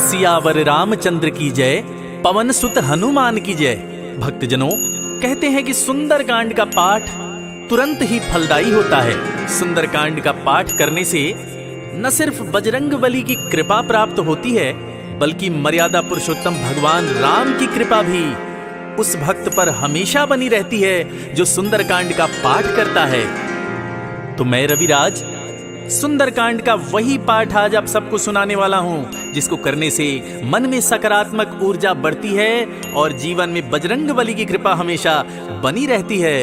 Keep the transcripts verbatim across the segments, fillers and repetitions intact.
सियावर रामचंद्र की जय, पवन सुत हनुमान की जय। भक्तजनों, कहते हैं कि सुंदरकांड का पाठ तुरंत ही फलदायी होता है। सुंदरकांड का पाठ करने से न सिर्फ बजरंग बली की कृपा प्राप्त होती है, बल्कि मर्यादा पुरुषोत्तम भगवान राम की कृपा भी उस भक्त पर हमेशा बनी रहती है, जो सुंदरकांड का पाठ करता है। तो मैं रविराज सुंदरकांड का वही पाठ आज आप सबको सुनाने वाला हूं, जिसको करने से मन में सकारात्मक ऊर्जा बढ़ती है और जीवन में बजरंग बली की कृपा हमेशा बनी रहती है।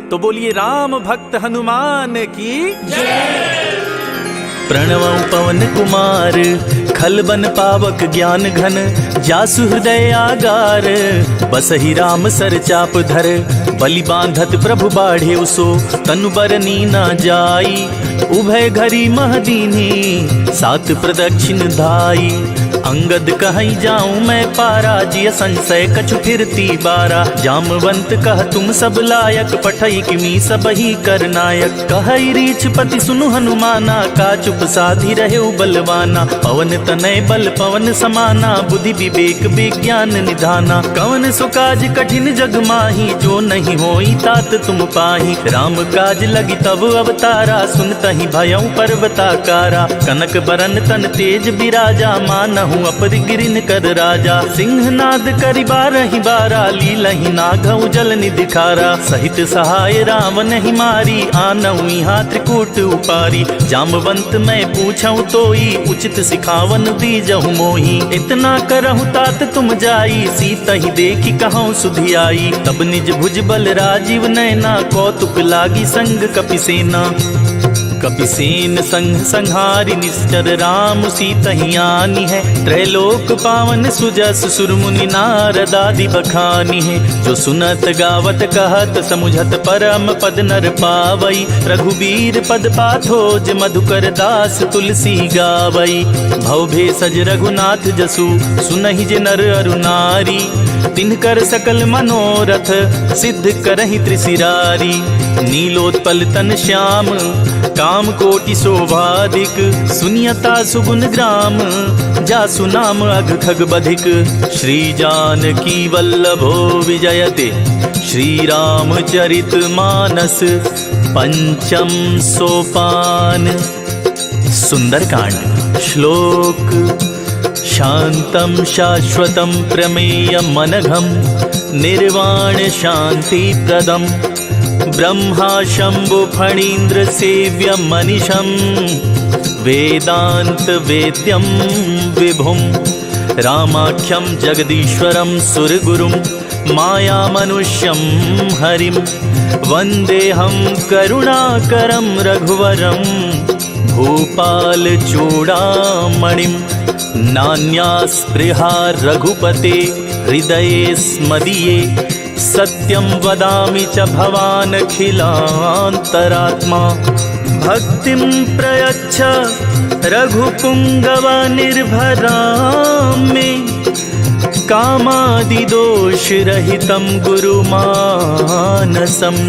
तो बोलिए राम भक्त हनुमान की। प्रणवं पवन कुमार, खल बन पावक ज्ञान घन, जासु हृदय आगार। बसहि राम सर चाप धर, बलि बांधत प्रभु बाढ़ेउ सो, तनु बरनी न जाई। उभय घरी मह दीन्ही, सात प्रदक्षिण धाई। अंगद कहई जाऊं मैं पारा, जिय संशय कछु फिरती बारा। जामवंत कह तुम सब लायक, पठई किमी सबही कर नायक। कहई रीछपति सुनु हनुमाना, का चुप साधि रहेउ बलवाना। पवन तनय बल पवन समाना, बुद्धि विवेक विज्ञान निधाना। कवन सो काज कठिन जग माही, जो नहीं होई तात तुम पाही। राम काज लगी तब अवतारा, सुनतहि भयउ पर्वताकारा। कनक बरन तन तेज बिराजा, मानहु अपर गिरिन कर राजा। सिंहनाद करि बारहि बारा, लीलहि नागउ जल निधि खारा। सहित सहाय रावनहि मारी, आनउ इहाँ त्रिकूट उपारी। जामवंत मैं पूछउ तोई, उचित सिखावन दीजहु मोही। इतना करहु तात तुम जाई, सीतहि देखि कहउ सुधि आई। तब निज भुज बल राजीव नयना, कौतुक लागी संग कपिसेना। कपिसेन संग संहारि निश्चर, राम सीतहि आनिहै। त्रैलोक पावन सुजस सुर मुनि नारद आदि बखानिहै। जो सुनत गावत कहत समुझत परम पद नर पावई। रघुबीर पद पाथोज मधुकर दास तुलसी गावई। भव भेषज रघुनाथ जसु सुनहि जे नर अरु नारी। तिनकर सकल मनोरथ सिद्ध करहिं त्रिसिरारी। नीलोत्पल तन श्याम काम कोटि शोभाधिक। सुनियता सुगुन ग्राम जासु नाम अघ खग बधिक। श्री जानकी वल्लभो विजयते श्री रामचरित मानस। पंचम सोपान। सुंदरकांड। श्लोक। शांतं शाश्वतं प्रमेयमनघं निर्वाण शांति प्रदं। ब्रह्मा शंभु फणींद्र सेव्य मनिशं वेदांत वेद्यं विभुं रामाख्यं जगदीश्वरं सुरगुरुं मायामनुष्यं हरिं वन्देऽहं करुणाकरं रघुवरं भूपालचूडामणिं। नान्यास्पृहा रघुपते हृदयेऽस्मदीये सत्यं वदामि च भवानखिलान्तरात्मा। भक्तिं प्रयच्छ रघुपुंगव निर्भरां मे कामादिदोषरहितं गुरुमानसं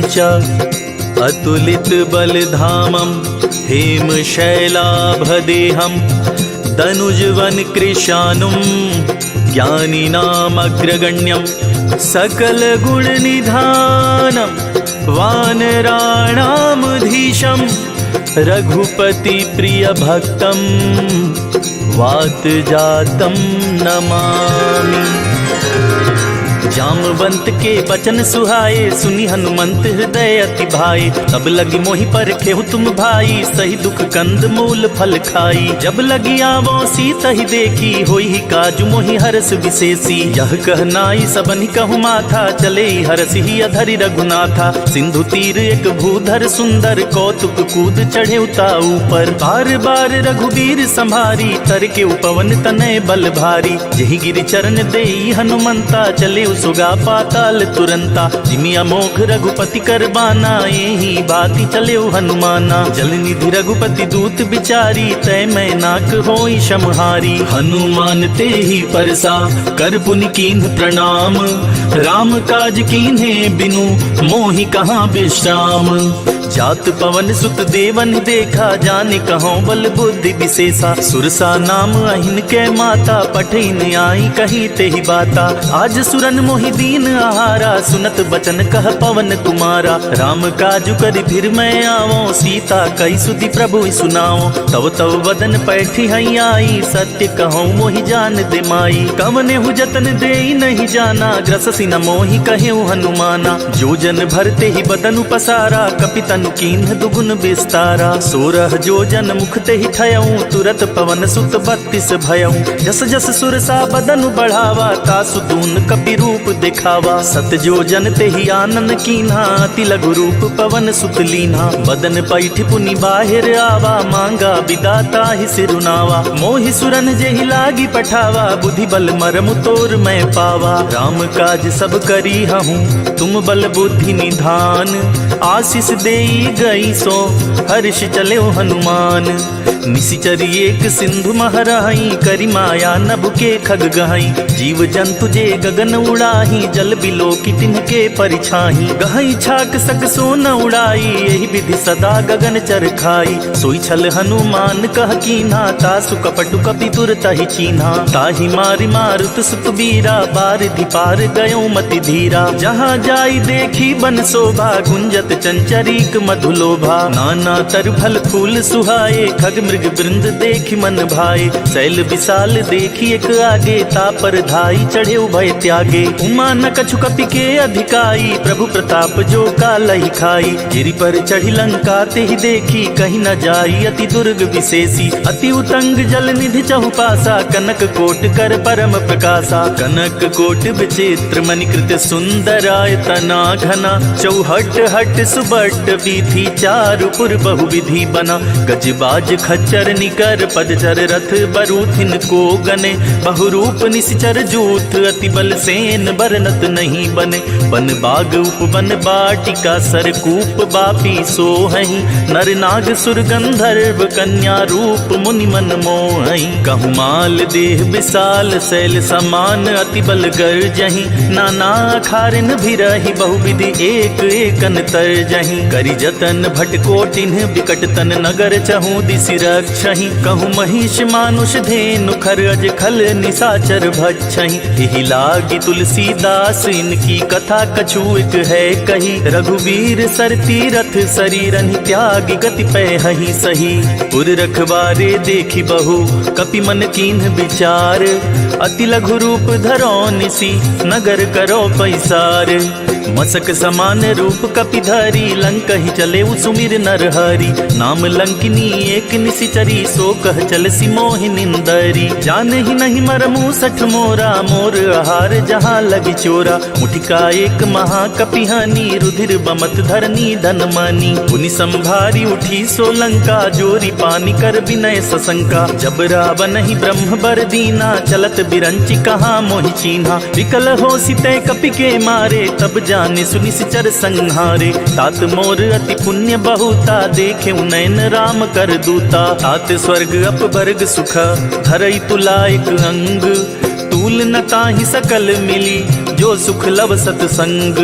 च। अतुलित बल धामं हेम शैलाभ देहं दनुज वन कृशानुं ज्ञानिनामग्रगण्यं सकल गुण निधानं वानराणामधीशं रघुपति प्रिय भक्तं वातजातं नमामि। जामवंत के बचन सुहाए, सुनि हनुमंत हृदय अति भाए। तब लगी मोहि परखेहु तुम भाई, सही दुख कंद मूल फल खाई। जब लगी आवों सीतहि देखी, होइहि काजु मोहि हरष विशेषी। यह कह नाई सबनि कहु माथा, चले हरषि हिय धरि रघुनाथा। सिंधु तीर एक भूधर सुंदर, कौतुक कूद चढ़ेउ ता ऊपर। बार बार रघुबीर संभारी, तरकेउ पवन तनय बल भारी। जेहि गिरि चरण देई हनुमंता, चलेउ सुगा पाताल तुरंता। जिमि अमोघ रघुपति कर बाना, एहि बाति चलेउ हनुमाना। जल निधि रघुपति दूत बिचारी, तय मैनाक होई शमहारी। हनुमान तेहि परसा कर पुनि कीन्ह प्रणाम, राम काज कीन्हे बिनु मोहि कहाँ विश्राम। जात पवन सुत देवन देखा, जाने कहौं बल बुद्धि विशेषा। सुरसा नाम अहिन के माता, पठइन आई कही तेहि बाता। आज सुरन मोहि दीन आहारा, सुनत बचन कह पवन कुमारा। राम काजु करि फिर मैं आवौं, सीता कहि सुधि प्रभु सुनावौं। तव तव बदन पैठिहैं आई, सत्य कहौं मोहि जान दे माई। कवनेहु जतन देई नहीं जाना, ग्रससि न मोहि कहेउ हनुमाना। जो जन भर तेहि बदनु पसारा, कपि तनु कीन्ह दुगुन विस्तारा। सोरह जो जन मुख तेहि ठयउँ, तुरत पवन सुत बत्तीस भयउँ। जस जस सुरसा बदनु बढ़ावा, तासु दून कपि रूप देखावा। सत जो जन तेहि आनन कीन्हा, अति लघु रूप पवन सुत लीन्हा। बदन पैठि पुनि बाहिर आवा, माँगा बिदा ताहि सिरुनावा। मोहि सुरन जेहि लागि पठावा, बुद्धि बल मरमु तोर मैं पावा। राम काज सब करिहउँ तुम बल बुद्धि निधान, आशीष देई गई सो हर्ष चलेउ हनुमान। निसिचर एक सिंधु मह रहई, करि माया नभ के खग गहई। जीव जंतु जे गगन उड़ाही, जल बिलोकि तिन्ह के परिछाही। गहई छाक सक सोन उड़ाई, एहि विधि सदा गगन चर खाई। सोई छल हनुमान कह कीन्हा, तासु कपटु कपि तुरतहि चीन्हा। ताहि मारि मारुत सुत बीरा, बारिधि पार गयउँ मति धीरा। जहाँ जाई देखी बन शोभा, गुंजत चंचरीक मधुलोभा। नाना तरु फल फूल सुहाए, खग मृग वृंद देखि मन भाए। शैल विशाल देखि एक आगे, ता पर धाई चढ़े उभय त्यागे। उमा न कछु कपि के अधिकाई, प्रभु प्रताप जो कालहि खाई। गिरि पर चढ़ि लंका तेहि देखी, कहि न जाई अति दुर्ग विशेषी। अति उतंग जल निधि चहुपासा, कनक कोट कर परम प्रकाशा। कनक कोट विचित्र मणि कृत सुंदर आयतना घना, चौहट हट सुबट वीथी चारु पुर बहु विधि बना। गज बाज खच्चर निकर पदचर रथ बरूथिन को गने, बहुरूप निसिचर जूथ अति बल सेन बरनत नहीं बने। बन बाग उपवन बाटिका सरकूप बापी सोहहि, नर नाग सुर गंधर्व कन्या रूप मुनि मन मोहहि। कहु माल देह विशाल शैल समान अति बल गर्जहि, नाना अखारिन भिरहि बहुविधि एक एकन तर्जहि। करि जतन भट कोटिन विकट तन नगर चहु दिसि रक्षहि, कहु महिष मानुष धेनु खर अज खल निसाचर भक्षहि। एहि लागि तुलसीदास इनकी कथा कछुएक है कही। रघुवीर सर तीरथ सरीरहि त्यागि गति पै हहि सही। पुर रखवारे देखि बहु कपि मन कीन्ह विचार। अति लघु रूप धरौ निसि नगर करौ पैसार। मसक समान रूप कपि धरी लंकहि चलेउ सुमिर नर हरि। नाम लंकिनी एक निसिचरी सो कह चलसि मोहि निंदरी। जानहि नहीं मर मूसठ मोरा मोर आहार जहाँ लगी चोरा। मुठिका एक महाकपि हानि रुधिर बमत धरनी धन मानी। पुनि संभारि उठी सो लंका जोरि पानि कर बिनय ससंका। जब रावनहि ब्रह्म बर दीना चलत बिरंचि कहाँ मोहि चीन्हा। विकल होसि तै कपि के मारे तब जानिसु निसिचर संहारे। तात मोर अति पुण्य बहुता देखेउ नैन राम कर दूता। तात स्वर्ग अपवर्ग सुख धरइ तुला एक अंग। तूल न ताहि सकल मिली जो सुख लव सतसंग।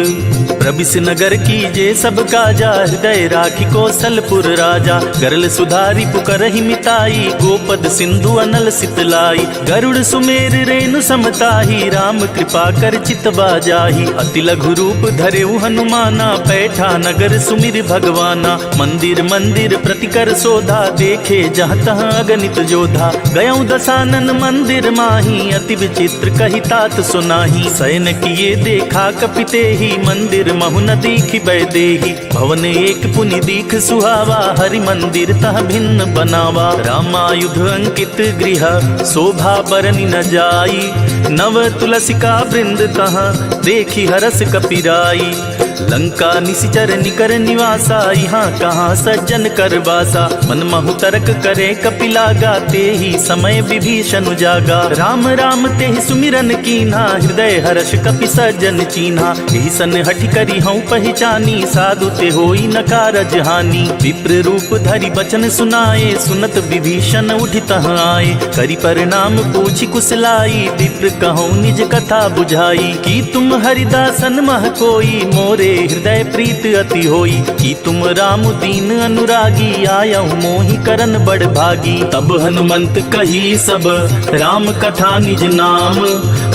प्रबिस नगर कीजे सब काजा हृदय राखि कौसलपुर राजा। गरल सुधारि पुकरहि मिताई गोपद सिंधु अनल सित लाई। गरुड़ सुमेर रेनु सम ताहि राम कृपा कर चितवा जाहि। अति लघु रूप धरेउ हनुमाना पैठा नगर सुमिर भगवाना। मंदिर मंदिर प्रति कर सोधा देखे जहाँ तहाँ अगणित जोधा। गयउ दसानन मंदिर माहि अति विचित्र कहि तात सुनाहि। सयन किए देखा कपि तेहि मंदिर महु न दीखि वैदेही। भवन एक पुनि दीख सुहावा हरि मंदिर तह भिन्न बनावा। रामायुध अंकित गृह शोभा बरनि न जाई। नव तुलसिका वृंद तह देखि हरस कपि राई। लंका निसिचर निकर निवासा इहाँ कहाँ सज्जन कर बासा। मन महु तरक करे कपि लागा तेहि समय विभीषन जागा। राम राम तेहि सुमिरन कीन्हा हृदय हरष कपि सज्जन चीन्हा। एहि सन हठि करिहउँ पहिचानी साधु ते होई न कारज हानि। विप्र रूप धरि बचन सुनाए सुनत विभीषन उठि तह आए। करि परनाम पूछि कुसलाई विप्र कहउँ निज कथा बुझाई। कि तुम हरिदासन मह कोई मोरे हृदय प्रीत अति होई, कि तुम राम दीन अनुरागी, आयहु मोहि करन बड़ भागी। तब हनुमंत कही सब राम कथा निज नाम,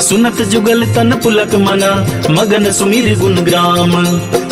सुनत जुगल तन पुलक मना, मगन सुमिरि गुन ग्राम।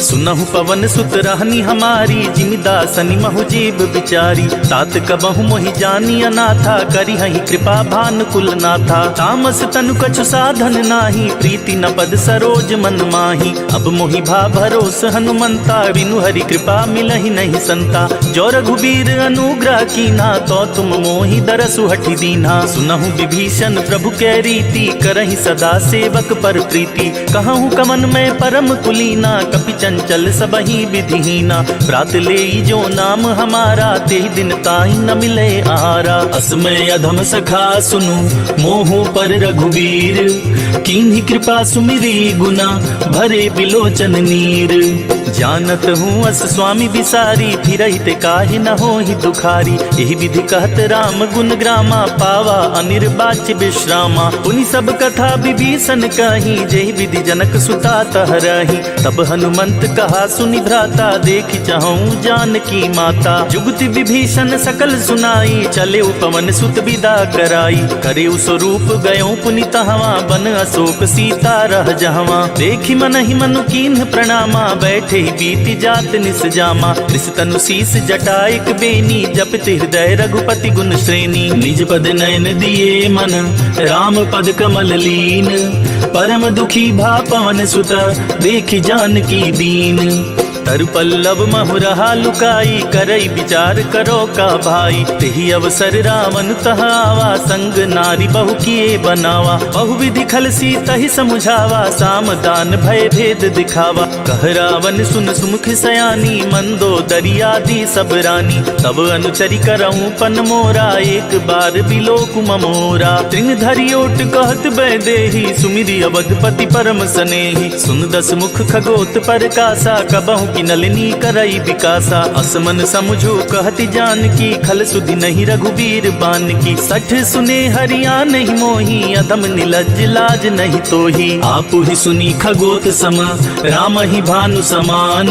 सुनहु पवन सुत रहनि हमारी, जिमि दासनि महु जीव बिचारी। तात कबहु मोहि जानि अनाथा, करिहहि कृपा भानुकुल नाथा। तामस तनु कछु साधन नाहीं, प्रीति न पद सरोज मन माहीं। अब मोहि भा भरोस हनुमंता, बिनु हरि कृपा मिलहि नहीं संता। जो रघुबीर अनुग्रह कीन्हा, तो तुम मोहि दरसु हठि दीन्हा। सुनहु विभीषण प्रभु कै रीति, करहिं सदा सेवक पर प्रीति। कहहु कवन मैं परम कुलीना, कपि चंचल सबहि विधिहीना। प्रात लेई जो नाम हमारा, तेहि दिन ताहि न मिले आहारा। अस मैं अधम सखा सुनु मोहु पर रघुबीर, कीन्ही कृपा सुमिरी गुना, भरे बिलोचन नीर। जानत हूँ अस स्वामी बिसारी, फिरहित काहि न होहि दुखारी। एहि विधि कहत राम गुन ग्रामा, पावा अनिर्वाच्य विश्रामा। पुनि सब कथा विभीषण कही, जेहि विधि जनक सुता तह रही। तब हनुमंत कहा सुनि भ्राता, देखि चहउँ जानकी माता। जुगति विभीषण सकल सुनाई, चलेउ पवन सुत विदा कराई। करेउ सो रूप गयउँ पुनि तहवाँ, बन अशोक सीता रह जहवाँ। देखि मनहि मनु कीन्ह प्रणामा, बैठे बीति जात निस जामा। रिस तनु शीस जटा एक बेनी, जपित हृदय रघुपति गुन श्रेणी। निज पद नयन दिए मन, राम पद कमल लीन। परम दुखी भा पवन सुत, देखि जानकी दीन। तरु पल्लव महु रहा लुकाई, करइ विचार करो का भाई। तेहि अवसर रावण तह आवा, संग नारी बहु किए बनावा। बहु विधि खल सीतहि समुझावा, साम दान भय भेद दिखावा। कह रावण सुन सुमुख सयानी, मंदोदरी आदि सब रानी। तब अनुचरि करउँ पन मोरा, एक बार बिलोकु मम ओरा। तृण धरि ओट कहत वैदेही, सुमिरि अवधपति परम सनेही। सुन दस मुख खगोत परकासा, कबहुँ किनलनि करइ विकासा। अस मन समुझु कहति जानकी, खल सुधि नहीं रघुबीर बानकी। सठ सुने हरि आनहि मोही, अधम निलज्ज लाज नहीं तोही। आपुहि सुनी खगोत सम, रामहि भानु समान।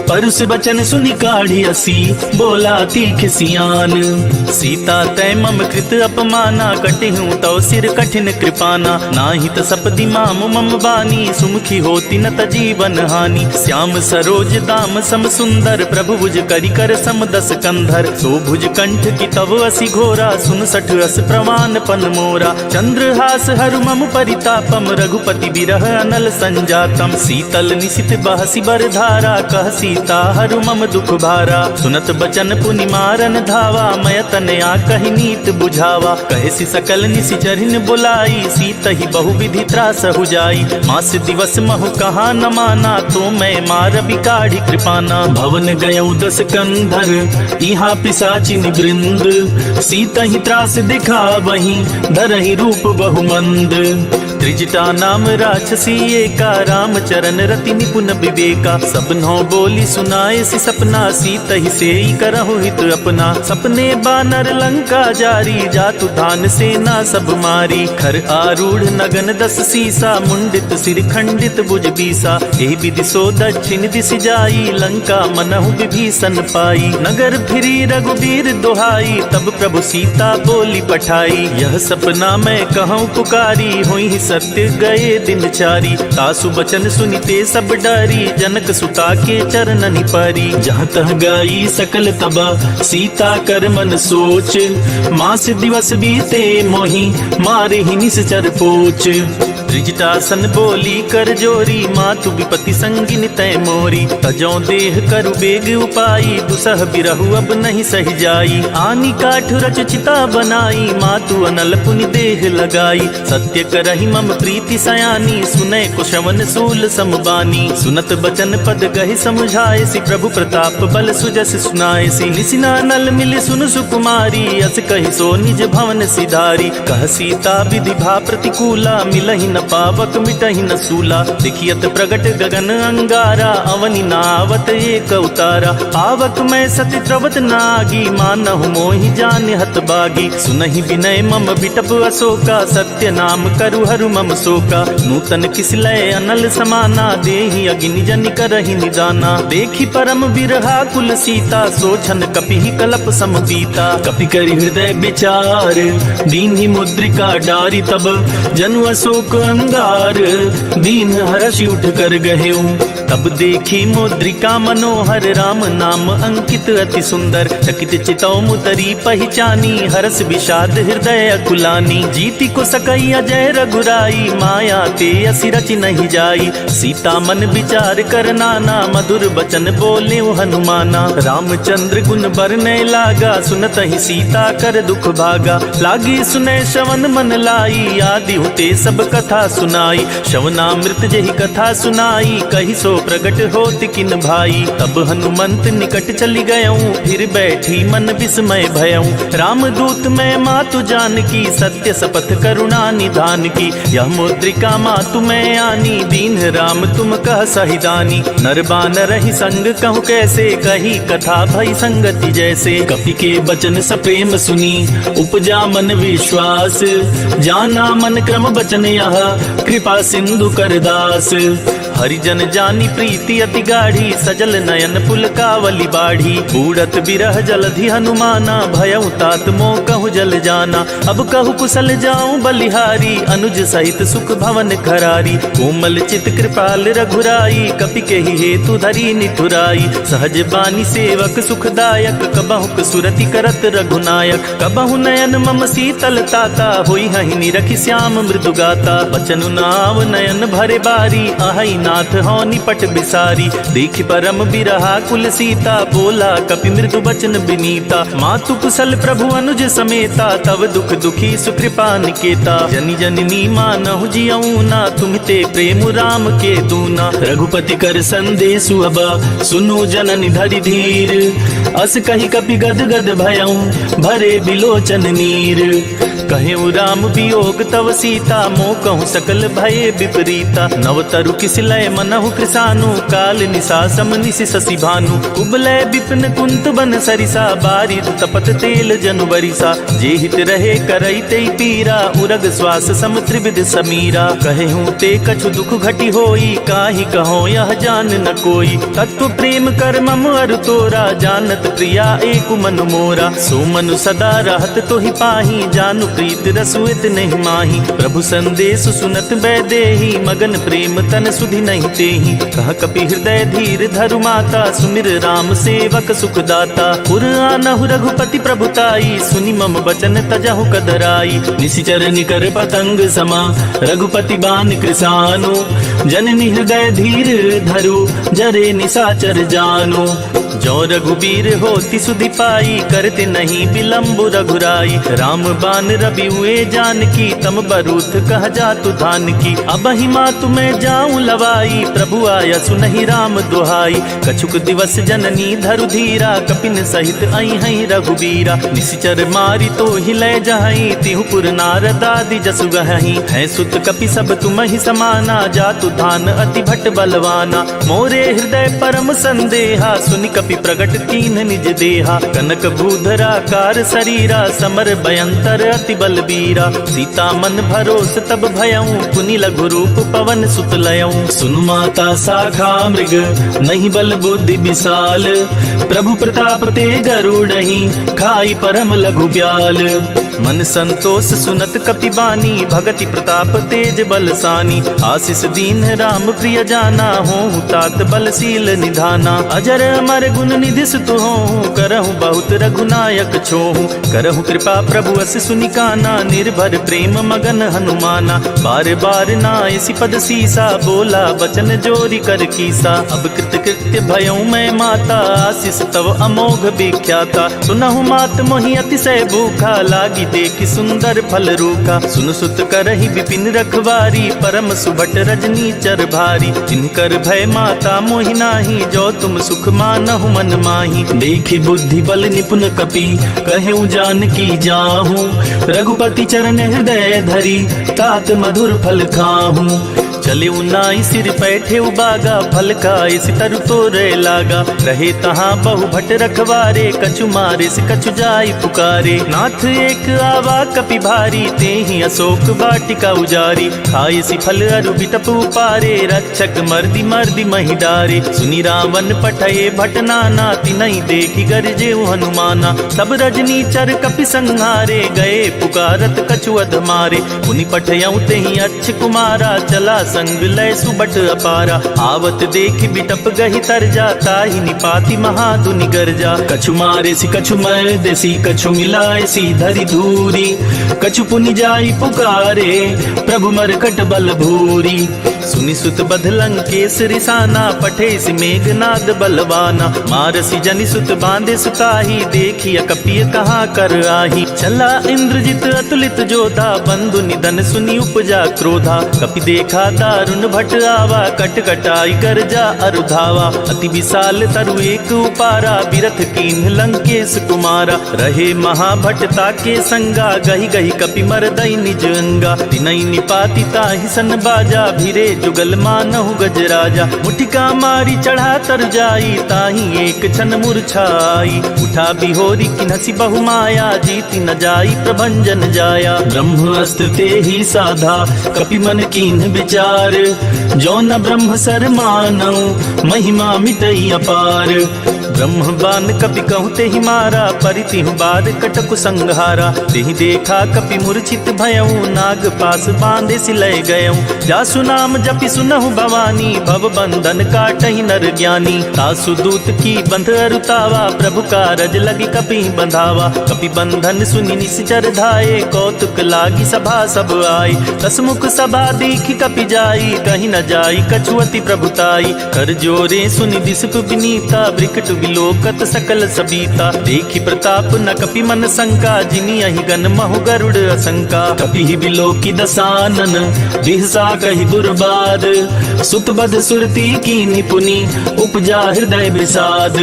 परुष बचन सुनि काढ़ि असि, बोला तीखि सियान। सीता तैं मम कृत अपमाना, कटिहूँ तव सिर कठिन कृपाना। नाहीं त सपदि माम मम बानी, सुमुखी होति न त जीवन हानि। श्याम सरोज दाम सम सुंदर, प्रभु भुज करि कर सम दस कंधर। सो भुज कंठ की तव असि घोरा, सुन सठ अस प्रमाण पन मोरा। चंद्रहास हरु मम परितापम, रघुपति विरह अनल संजातम। शीतल निशित बहसि बर धारा, कह सीता हरु मम दुख भारा। सुनत बचन पुनि मारन धावा, मय तन आकहि नीत बुझावा। कहसि सकल निशि चरिन बुलाई, सीतहि बहु विधि त्रासहु जाई। मास दिवस महु कहा न माना, तो मैं मार बिकाढ़ि कृपाना। भवन गयउ दस कंधर, इहाँ पिशाचिन वृंद। सीतहि त्रास दिखावहीं, धरहि रूप बहु मंद। त्रिजटा नाम राक्षसी एका, राम चरण रति निपुन विवेका। सब नौ बोलि सुनाइसि सपना, सीतहि सेई करहु हित अपना। सपने बानर लंका जारी, जातु धान सेना सब मारी। खर आरूढ़ नगन दस सीसा, मुंडित सिर खंडित भुज बीसा। एहि विधि सो दक्षिण दिसि जाई, लंका मनहु विभीषण पाई। नगर फिरी रघुबीर दोहाई, तब प्रभु सीता बोलि पठाई। यह सपना मैं कहउँ पुकारी, होइहि सत्य गए दिन चारी। तासु बचन सुनि ते सब डारी, जनक सुता के चरणनि पारी। जहाँ तह गाई सकल तब सीता कर मन सोच, मास दिवस बीते मोहि मारहि निसिचर पोच। त्रिजटासन बोली कर जोरी, मातु विपति संगिन तैं मोरी। तजौं देह करु बेग उपाई, दुसह बिरहु अब नहीं सहि जाई। आनि काठ रचि चिता बनाई, मातु अनल पुनि देह लगाई। सत्य करहि मम प्रीति सयानी, सुनैं कुशवन सूल सम बानी। सुनत बचन पद गहि समुझाइसि, प्रभु प्रताप बल सुजस सुनाइसि। निसि नानल मिलि सुनु सुकुमारी, अस कहि सो निज भवन सिधारी। कह सीता विधि भा प्रतिकूला, मिलहि न पावक मिटहि न सूला। देखि अत प्रगट गगन अंगारा, अवनि न आवत एक उतारा। पावक मैं सति द्रवत न आगी, मानहु मोहि जानि हत बागी। सुनहि विनय मम बिटप अशोका, सत्य नाम करु हरु मम सोका। नूतन किस लय अनल समाना, देहि अगिनि जनि करहि निदाना। देखि परम बिरहा कुल सीता, सोछन कपिहि कलप सम बीता। कपि करि हृदय बिचार, दीन्हि मुद्रिका डारि तब, जनु अशोक अंगार, दीन्ह हरषि उठ कर गहेउ। तब देखि मुद्रिका मनोहर, राम नाम अंकित अति सुंदर। चकित चितौ मुदरी पहिचानी, हरष विषाद हृदय अकुलानी। जीति को सकइ अजय रघुराई, माया ते असि रचि नहीं जाई। सीता मन बिचार कर नाना, मधुर बचन बोलेउ हनुमाना। रामचंद्र गुन बरनइ लागा, सुनतहि सीता कर दुख भागा। लागी सुनइ श्रवन मन लाई, आदि हुते सब कथा सुनाई। श्रवनामृत जेहि कथा सुनाई, कहि सो प्रगट होत किन भाई। तब हनुमंत निकट चलि गयउँ, फिर बैठी मन विस्मय भयउँ। रामदूत मैं मातु जानकी, सत्य सपथ करुणा निधान की। यह मुद्रिका मातु मैं आनी, दीन्ह राम तुम कह सहिदानी। नर बानरहि संग कहु कैसे, कही कथा भई संगति जैसे। कपि के बचन सप्रेम सुनी, उपजा मन विश्वास। जाना मन क्रम बचन यह, कृपा सिंधु कर दास। हरिजन जानि प्रीति अति गाढ़ी, सजल नयन पुलकावली बाढ़ी। बूड़त बिरह जलधि हनुमाना, भयउ तात मोकहु जल जाना। अब कहु कुसल जाउँ बलिहारी, अनुज सहित सुख भवन खरारी। कोमल चित कृपाल रघुराई, कपि केहि हेतु धरी निठुराई। सहज बानी सेवक सुखदायक, कबहुँक सुरति करत रघुनायक। कबहुँ नयन मम सीतल ताता, होइहहिं निरखि श्याम मृदु गाता। बचन नाव नयन भरे बारी, अहइ नाथ हौ निपट बिसारी। देखि परम बिरहा कुल सीता, बोला कपि मृदु बचन बिनीता। मातु कुसल प्रभु अनुज समेता, तव दुख दुखी सुकृपा निकेता। जनि जनि नी मानहु जियउँ ना, तुम ते प्रेम राम के दूना। रघुपति कर संदेसु अब, सुनु जननि धरि धीर। अस कहि कपि गद गद भयउँ, भरे बिलोचन नीर। कहेउ राम वियोग तव सीता, मोकहु सकल भये विपरीता। नव तरु किस लय मनहु कृसानु, काल निसा सम निसि ससि भानु। कुबलय विपिन कुंत बन सरिसा, बारिद तपत तेल जनु बरिसा। जे हित रहे करइ तेइ पीरा, उरग श्वास सम त्रिविध समीरा। कहेउ ते कछु दुख घटि होई, काहि कहौं यह जान न कोई। तत्व प्रेम कर मम अरु तोरा, जानत प्रिया एक मन मोरा। सो मनु सदा रहत तोहि पाही, जानु प्रीत रसु इतनहि माही। प्रभु संदेस सुनत वैदेही, मगन प्रेम तन सुधि नहीं तेही। कह कपि हृदय धीर धरु माता, सुमिर राम सेवक सुख दाता। उर आनहु रघुपति प्रभु ताई, सुनि मम बचन तजहु कदराई। निसिचर निकर पतंग समा, रघुपति बान कृसानु। जननि हृदय धीर धरु, जरे निसाचर जानु। जौ रघुबीर होति सुधि पाई, करति नहीं बिलम्बु रघुराई। राम बान रबि हुए जानकी, तम बरूथ कह जातु धानकी। अबहिं मातु मैं जाउँ लवाई, प्रभु आया सुनहि राम दुहाई। कछुक दिवस जननी धरु धीरा, कपिन सहित अइहैं रघुबीरा। निसिचर मारि तोहि लय जहैं, तिहु पुर नारद आदि जसु गहैं। हैं सुत कपि सब तुमहि समाना, जातु धान अति भट बलवाना। मोरे हृदय परम संदेहा, सुनि कपि प्रगट कीन्ह निज देहा। कनक भूधर आकार सरीरा, समर भयंकर अति बलबीरा। सीता मन भरोस तब भयउँ, पुनि लघु रूप पवन सुत लयउँ। सुनु माता शाखा मृग, नहीं बल बुद्धि विशाल। प्रभु प्रताप ते गरुड़हि, खाई परम लघु ब्याल। मन संतोष सुनत कपि बानी, भगति प्रताप तेज बल सानी। आसिस दीन्ह राम प्रिय जाना, होहु तात बल शील निधाना। अजर अमर गुन निधि सुत होहु, करहु बहुत रघुनायक छोहु। करहु कृपा प्रभु अस सुनि काना, निर्भर प्रेम मगन हनुमाना। बार बार नाइसि पद सीसा, बोला बचन जोरि कर कीसा। अब कृत कृत्य भयउँ मैं माता, आसिस तव अमोघ विख्याता। सुनहु मात मोहि अतिसय भूखा, लागि देखि सुंदर फल रूखा। सुनु सुत करहि बिपिन रखवारी, परम सुभट रजनीचर भारी। जिनकर भय माता मोहि नाही, जो तुम सुख मानहु मन माही। देखि बुद्धि बल निपुन कपि, कहेउ जानकी जाहु। रघुपति चरण हृदय धरी, तात मधुर फल खाहु। चले उनाई सिर पैठे उबागा, फल खाए सि तरु तोरे लागा। रहे तहाँ बहु भट रखवारे, कछु मारे सि कछु जाई पुकारे। नाथ एक आवा कपि भारी, तेहि अशोक वाटिका उजारी। खाए सि फल अरु बिटप उपारे, रक्षक मर्दि मर्दि महि डारे। सुनि रावण पठये भट नाना, तिनहि देखि गरजेउ हनुमाना। तब रजनीचर कपि संहारे, गए पुकारत कछु अधमारे। पुनि पठयउँ तेहि अच्छ कुमारा, चला संग लय सुबट अपारा। आवत देखि बिटप गहि तरजा, ताहि निपाति महादुनि गरजा। कछु मारे सि कछु मरदे सि, कछु मिलाए सि धरि धूरि। कछु पुनि जाई पुकारे, प्रभु मरकट बल भूरि। सुनि सुत बध लंकेस रिसाना, पठेसि मेघनाद बलवाना। मारसि जनि सुत बाँधे सुताही, देखिय कपिय कहाँ कर आही। चला इंद्रजित अतुलित जोधा, बंधु निधन सुनि उपजा क्रोधा। कपि देखा दारुन भट आवा, कट कटाई गरजा अरु धावा। अति विशाल तरु एक उपारा, बिरथ कीन्ह लंकेस कुमारा। रहे महाभट ताके संगा, गहि गहि कपि मरदइ निज अंगा। तिनइ निपाति ताहि सन बाजा, भिरे जुगल मानहु गजराजा। मुठिका मारि चढ़ा तरु जाई, ताहि एक छन मुरछाई। उठा बिहोरि किन्हसि बहु माया, जीति न जाई प्रभंजन जाया। ब्रह्म अस्त्र तेहि साधा, कपि मन कीन्ह बिचार। जो न ब्रह्म सर मानउ, महिमा मिटइ अपार। ब्रह्म बान कपि कहु तेहि मारा, परि तिहु बार कटकु संघारा। तेहि देखा कपि मूर्छित भयउ, नाग पास बाँधेसि लय गयउ। जासु नाम जपि सुनहु भवानी, भव बंधन काटहि नर ज्ञानी। तासु दूत की बंध अरु तावा, प्रभु कारज लगि कपि बंधावा। कपि बंधन सुनि निसिचर धाए, कौतुक लागी सभा सब आए। दस मुख सभा देखि कपि जाई, कहि न जाई कछु अति प्रभुताई। कर जोरे सुनि दिसप बिनीता, बिकट बिलोकत सकल सबीता। देखि प्रताप न कपि मन संका, जिनियहि गन महु गरुड़ असंका। कपिहि बिलोकि दसानन, बिहसा कहि दुर्बाद। सुत बध सुरती कीन्हि पुनि, उपजा हृदय बिसाद।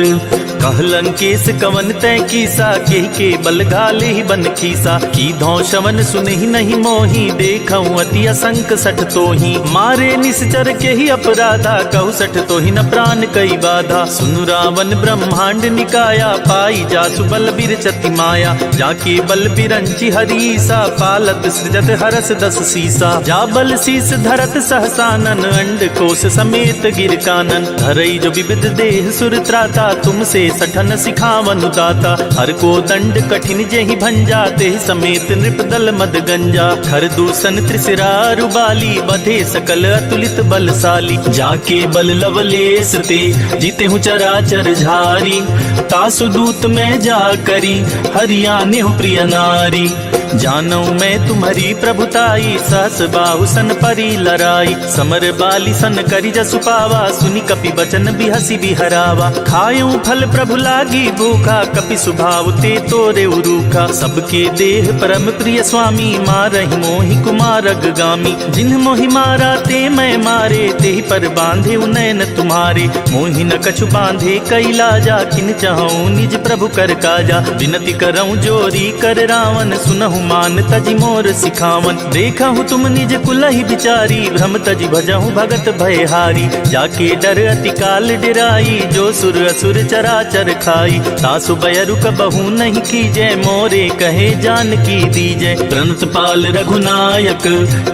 कह लंकेस कवन तैं कीसा, केहि केबल घालिहि बन खीसा। कीधौं श्रवण सुनहि नहि मोहि, देखउँ अति असंक सठ तोहि। मारे निसिचर केहि अपराधा, कहु सठ तोहि न प्रान कइ बाधा। सुनु रावन ब्रह्मांड निकाया, पाइ जासु बल बिरचति माया। जाके बल बिरंचि हरि ईसा, पालत सृजत हरस दस सीसा। जा बल सीस धरत सहसानन, अंड कोस समेत गिर कानन। धरइ जो विविध देह सुर त्राता, तुमसे सठन सिखावनु दाता। हर को दंड कठिन जेहि भंजा, तेहि समेत नृप दल मद गंजा। खर दूषण त्रिसिरा अरु बाली, बधे सकल अतुलित बलसाली। जाके बल लवलेस ते, जितेहु चराचर झारी। तासु दूत मैं जा करी, हरि आनेहु प्रिय नारी। जानउँ मैं तुम्हरी प्रभुताई, सहस बाहु सन परी लराई। समर बालि सन करि जसु पावा, सुनि कपि बचन बिहसि बिहरावा। खायउँ फल प्रभु लागी भूखा, कपि सुभाव ते तोरेउ रूखा। सबके देह परम प्रिय स्वामी, मारहिं मोहि कुमारग गामी। जिन्ह मोहि मारा ते मैं मारे, तेहि पर बाँधेउ नैन तुम्हारे। मोहि न कछु बाँधे कइ लाजा, किन चहउँ निज प्रभु कर काजा। बिनती करउँ जोरी कर रावन, सुनहु मान तजि मोर सिखावन। देखहु तुम निज कुलहि बिचारी, भ्रम तजि भजहु भगत भयहारी। जाके डर अति काल डेराई, जो सुर असुर चराचर खाई। तासु बैरु कबहु नहीं कीजै, मोरे कहे जानकी दीजै। प्रणत पाल रघुनायक,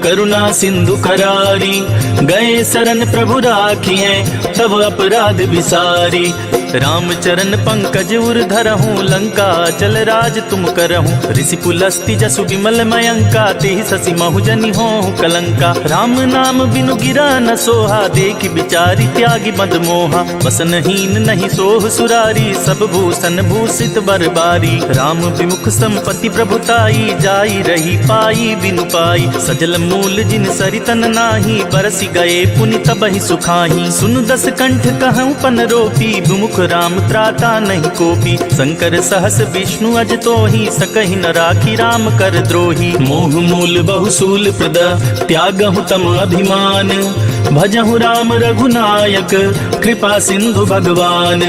करुणा सिंधु करारी। गए सरन प्रभु राखिहैं, तब अपराध बिसारी। राम चरण पंकज उर धरहु, लंका अचल राज तुम करहु। ऋषि पुलस्ति जसु विमल मयंका, तेहि ससि महु जनि होहु कलंका। राम नाम बिनु गिरा न सोहा, देखि बिचारि त्यागि मद मोहा। वसनहीन नहीं सोह सुरारी, सब भूषण भूषित बर बारी। राम विमुख संपत्ति प्रभुताई, जाई रही पाई बिनु पाई। सजल मूल जिन सरितन नाही, बरसि गए पुनि तबहि सुखाही। सुनु दस कंठ कहउँ पन रोपी, विमुख राम त्राता नहीं कोपी। शंकर सहस विष्णु अज तोही, सकहि न राखी राम कर द्रोही। मोह मूल बहु शूल प्रद, त्यागहु तम अभिमान। भजहु राम रघुनायक कृपा सिंधु भगवान।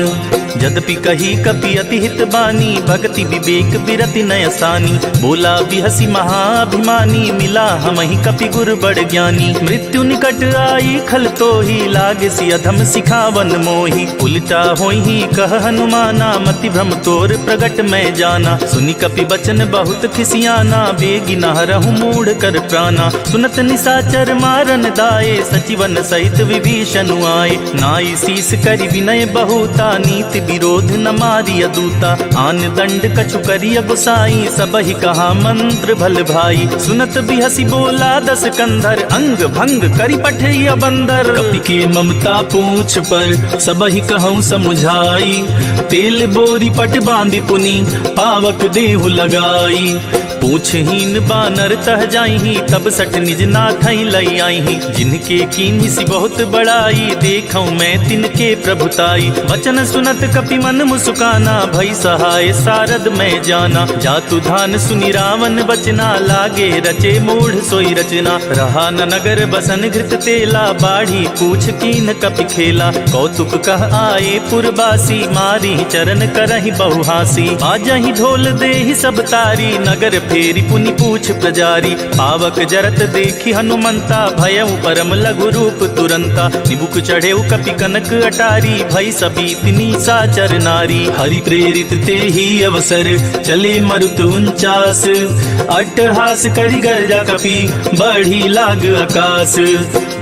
जदपि कही कपि अति हित बानी, भगति विवेक बिरति नय सानी। बोला बिहसि महाअभिमानी, मिला हमहिं कपि गुर बड़ ज्ञानी। मृत्यु निकट आई खल तोही, लागसि अधम सिखावन मोही। उलटा होइहीं कह हनुमाना, मति भ्रम तोर प्रगट मैं जाना। सुनि कपि बचन बहुत खिसियाना, बेगि न हरहु मूढ़ कर प्राना। सुनत निसाचर मारन दाए, सचिवन सहित विभीषण आए। नाई शीस करि विनय बहुता, नीति विरोध न मारिय दूता। आन दंड कछु करिय गोसाई, सबहि कहा मंत्र भल भाई। सुनत बिहसि बोला दस कंधर, अंग भंग करि पठइय बंदर। कपि के ममता पूछ पर, सबहि कहउँ समुझाई। तेल बोरि पट बाँधि पुनि, पावक देहु लगाई। पूछहीन बानर तह जाइहीं, तब सठ निज नाथहि लइ आइहीं। जिनके कीन्हिसि बहुत बड़ाई, देखउँ मैं तिनके प्रभुताई। वचन सुनत कपि मन मुसुकाना, भई सहाय सारद मैं जाना। जातु धान सुनि रावन बचना, लागे रचे मूढ़ सोई रचना। रहा न नगर बसन घृत तेला, बाढ़ी पूछ कीन्ह कपि खेला। कौतुक कह आए पुरबासी, मारिहीं चरन करहिं बहु हाँसी। बाजहिं ढोल देहिं सब तारी, नगर फेरि पुनि पूछ प्रजारी। पावक जरत देखि हनुमंता, भयउ परम लघु रूप तुरंता। चिबुक चढ़ेउ कपि कनक अटारी, भई सबीत निसाचर नारी। हरि प्रेरित तेहि अवसर, चले मरुत उनचास। अट्टहास करि गर्जा कपि, बढ़ी लाग अकास।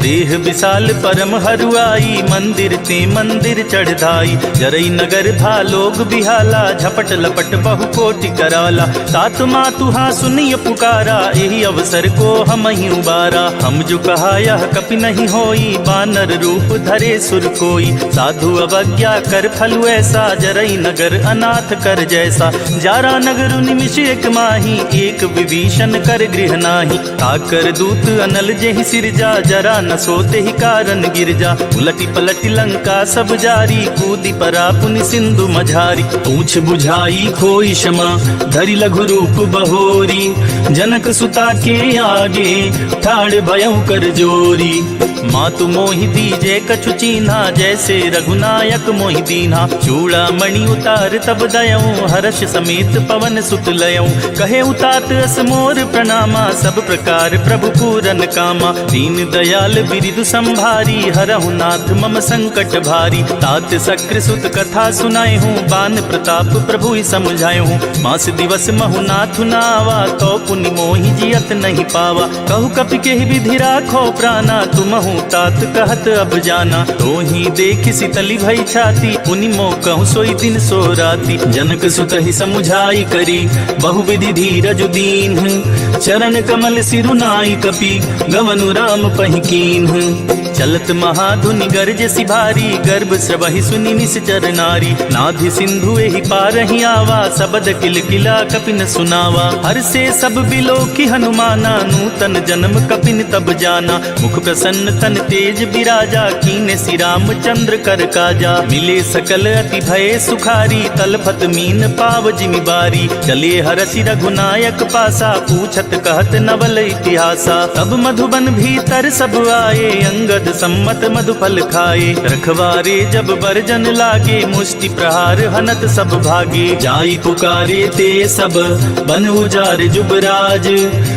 देह विशाल परम हरुआई, मंदिर ते मंदिर चढ़ धाई। जरई नगर भा लोग बिहाला, झपट लपट बहु कोटि कराला। तात मातु हाँ सुनिय पुकारा, एहि अवसर को हमहिं उबारा। हम जो कहा यह कपि नहीं होई, बानर रूप धरे सुर कोई। साधु अवज्ञा कर फल ऐसा, जरई नगर अनाथ कर जैसा। जारा नगर निमिष एक माही, एक विभीषण कर गृह नाही। ताकर दूत अनल जेहि सिरजा, जरा न सो तेहि कारण गिरजा। उलटि पलटि लंका सब जारी, कूदि परा पुनि सिंधु मझारी। पूछ बुझाई खोई क्षमा, धरि लघु रूप बहोरी। जनक सुता के आगे, ठाढ़ भयउ कर जोरी। मातु मोहि दीजे कछु चीन्हा, जैसे रघुनायक मोहि दीन्हा। चूड़ामणि उतार तब दयउँ, हरष समेत पवन सुत लयउँ। कहे उतात अस मोर प्रणामा, सब प्रकार प्रभु पूरन कामा। दीन दयाल बिरिदु संभारी, हरहु नाथ मम संकट भारी। तात सक्र सुत कथा सुनाएहूँ, बान प्रताप प्रभुइ समुझाएहूँ। मास दिवस महु नाथु न आवा, तौ पुनि मोहि जियत नहीं पावा। कहु कपि केहि विधि राखो प्राना, तुमहु तात कहत अब जाना। तोहि देखि सितलि भई छाती, पुनि मोकहु सोई दिन सो राती। जनक सुतहि समुझाई करी, बहु विधि धीरजु दीन्ह। चरण कमल सिरु नाई कपि, गवनु राम पहि कीन्ह। चलत महाधुनि गरजसि भारी, गर्भ स्रवहि सुनि निसिचर नारी। नाधि सिंधु एहि पारहि आवा, सबद किलकिला कपिन सुनावा। हरषे सब बिलोकि हनुमाना, नूतन जनम कपिन तब जाना। मुख प्रसन्न तन तेज बिराजा, कीन्हे सिरामचंद्र कर काजा। मिले सकल अति भए सुखारी, तलफत मीन पाव जिमि बारी। चले हरषि रघुनायक पासा, पूछत कहत नवल इतिहासा। तब मधुबन भीतर सब आए, अंगद सम्मत मधुफल खाए। रखवारे जब बरजन लागे, मुष्टि प्रहार हनत सब भागे। जाई पुकारे ते सब बन उजार जुबराज,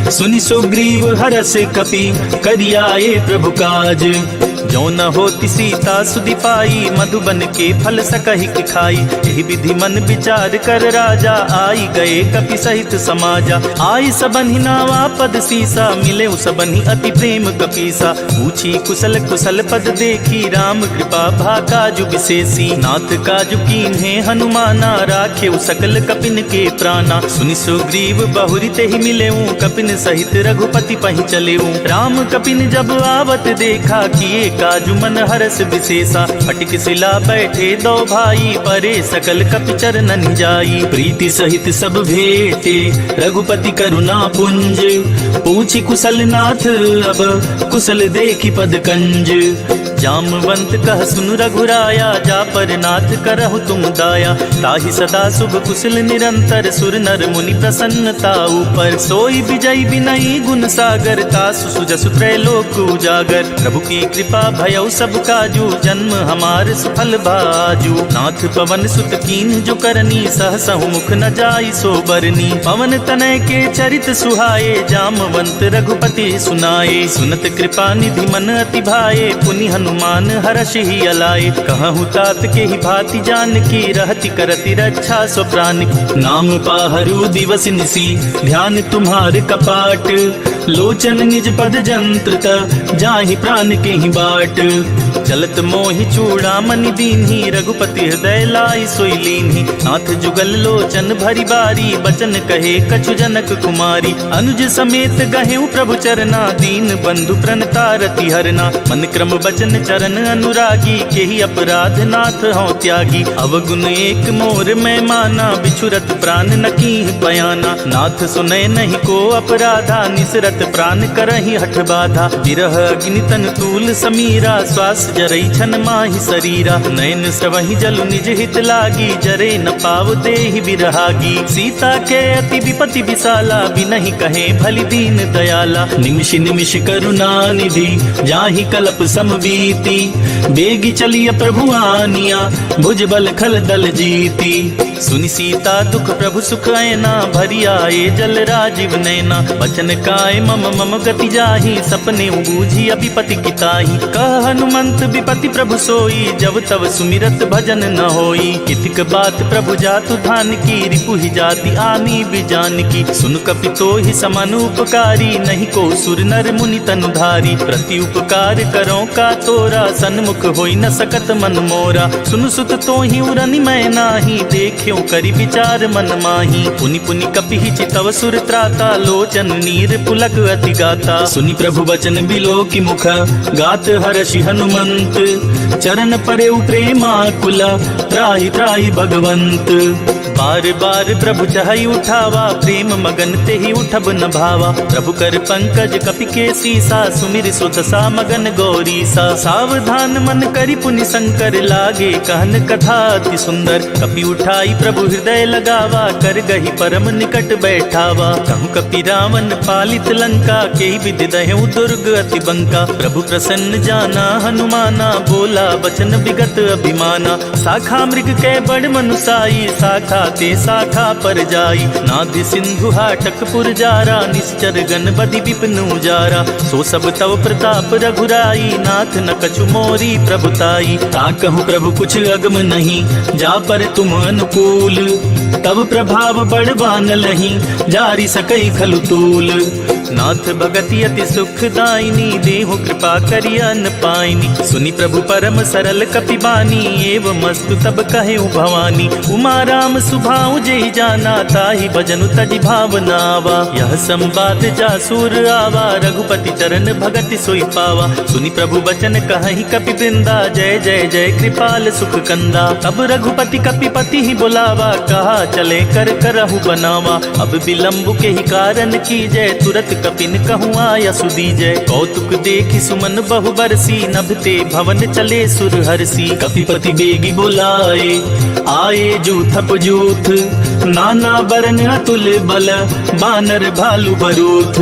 सुनि सुग्रीव हरष कपि करि आए प्रभु काज। जो न होति सीता सुधि पाई, मधुबन के फल सकहि कि खाई। एहि विधि मन विचार कर राजा, आई गए कपि सहित समाजा। आई सबन्हि नावा पद सीसा, मिलेउ सबन्हि अति प्रेम कपीसा। पूछी कुशल कुशल पद देखी, राम कृपा भा काजु विशेषी। नाथ काजु कीन्हे हनुमाना, राखेउ सकल कपिन के प्राना। सुनि सुग्रीव बहुरि तेहि मिलेउ, कपिन सहित रघुपति पहि चलेउ। राम कपिन जब आवत देखा, किए काजु मन हरष विशेषा। फटिक सिला बैठे दो भाई, परे सकल कपि चरणन जाई। प्रीति सहित सब भेटे रघुपति करुणा पुंज, पूछी कुशल नाथ अब कुशल देखि पद कंज। जामवंत कह सुन रघुराया, जा पर नाथ करहु तुम दाया। ताहि सदा शुभ कुशल निरंतर, सुर नर मुनि प्रसन्न ताऊ पर। सोई विजय विनयी गुण सागर, तासु सुजसु त्रैलोक उजागर। प्रभु की कृपा भयउ सब काजू, जन्म हमार सुफल भाजू। नाथ पवन सुत कीन्ह जो करनी, सहसहु मुख न जाई सो बरनी। पवन तनय के चरित सुहाए, जामवंत रघुपति सुनाए। सुनत कृपा निधि मन अति भाए, पुनि हनुमान हरषि ही अलाए। कहहु तात केहि भाँति जानकी, रहति करति रक्षा स्व प्रान की। नाम पाहरू दिवस निसि, ध्यान तुम्हार कपाट। लोचन निज पद जंत्र त, जाहि प्रान केहि बाट। चलत मोहि चूड़ामणि दीन्ही, रघुपति हृदय लाइ सोइ लीन्ही। नाथ जुगल लोचन भरि बारी, बचन कहे कछु जनक कुमारी। अनुज समेत गहेउ प्रभु चरना, दीन बंधु प्रण तारति हरना। मन क्रम बचन चरण अनुरागी, केहि अपराध नाथ हौं त्यागी। अवगुण एक मोर मैं माना, बिछुरत प्रान न कीन्ह पयाना। नाथ सुनय नहीं को अपराधा, निसरत प्रान करहि हठ बाधा। विरह अग्नि तन तूल समीरा, श्वास जरई छन माहि सरीरा। नयन स्रवहि जलु निज हित लागी, जरे न पाव देहि विरहागी। सीता के अति विपति विशाला, बिनहि कहे भलि दीन दयाला। निमिष निमिष करुणा निधि, जाहि कलप सम बीती। बेगि चलिय प्रभु आनिया, भुज बल खल दल जीती। सुनि सीता दुख प्रभु सुख ऐना, भरि आए जल राजीव नैना। बचन काय मम मम गति जाहि, सपने बूझि अबिपति किताहि। कह हनुमंत बिपति प्रभु सोई, जब तब सुमिरत भजन न होई। कितिक बात प्रभु जातु धान की, रिपुहि जाति आनी बिजान की। सुन कपि तोहि समान उपकारी, नहीं को सुर नर मुनि तनु धारी। प्रति उपकार करो का तोरा, सन्मुख होई न सकत मन मोरा। सुन सुत तोहि उरनि मैं नाही, देख्यो करि विचार मन माही। पुनि पुनि कपिहि चितव सुर त्राता, लोचन नीर पुलक अति गाता। सुनि प्रभु बचन बिलोकि मुख, गात हरषि हनुमंत। चरण परेउ प्रेमाकुल, त्राहि त्राहि भगवंत। बार बार प्रभु चहई उठावा, प्रेम मगन तेहि उठब न भावा। प्रभु कर पंकज कपि के सीसा, सुमिरि सुदसा मगन गौरीसा। सावधान मन करि पुनि संकर, लागे कहन कथा अति सुंदर। कपि उठाई प्रभु हृदय लगावा, कर गहि परम निकट बैठावा। कहु कपि रावण पालित लंका, केहि विधि दहेउ दुर्ग अति बंका। प्रभु प्रसन्न जाना हनुमाना, बोला बचन विगत अभिमाना। साखा मृग कै बड़ मनुसाई, साखा ते साखा पर जाई। नाभि सिंधु हाटक पुर जारा, निश्चर गण बदि विपिन उजारा। सो सब तव प्रताप रघुराई, नाथ न कछु मोरी प्रभुताई। ताकहु प्रभु कुछ अगम नहीं, जा पर तुम अनुकूल। तब प्रभाव बड़वान लही, जारि सकई खलु तूल। नाथ भगति अति सुखदायिनी, देहु कृपा करि अन पाइनी। सुनि प्रभु परम सरल कपि बानी, एवमस्तु तब कहेउ भवानी। उमा राम सुभाउ जेहि जाना, ताहि भजनु तजि भावना आवा। यह संवाद जा सूर आवा, रघुपति चरण भगति सोइ पावा। सुनि प्रभु बचन कहहि कपि वृंदा, जय जय जय कृपाल सुख कंदा। तब रघुपति कपि पतिहि बोलावा, कहा चले कर करहु बनावा। अब विलंब केहि कारण कीजय, तुरत कपिन कहूँ आयसु दीजय। कौतुक देखि सुमन बहु बरसी, नभ ते भवन चले सुर हरसी। कपिपति बेगि बोलाए, आए जूथप जूथ। नाना बरन अतुल बल, बानर भालु बरूथ।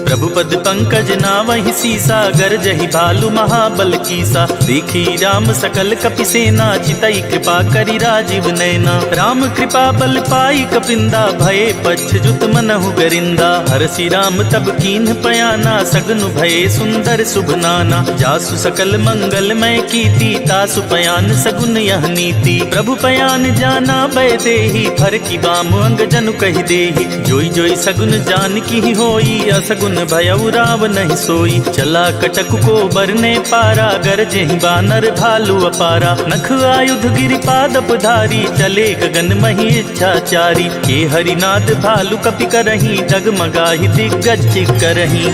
प्रभु पद पंकज नावहि सीसा, गरजहि भालु महाबल कीसा। देखि राम सकल कपि सेना, चितई कृपा करि राजीव नैना। राम कृपा बल पाई कपिंदा, भये पच्छ जुत मनहु गरिंदा। हरसि राम तब कीन्ह पयाना, सगनु भये सुंदर सुभ नाना। जासु सकल मंगल मय कीती, तासु पयान सगुन यह नीति। प्रभु पयान जाना बय देही, फरकि बाम अंग जनु कहि देही। जोइ जोइ सगुन जानकी होई, असगुन भयउ रावनहिं सोई। चला कटकु को बरने पारा, गरजेहि बानर भालु अपारा। नख आयुध गिरि पादप धारी, चले गगन महि इच्छाचारी। के हरिनाद भालु कपि करहीं, डगमगाहि दिग्गज चिक्करहीं।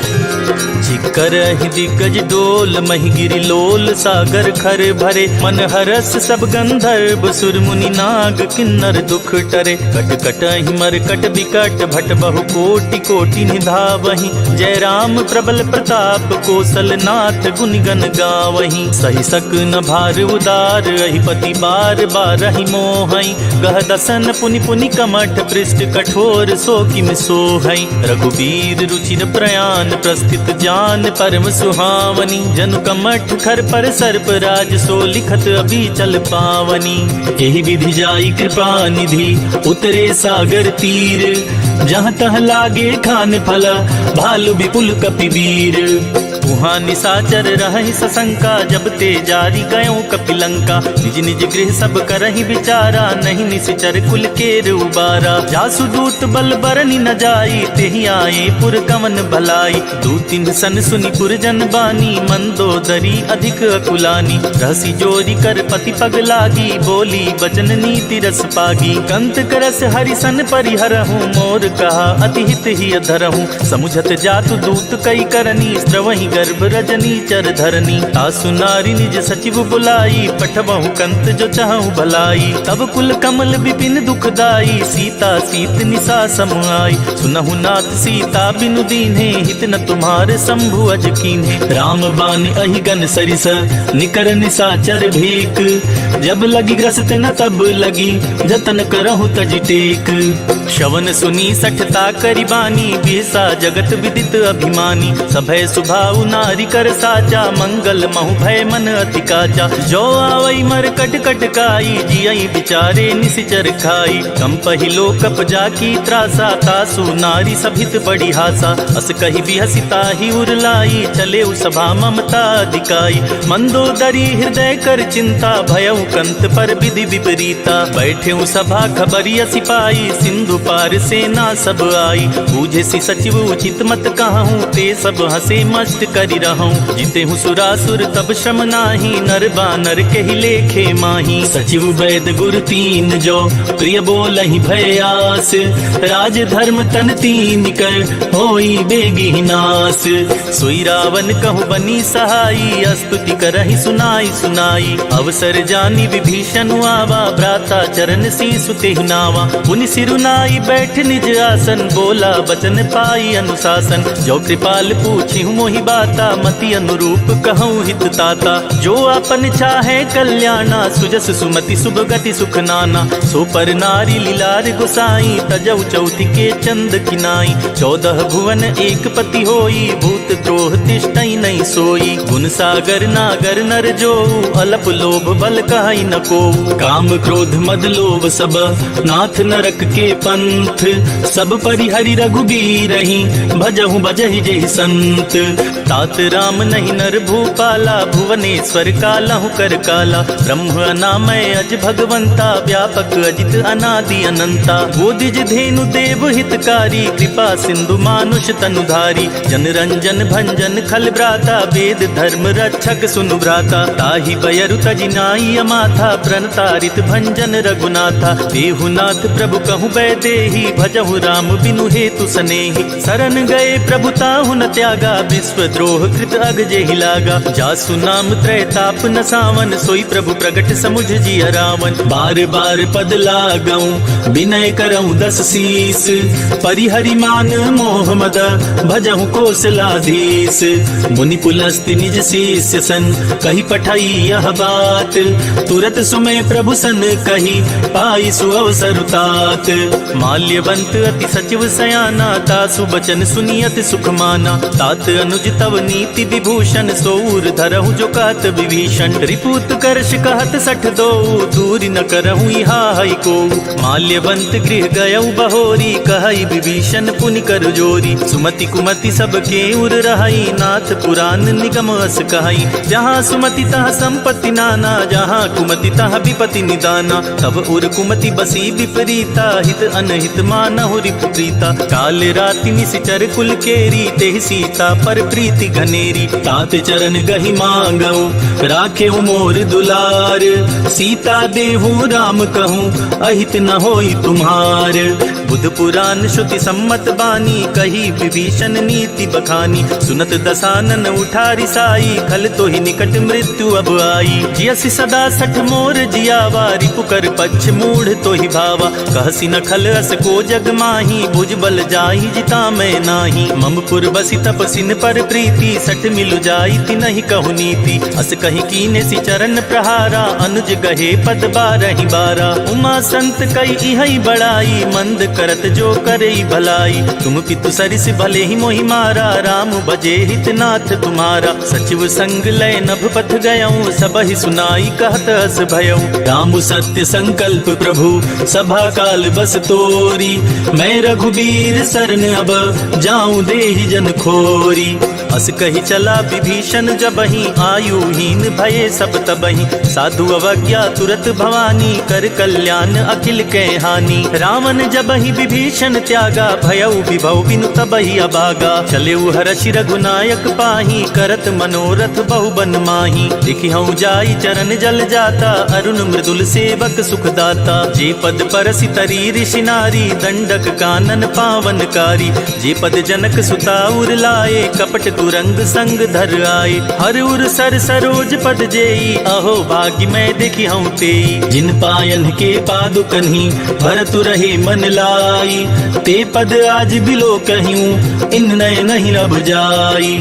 चिक्करहीं दिग्गज डोल, महि गिरि लोल सागर खर भरे। मन हरष सब गंधर्व सुर मुनि नाग किन्नर दुख टरे। कटकटहीं मरकट बिकट भट, बहु कोटि कोटि निधावहीं। जय राम प्रबल प्रताप कोसल नाथ गुण गन गावहीं। सहि सक न भार उदार अहिपति बार बारहि मोहइ। गह दसन पुनि पुनि कमठ पृष्ठ कठोर सो किम सोहइ। रघुबीर रुचिर प्रयान प्रस्थित जान परम सुहावनी। जनु कमठ खर पर सर्प राज सो लिखत अबीचल पावनी। एहि विधि जाई कृपा निधि उतरे सागर तीर। जहाँ तहाँ लागे खान फला भालु विपुल कपि वीर। उहाँ निसाचर रहहि ससंका जब ते जारि गयो कपि लंका। निज निज गृह सब करहि बिचारा नहीं निसिचर कुल केर उबारा। जासु दूत बल बरनि न जाई तेहि आए पुर कवन भलाई। दू तिन्ह सन सुनि पुरजन बानी, मंदोदरी अधिक अकुलानी। रहसि जोरि कर पति पग लागी, बोली बचन नीति रस पागी। कंत करस हरि सन परिहरहु, मोर कहा अति हित हिय धरहु। समुझत जातु दूत कई करनी, स्रवहि गर्भ रजनी चर धरनी। तासु नारि निज सचिव बुलाई, पठवहु कंत जो चहहु भलाई। तब कुल कमल विपिन दुखदाई, सीता सीत निसा सम आई। सुनहु नाथ सीता बिनु दीन्हे, हित न तुम्हार शंभु अज कीन्हे। राम बान अहि गन सरिस, निकर निसाचर भेक। जब लगि ग्रसित न तब लगि, जतन करहु तजि टेक। श्रवण सुनि सठता करि बानी, बिहसा जगत विदित अभिमानी। सभय सुभाउ नारि कर साचा, मंगल महु भय मन अति काचा। जो आवइ मरकट कटकाई, जियइ बिचारे निसिचर खाई। कंपहि लोकप जाकी त्रासा, तासु नारि सभित बड़ी हासा। अस कहि बिहसि ताहि उर लाई, चलेउ सभा ममता दिकाई। मंदोदरी हृदय कर चिंता, भयउ कंत पर विधि विपरीता। बैठेउ सभा खबरि असि पाई, सिंधु पार सेना सब आई। बूझसि सचिव उचित मत कहहु, ते सब हँसे मस्त करि रहउँ। जितेहु सुरासुर तब श्रम नाहीं, नर बानर केहि लेखे माहीं। सचिव बैद गुर तीन जो प्रिय बोलहिं भय आस, राज धर्म तन तीन कर होई बेगिहि नास। सोई रावन कहु बनी सहाई, अस्तुति करहिं सुनाई सुनाई। अवसर जानि विभीषन आवा, भ्राता चरण सीसु तेहि नावा। पुनि सिरु नाई बैठ निज आसन, बोला बचन पाई अनुशासन। जो कृपाल पूछिहु मोहि बाता, मति अनुरूप कहउँ हित ताता। जो आपन चाहे कल्याणा, सुजस सुमति सुभ गति सुख नाना। सो पर नारि लिलार गोसाई, तजउ चौथि के चंद किनाई। चौदह भुवन एक पति होई, भूत द्रोह तिष्ठइ नहीं सोई। गुण सागर नागर नर जो, अलप लोभ बल कहइ न को। काम क्रोध मद लोभ सब, नाथ नरक के पंथ। सब परिहरि रघुबीरहिं, भजहु बजहि जेहि संत। तात राम नहीं नर भूपाला, भुवनेश्वर कालहु कर काला। ब्रह्म अनामय अज भगवंता, व्यापक अजित अनादि अनंता। वो द्विज धेनु देव हितकारी, कृपा सिंधु मानुष तनुधारी। जन रंजन भंजन खल भ्राता, वेद धर्म रक्षक सुनु भ्राता। ताहि बयरु तजि नाई अमाथा, प्रण तारित भंजन रघुनाथा। देहु नाथ प्रभु कहु बैदेही, भजहु राम बिनु हेतु सनेही। सरन गए प्रभु ताहु न त्यागा, विश्व द्रोह कृत अग जेहि लागा। जासु नाम त्रय ताप नसावन, सोई प्रभु प्रगट समुझ जिय रावन। बार बार पद लागउँ बिनय करउँ दस सीस, परिहरि मान मोह मद भजहु कोसलाधीस। मुनि पुलस्ति निज शिष्य सन कहि पठाई यह बात, तुरत सुमय प्रभु सन कहि पाई सुअवसर तात। माल्यवंत अति सचिव सयाना, तासु बचन सुनि अति सुख माना। तात अनुज तव नीति विभूषण, सो उर धरहु जो कहत विभीषण। रिपु उत्कर्ष कहत सठ दोऊ, दूरि न करहु इहा हइको। माल्यवंत गृह गयउ बहोरी, कहइ विभीषण पुनि कर जोरी। सुमति कुमति सबके उर रहइ, नाथ पुरान निगम अस कहइ। जहाँ सुमति तहाँ संपत्ति नाना, जहाँ कुमति तहाँ विपति निदाना। तब उर कुमति बसी विपरीता, हित अनहित मानहु रिपु प्रीता। काल राति निसिचर कुल केरी, तेहि सीता पर प्रीति घनेरी। तात चरण गहि मांगउ राखेउ मोर दुलार, सीता देहु राम कहु अहित न होई तुम्हार। बुध पुराण श्रुति सम्मत बानी, कही विभीषण नीति बखानी। सुनत दसानन उठा रिसाई, खल तोहि निकट मृत्यु अब आई। जियसि सदा सठ मोर जियावा, रिपु कर पच्छ मूढ़ तोहि भावा। कहसि न खल अस को जग माही, भुज बल जाहि जिता मैं नाही। मम पुर बसि तप सिन पर प्रीति, सठ मिलु जाई तिनहि कहु नीति। अस कहि कीनेसि चरण प्रहारा, अनुज गहे पद बारहि बारा। उमा संत कई इहइ बड़ाई, मंद करत जो करई भलाई। तुम पितु सरिस भलेहि मोहि मारा, राम भजे हित नाथ तुम्हारा। सचिव संग लय नभ पथ गयउँ, सबहि सुनाई कहत अस भयउँ। राम सत्य संकल्प प्रभु सभा काल बस तोरी, मैं रघुबीर सरन अब जाउँ देहि जन खोरी। अस कहि चला विभीषण जबहिं, आयुहीन भये सब तबहिं। साधु अवज्ञा तुरत भवानी, कर कल्याण अखिल कै हानि। रावण जबहिं विभीषण त्यागा, भयउ विभव बिनु तबहिं अभागा। चलेउ हरषि रघुनायक पाही, करत मनोरथ बहु बन माही। देखिहउँ जाई चरण जल जाता, अरुण मृदुल सेवक सुखदाता। जे पद परसि तरी ऋषि नारी, दंडक कानन पावन कारी। जे पद जनक सुता उर लाए, कपट कुरंग संग धर आए। हर उर सर सरोज पद जेई, अहो भाग्य मैं देखिहउँ तेई। जिन पायन के पादुकन्हि, भरतु रहे मन लाई। ते पद आज बिलोकहिउँ, इन नयनहिं अब जाई।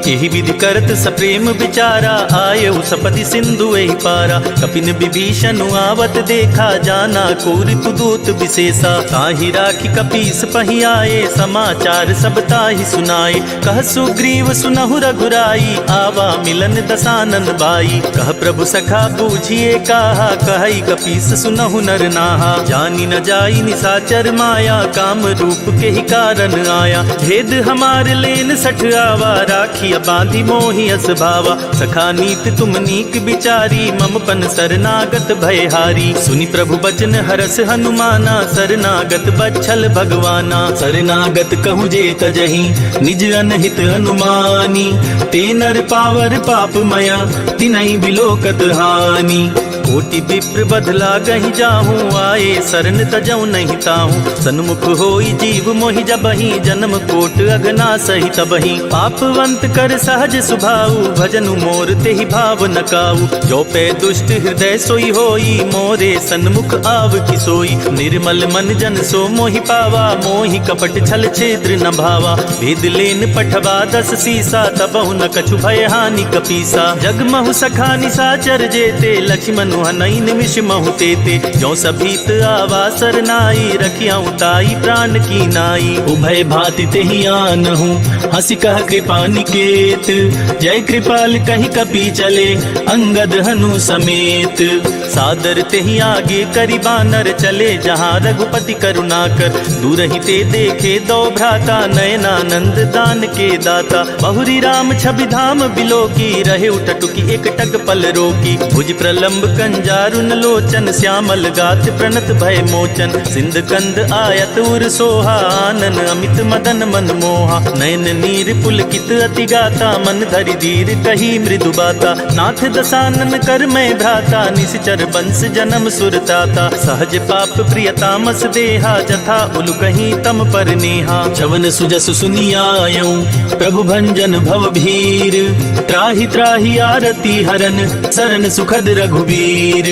एहि विधि करत सप्रेम विचारा, आयउ सपदि सिंधु एहि पारा। कपिन विभीषनु आवत देखा, जाना को रिपुदूत विशेषा। ताहि राखि कपीस पहि आए, समाचार सब ताहि सुनाए। कह सुग्रीव सुनहु रघुराई, आवा मिलन दसानन बाई। कह प्रभु सखा बूझिए काहा, कहइ कपीस सुनहु नर नाहा। जानि न जाई निसाचर माया, काम रूप केहि कारन आया। भेद हमार लेन सठ आवा, राखिया बाँधि मोहि अस भावा। सखा नीत तुम नीक बिचारी, मम पन सरनागत भय हारी। सुनि प्रभु बचन हरस हनुमाना, सरनागत बच्छल भगवाना। सरनागत कहु जे तजहिं, निज अनहित अनुमानी। ते नर पावर पाप मया, तिनहि बिलोकत हानि। कोटि विप्र बध लागहि जाहूँ, आए सरन तजउँ नहीं ताहूँ। सन्मुख होई जीव मोहि जबहिं, जनम कोट अघनासहि तबहिं। पापवंत कर सहज सुभाऊ, भजनु मोर तेहि भाव न काऊ। जो पे दुष्ट हृदय सोई होई, मोरे सन्मुख आव कि सोई। निर्मल मन जन सो मोहि पावा, मोहि कपट छल छिद्र न भावा। भेद लेन पठवा दस सीसा, तबहु न कछु भय हानि कपीसा। जग महु सखा निसाचर जेते, लछिमनु हनइ निमिष महु तेते। जो सभीत आवा सरनाई, रखियउ ताई प्रान की नाई। उभय भाँति तेहि आनहु, हँसि कह कृपा निकेत। जय कृपाल कहि कपि चले, अंगद हनु समेत। सादर तेहि आगे करि बानर, चले जहाँ रघुपति करुणाकर। दूरहिं ते देखे दो भ्राता, नयनानंद दान के दाता। बहुरि राम छवि धाम बिलोकी, रहे उठटुकि एकटक पल रोकी। भुज प्रलंब कंजारुन लोचन, श्यामल गात्र प्रणत भय मोचन। सिंध कंद आयत उर सोहा, आनन अमित मदन मन मोहा। नयन नीर पुलकित अति गाता, मन धरि धीर कही मृदु बाता। नाथ दसानन कर मैं भ्राता, निसिचर बंस जनम सुर त्राता। सहज पाप प्रिय तामस देहा, जथा उलुकहीं तम पर नेहा। जवन सुजस सुनि आयउ प्रभु भंजन भव भीर, त्राहि त्राहि आरती हरन सरन सुखद रघुबीर।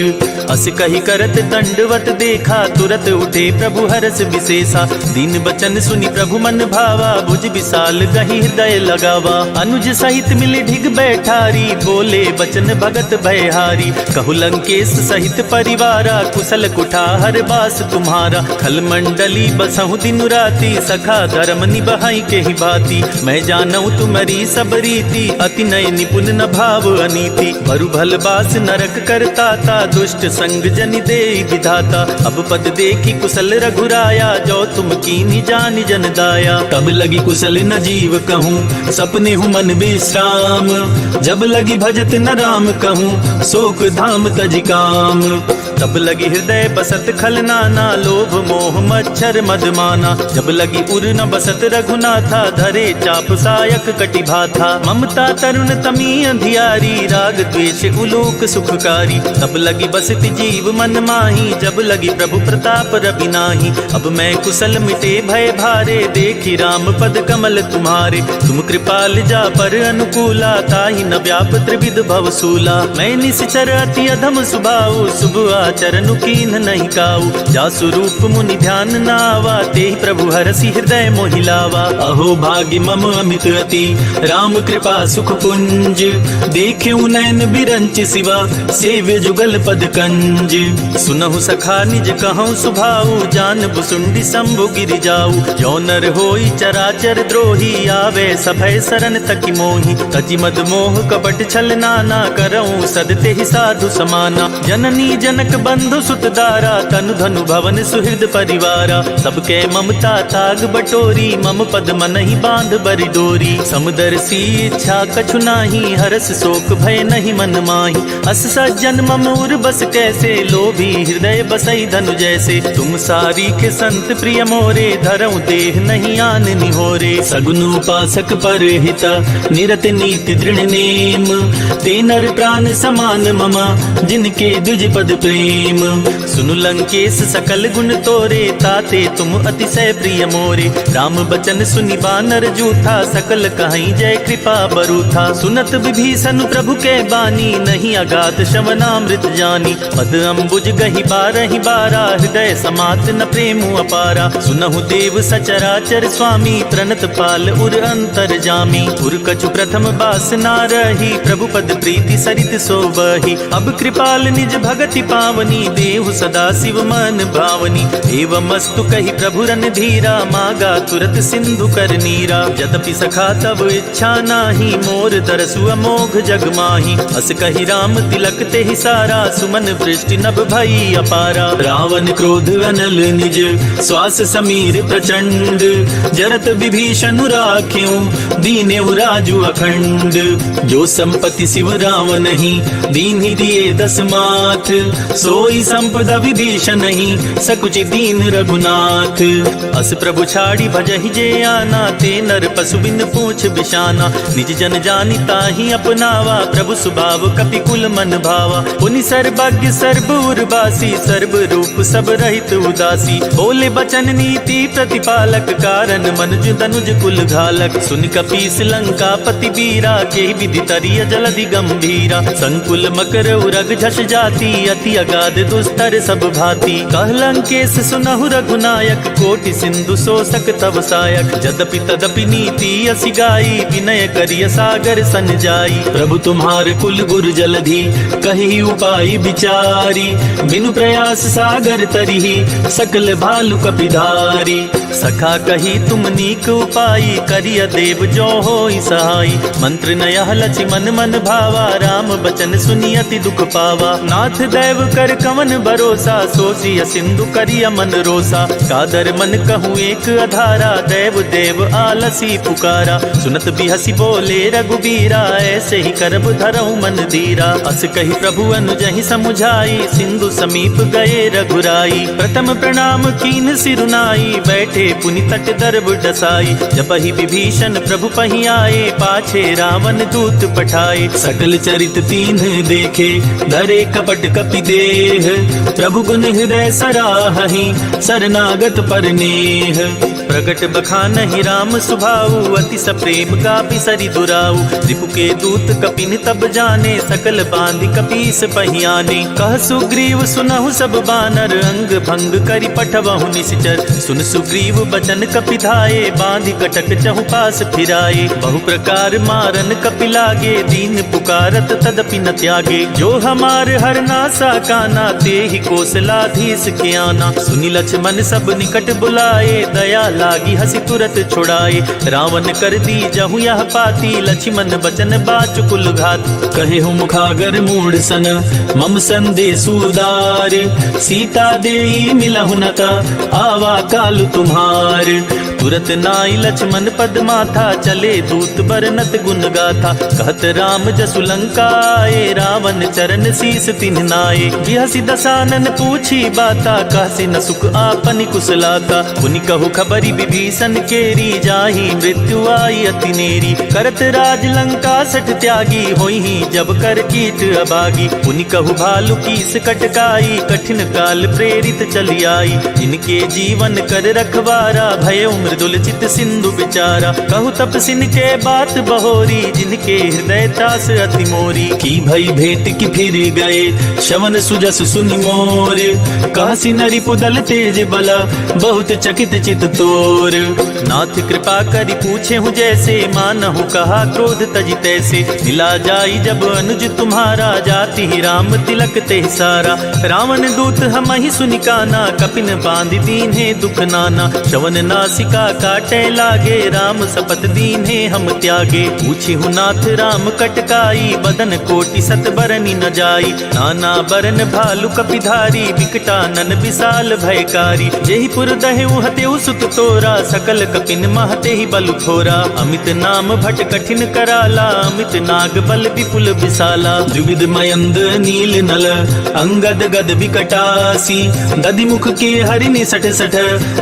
अस कहि करत दंडवत देखा, तुरत उठे प्रभु हरष विशेषा। दीन बचन सुनि प्रभु मन भावा, भुज विशाल गहि हृदय लगावा। अनुज सहित मिलि ढिग बैठारी, बोले बचन भगत भयहारी। कहु लंकेश सहित परिवारा, कुसल कुठार बास तुम्हारा। खल मंडली बसहु दिन राति, सखा धर्म निबहइ केहि भाँति। मैं जानउ तुमरी सब रीति, अति नय निपुन न भाव अनीति। बरु भल बास नरक कर ताता, दुष्ट संग जनि देइ विधाता। अब पद देखि कुसल रघुराया, जो तुम कीन्ही जानि जन दाया। तब लगि कुसल न जीव कहूँ, सपनेहु मन विश्राम। जब लगि भजत न राम कहूँ, सोक धाम तजि काम। तब लगी हृदय बसत खल नाना, लोभ मोह मच्छर मद माना। जब लगी उर न बसत रघुनाथा, धरे चाप सायक कटि भाथा। ममता तरुण तमी अंधियारी, राग द्वेष उलोक सुखकारी। तब लगी बसत जीव मन माही, जब लगी प्रभु प्रताप रवि नाही। अब मैं कुशल मिटे भय भारे, देखि राम पद कमल तुम्हारे। तुम कृपाल जा पर अनुकूला, ताहि न व्याप त्रिविध भव सूला। मैं निशिचर अति अधम सुभाऊ, शुभ आचरण कीन्ह नहीं काऊ। जासु रूप मुनि ध्यान न आवा, तेहि प्रभु हरषि हृदय मोहि लावा। अहो भाग्य मम अमित अति, राम कृपा सुख पुंज। देखेउ नैन बिरंचि सिवा, सेव्य जुगल पद कंज। सुनहु सखा निज कहउँ सुभाऊ, जान भुसुंडी शंभु गिरि जाऊ। जो नर होई चराचर द्रोही, आवे सभय सरन तकि मोही। तजि मद मोह कपट छल नाना, करउँ सद तेहि साधु समाना। जननी जनक बंधु सुत दारा, तनु धनु भवन सुहृद परिवारा। सबके ममता ताग बटोरी, मम पद मनहि बांध बरि डोरी। समदर्शी इच्छा कछु नाही, हरष शोक भय नहीं मन माही। अस सज्जन मम उर बस कैसे, लोभी हृदय बसई धनु जैसे। तुम सारीखे संत प्रिय मोरे, धरउँ देह नहीं आन निहोरे। सगुन उपासक परहिता, निरत नीति दृढ़ नेम। ते नर प्राण समान मम, जिनके द्विज पद प्रेम। सुनु लंकेश सकल गुण तोरे, ताते तुम अतिशय प्रिय मोरे। राम बचन सुनि बानर जूथा, सकल कहई जय कृपा बरूथा। सुनत विभीषन प्रभु के बानी, नहीं अगाध श्रवणामृत जानी। पद अम्बुज गहि बारहि बारा, हृदय समात न प्रेम अपारा। सुनहु देव सचराचर स्वामी, प्रणत पाल उर अंतरजामी। उर कछु प्रथम बासना रही, प्रभु पद प्रीति सरित सो बही। अब कृपाल निज भगति पावनी, देहु सदा शिव मन भावनी। एवमस्तु कहि प्रभु रणधीरा, मागा तुरत सिंधु कर नीरा। यद्यपि सखा तब इच्छा नाही, मोर दरसु अमोघ जग माही। अस कहि राम तिलक तेहि सारा, सुमन वृष्टि नभ भई अपारा। रावण क्रोध अनल निज, श्वास समीर प्रचंड। जरत विभीषन राख्यउ, दीन्यउ राजु अखंड। जो संपत्ति शिव रावनहिं, दीन्हि दिए दस माथ। सोई संपदा विभीषनहिं, सकुचि दीन्ह रघुनाथ। अस प्रभु छाड़ि भजहि जे आना, ते नर पशु बिन पूछ बिसाना। निज जन जानि ताहि अपनावा, प्रभु सुभाव कपि कुल मन भावा। पुनि सर्वज्ञ सर्व उर्वासी, सर्व रूप सब रहित उदासी। बोले बचन नीति प्रतिपालक, कारण मनुज तनुज कुल घालक। सुनि कपीस लंकापति बीरा, केहि विधि तरिय जलधि गंभीरा। संकुल मकर उरग झस जाति, अति अगाध दुस्तर सब भाँति। कह लंकेश सुनहु रघुनायक, कोटि सिंधु शोषक तव सायक। जदपि तदपि नीति असि गाई, विनय करिय सागर सन जाई। प्रभु तुम्हार कुल गुर जलधि, कहि उपाय विचारी। बिनु प्रयास सागर तरिहि, सकल भालु कपिधारी। सखा कही तुम नीक उपाई, करिय देव जो होई सहाई। मंत्र न यह लछिमन मन भावा, राम बचन सुनि अति दुख पावा। नाथ दैव कर कवन भरोसा, सोचिय सिंधु करिय मन रोसा। कादर मन कहूँ एक अधारा, दैव देव आलसी पुकारा। सुनत बिहसि बोले रघुबीरा, ऐसे ही करब धरहु मन धीरा। अस कहि प्रभु अनुजहि समुझाई, सिंधु समीप गए रघुराई। प्रथम प्रणाम कीन्ह सिरुनाई, बैठे पुनि तट दरब डसाई। जबहि विभीषन प्रभु पहि आए, पाछे रावण दूत पठाए। सकल चरित कीन्ह देखे, धरे कपट कपि देह। प्रभु गुन हृदय सराहहि, शरणागत पर नेह। प्रगट बखानहि राम सुभाऊ, अति सप्रेम गाबि सरि दुराऊ। रिपु के दूत कपिन तब जाने, सकल बाँधि कपीस पहि आने। कह सुग्रीव सुनहु सब बानर, अंग भंग करि पठवहु निसिचर। सुन सुग्रीव बचन कपि धाए, बाँधि कटक चहुपास फिराए। बहु प्रकार मारन कपि लागे, दीन पुकारत तदपि न त्यागे। जो हमार हरनासा काना, तेहि कोसलाधीस के आना। सुनि लछिमन सब निकट बुलाए, दया लागि हँसि तुरत छुड़ाए। रावण कर दीजहु यह पाती, लछिमन बचन बाचु कुल घात। कहेहु मुखागर मूढ़ सन, मम संदेसु उदार। सीता देई मिलहु न ता, आवा काल तुम्हार। तुरत नाई लक्ष्मण पद माथा, चले दूत बरनत गुण गाथा। कहत राम जसु लंका आए, रावण चरण शीस तिन्ह नाए। बिहसि दसानन पूछी बाता, कहसि न सुख आपनि कुशलाता। पुनि कहु खबरि विभीषण केरी, जाहि मृत्यु आई अति नेरी। करत राज लंका सठ त्यागी, होइहीं जब कर कीट अबागी। पुनि कहु भालु कीस कटकाई, कठिन काल प्रेरित चलि आई। जिनके जीवन कर रखवारा, भयउ मृदुल चित सिंधु विचारा। कहु तपसिन के बात बहोरी, जिनके हृदय त्रास अति मोरी। की भई भेंट कि फिरि गए, श्रवण सुजस सुनि मोर। कहसि न रिपु दल तेज बला, बहुत चकित चित तोर। नाथ कृपा करि पूछेहु जैसे, मानहु कहा क्रोध तजि तैसे। मिला जाई जब अनुज तुम्हारा, जातिहि राम तिलक तेहि सारा। रावण दूत हमहि सुनि काना, कपिन बाँधि दीन्हे दुख नाना। श्रवण नासिका काटे लागे, राम सपथ दीन्हे हम त्यागे। पूछेहु नाथ राम कटकाई, बदन कोटि सत बरनि न जाई। नाना बरन भालु कपिधारी, विकटानन विशाल भयकारी। जेहि पुर दहेउ हतेउ सुत तोरा, सकल कपिन मह तेहि बलु थोरा। अमित नाम भट कठिन कराला, अमित नाग बल विपुल विशाला। द्विविध मयंद नील नल, अंगद गद विकटासी। दधि मुख के हरिनि सठ सठ,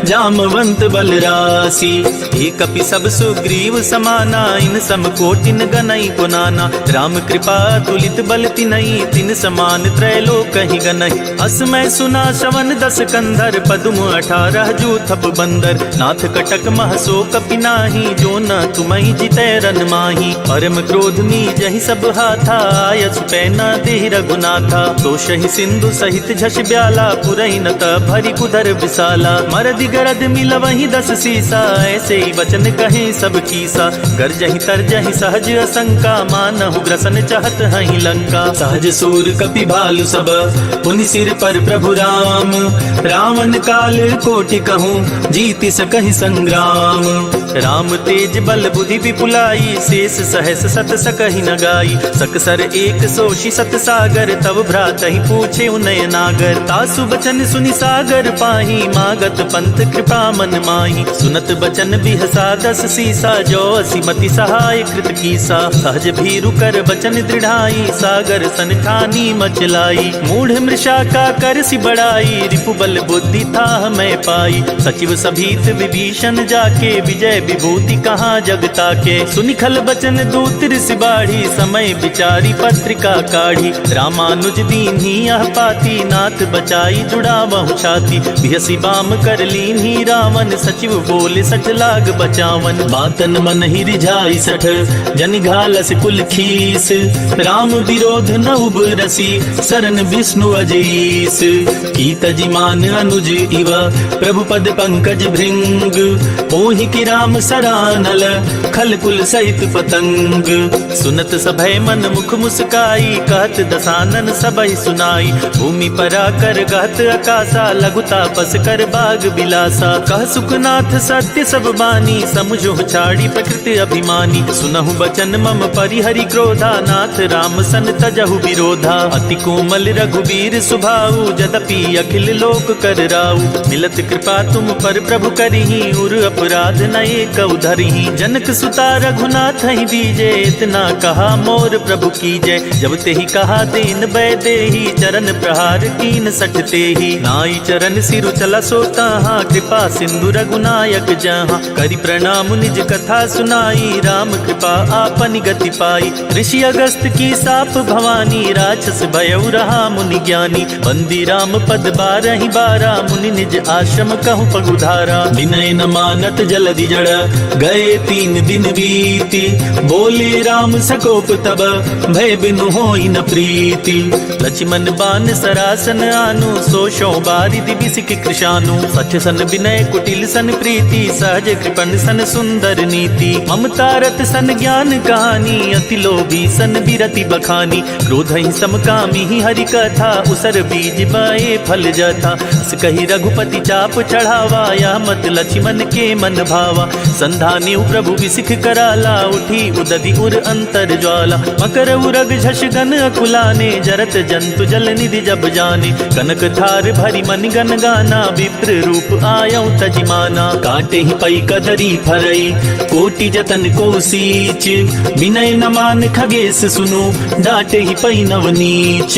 जामवंत बल रासी। हे कपि सब सुग्रीव समाना, इन सम कोटिन गनई को नाना। राम कृपा तुलित बल तिनई, तिन समान त्रैलोकहि गनई। असमय सुना श्रवण दस कंधर, पदुम अठारह जूथप बंदर। नाथ कटक मह सो कपि नाही, जो न तुमहि जितै रन माही। परम क्रोध मीजहि सब हाथा, आयसु पै न देहि रघुनाथा। तोषहि सिंधु सहित झसि ब्याला, पुरहिन त भरि कुधर विसाला। मरदि गरद मिलवहि दस सीसा, ऐसेइ वचन कहे सब कीसा। गरजहि तरजहि सहज असंका, मानहु ग्रसन चहत हहि लंका। सहज सूर कपि भालु सब, पुनि सिर पर प्रभु राम। रावण काल कोटि कहूँ, जीति सकहि संग्राम। राम तेज बल बुद्धि विपुलाई, शेष सहस सत सकहि न गाई। सक सर एक सोषि सत सागर, तव भ्रातहि पूछेउ नय नागर। तासु बचन सुनि सागर पाही, मागत पंथ कृपा मन माही। सुनत बचन बिहसा दस सीसा, जो असि मति सहाय कृत कीसा। सहज भीरु कर बचन दृढ़ाई, सागर सन ठानी मचलाई। मूढ़ मृषा का करसि बड़ाई, रिपु बल बुद्धि थाह मय पाई। सचिव सभीत विभीषण जाके, विजय विभूति कहाँ जग ताके। सुनि खल बचन दूत ऋषि बाढ़ी, समय विचारि पत्रिका काढ़ी। रामानुज दीन्ही यह पाती, नाथ बचाई जुड़ावहु छाती। बिहसि बाम कर लीन्ही रावण, सचिव बोले सठ लाग बचावन। बातन मनहि रिझाई सठ, जनि घालस कुल खीस। राम विरोध न उबरसि, सरन विष्णु अज ईस। की तजि मान अनुज इव, प्रभु पद पंकज भृंग। पोहि कि राम सरानल, खल कुल सहित पतंग। सुनत सभय मन मुख मुस्काई, कहत दसानन सबहि सुनाई। भूमि पराकर गहत अकासा, लघु तापस कर बाग बिलासा। कह सुखनाथ सत्य सब बानी, समुझहु छाड़ी प्रकृति अभिमानी। सुनहु बचन मम परिहरि क्रोधा, नाथ राम सन तजहु विरोधा। अति कोमल रघुबीर सुभाऊ, जदपि अखिल लोक कर राऊ। मिलत कृपा तुम पर प्रभु करिहीं, उर अपराध न एकउ धरिहीं। जनक सुता रघुनाथहि दीजे, इतना कहा मोर प्रभु कीजे। जब तेहि कहा दीन वैदेही, चरण प्रहार कीन सठ तेही। नाई चरण सिरु चला सो ताहाँ, कृपा सिंधु रघुनायक जहाँ। करि प्रणाम निज कथा सुनाई, राम कृपा आपनि गति पाई। ऋषि अगस्त की साप भवानी, राक्षस भयउ रहा मुनि ज्ञानी। बंदी राम पद बारहि बारा, मुनि निज आश्रम कहु पगुधारा। विनय न मानत जलदि जड़, गए तीन दिन बीति। बोले राम सकोप तब, भय बिनु होई न प्रीति। लक्ष्मण बान सरासन आनु, सो सौ बारिदि बिसिखि कृशानु। सठ सन विनय कुटिल सन प्रीति, सहज कृपण सन सुंदर नीति। ममता रत सन ज्ञान कहानी, अति लोभी सन विरति बखानी। क्रोधहि सम कामिहि हरि कथा, उसर बीज बए फल जथा। अस कहि रघुपति चाप चढ़ावा, यह मत लक्ष्मण के मन भावा। संधानिउ प्रभु बिसिख कराला, उठी उदधि उर अंतर ज्वाला। मकर उरग झष गन अकुलाने, जरत जंतु जल निधि जब जाने। कनक थार भरि मनि गन गाना, विप्र रूप आयउ तजि माना। डाँटेहि पइ कदरी फरइ, कोटि जतन को सीच। बिनय न मान खगेस सुनु, डाँटेहि पइ नव नीच।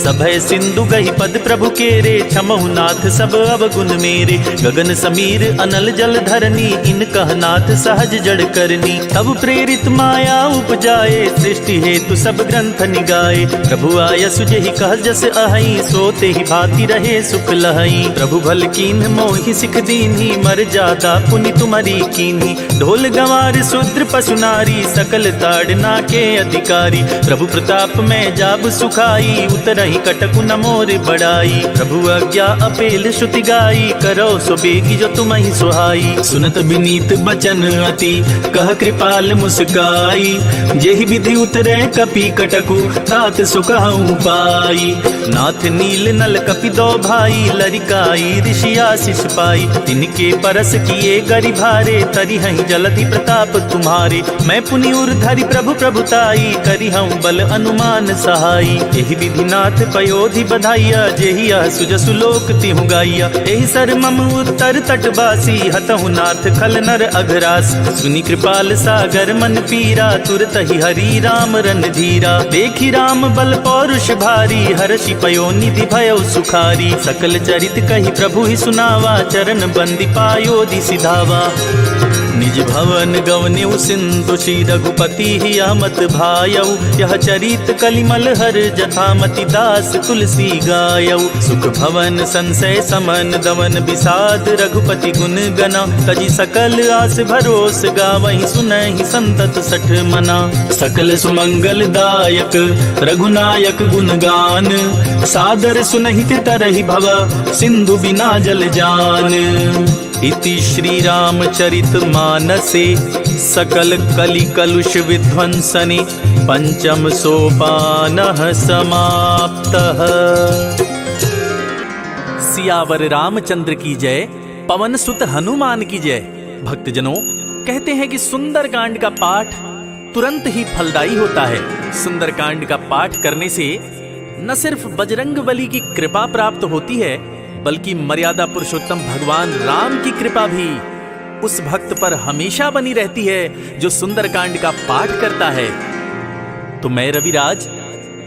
सभय सिंधु गहि पद प्रभु केरे, क्षमहु नाथ सब अवगुन मेरे। गगन समीर अनल जल धरनी, इनकह नाथ सहज जड़ करनी। तब प्रेरित माया उपजाए, सृष्टि हेतु सब ग्रंथ निगाए। प्रभु आयसु जेहि कह जस अहइ, सो तेहि भाँति रहे सुख लहइ। प्रभु भल कीन्ह मोहि सिख दीन्ही, मर जादा पुनि तुमरी कीन्ही। ढोल गँवार शूद्र पसु नारी, सकल ताड़ना के अधिकारी। प्रभु प्रताप मइँ जाब सुखाई, उतरहिं कटकु न मोर बड़ाई। प्रभु आज्ञा अपेल श्रुति गाई, करौ सो बेगि जो तुमहिं सुहाई। सुनत बिनीत बचन अति, कह कृपाल मुसकाई। जेहि बिधि उतरे कपि कटकु, तात सो कहउँ पाई। नाथ नील नल कपि दो भाई, लरिकाई ऋषि आसिस पाई। तिनके परस किए गरि भारे, तरिहइँ जलधि प्रताप तुम्हारे। मइँ पुनि उर धरि प्रभु प्रभुताई, करिहउँ बल अनुमान सहाई। एहि बिधि नाथ पयोधि बधाइया, जेहि अहसु जसु लोक तिहुँ गाइया। एहि सर मम उत्तर तट बासी, हतहु नाथ खल नर अघरास। सुनि कृपाल सागर मन पीरा, तुरतहि हरि राम रणधीरा। देखि राम बल पौरुष भारी, हरषि पयो निधि भयउ सुखारी। सकल चरित कहि प्रभुहि सुनावा, चरण बंदि पायोधि सिधावा। निज भवन गवनेउ सिंधु, श्री रघुपति हिया मत भायउ। यह चरित कलिमल हर जथा, मति दास तुलसी गायउ। सुख भवन संसय समन दवन, बिसाद रघुपति गुन गना। तजि सकल आस भरोस, गावहिं सुनहिं संतत सठ मना। सकल सुमंगल दायक रघुनायक गुन गान, सादर सुनहिं ते तरहिं भव सिंधु बिना जल जान। इति श्री रामचरित मानसे सकल कलि कलुष विध्वंसने पंचम सोपानः समाप्तः। सियावर रामचंद्र की जय, पवन सुत हनुमान की जय। भक्तजनों, कहते हैं कि सुंदरकांड का पाठ तुरंत ही फलदायी होता है। सुंदरकांड का पाठ करने से न सिर्फ बजरंग बली की कृपा प्राप्त होती है, बल्कि मर्यादा पुरुषोत्तम भगवान राम की कृपा भी उस भक्त पर हमेशा बनी रहती है, जो सुंदरकांड का पाठ करता है। तो मैं रविराज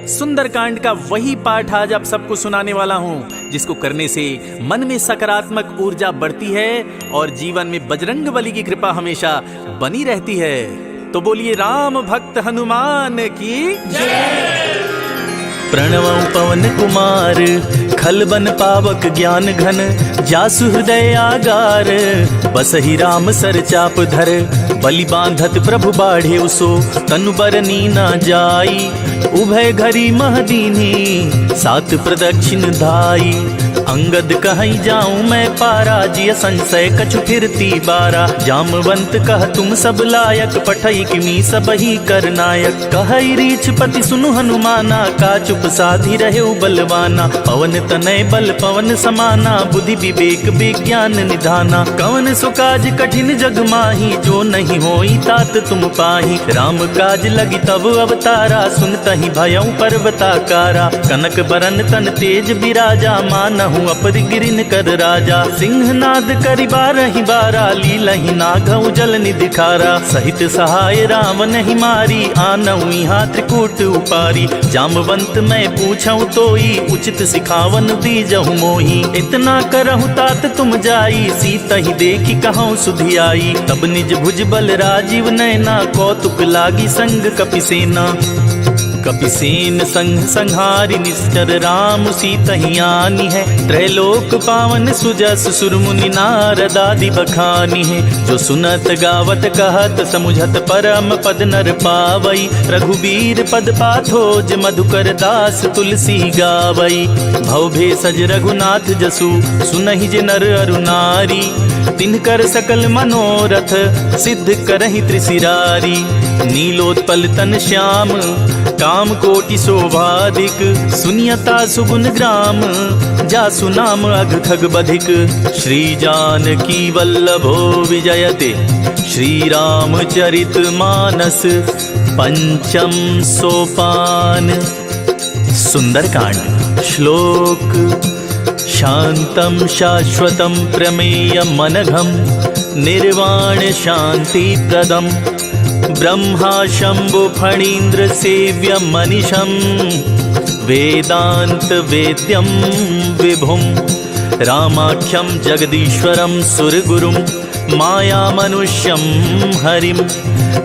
सुंदरकांड का वही पाठ आज आप सबको सुनाने वाला हूँ, जिसको करने से मन में सकारात्मक ऊर्जा बढ़ती है और जीवन में बजरंग बली की कृपा हमेशा बनी रहती है। तो बोलिए राम भक्त हनुमान की जय। प्रणवउ पवन कुमार, खल बन पावक ज्ञान घन, जासु हृदय आगार। बसहि राम सर चाप धर, बलि बाँधत प्रभु बाढ़ेउ सो, तनु बरनी न जाई। उभय घरी मह दीन्ही सात प्रदक्षिण धाई। अंगद कहइ जाउँ मैं पारा, जिय संसय कछु फिरती बारा। जामवंत कह तुम सब लायक, पठइ किमी सबही कर नायक। कहइ रीछपति सुनु हनुमाना, का चुप साधि रहेउ बलवाना। पवन तनय बल पवन समाना, बुद्धि विवेक विज्ञान निधाना। कवन सो काज कठिन जग माही, जो नहीं होई तात तुम पाही। राम काज लगि तब अवतारा, सुनतहि भयउ पर्वताकारा। कनक बरन तन तेज बिराजा, मानहु अपर गिरिन कर राजा। सिंहनाद करि बारहि बारा, लीलहि नागउ जल निधि खारा। सहित सहाय रावनहि मारी, आनउ इहाँ त्रिकूट उपारी। जामवंत मैं पूछउँ तोई, उचित सिखावन दीजहु मोही। इतना करहु तात तुम जाई, सीतहि देखि कहउँ सुधि आई। तब निज भुज बल राजीव नयना, कौतुक लागी संग कपिसेना। कपिसेन संग संहारि निश्चर, राम सीतहि आनिहैं। त्रैलोक पावन सुजस सुर मुनि नारद आदि बखानिहैं। जो सुनत गावत कहत समुझत परम पद नर पावई। रघुबीर पद पाथो जे मधुकर दास तुलसी गावई। भव भेषज रघुनाथ जसु सुनहि जे नर अरु नारी। तिनकर सकल मनोरथ सिद्ध करहिं त्रिसिरारी। नीलोत्पल तन श्याम काम कोटि शोभादिक। सुनियता सुगुन ग्राम जासु नाम अघ खग बधिक। श्री जानकी वल्लभो विजयते श्री रामचरित मानस पंचम सोपान। सुंदरकांड। श्लोक। शांतं शाश्वतं प्रमेयमनघं निर्वाण शांति प्रदम ब्रह्मा शंभु फणींद्र सेव्य मनिशम वेदांत वेद्यम विभुम रामाख्यम जगदीश्वरम सुरगुरुम माया मनुष्यम हरिम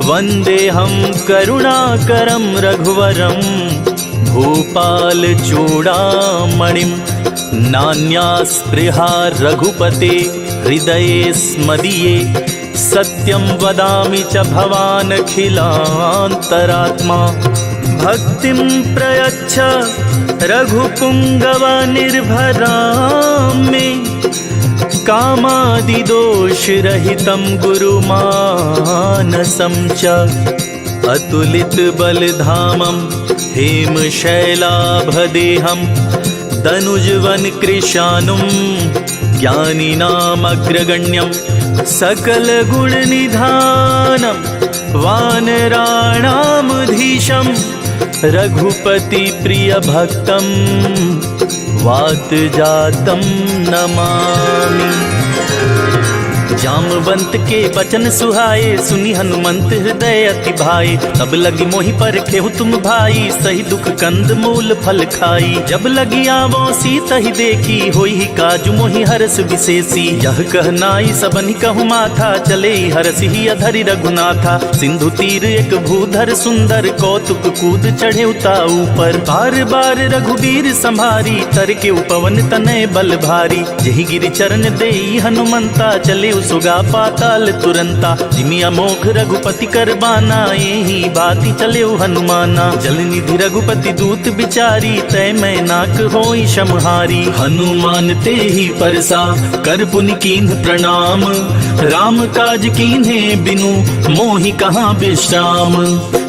वंदेहम करुणाकरम रघुवरम भूपाल चूड़ामणिम। नान्या स्पृहा रघुपते हृदये स्मदीये सत्यं वदामि च भवानखिलान्तरात्मा। भक्तिं प्रयच्छ रघुपुङ्गव निर्भरां मे कामादिदोषरहितं गुरुमानसं च। अतुलित बल धामम हेम शैलाभ देहम दनुज वन कृशानुम ज्ञानिनाम अग्रगण्यम सकल गुण निधानम वानराणाम धीशम रघुपति प्रिय भक्तम वात जातम नमामि। जामवंत के बचन सुहाए, सुनि हनुमंत हृदय अति भाए। तब लगी मोहि परखेहु तुम भाई, सही दुख कंद मूल फल खाई। जब लगी आवों सीतहि देखी, होइहि काजु मोहि हरष विसेसी। यह कह नाई सबनि कहु माथा, चले हरषि हिय धरि रघुनाथा। सिंधु तीर एक भूधर सुंदर, कौतुक कूद चढ़ेउ ता ऊपर। बार बार रघुबीर संभारी, तरकेउ पवन तनय बल भारी। जेहि गिरि चरण देई हनुमंता, चलेउ सुगा पाताल तुरंता। जिमि अमोघ रघुपति कर बाना, एहि बाति चलेउ हनुमाना। जल निधि रघुपति दूत बिचारी, तय मैनाक होई समहारी। हनुमान तेहि परसा कर पुनि कीन्ह प्रणाम, राम काज कीन्हे बिनु मोहि कहाँ विश्राम।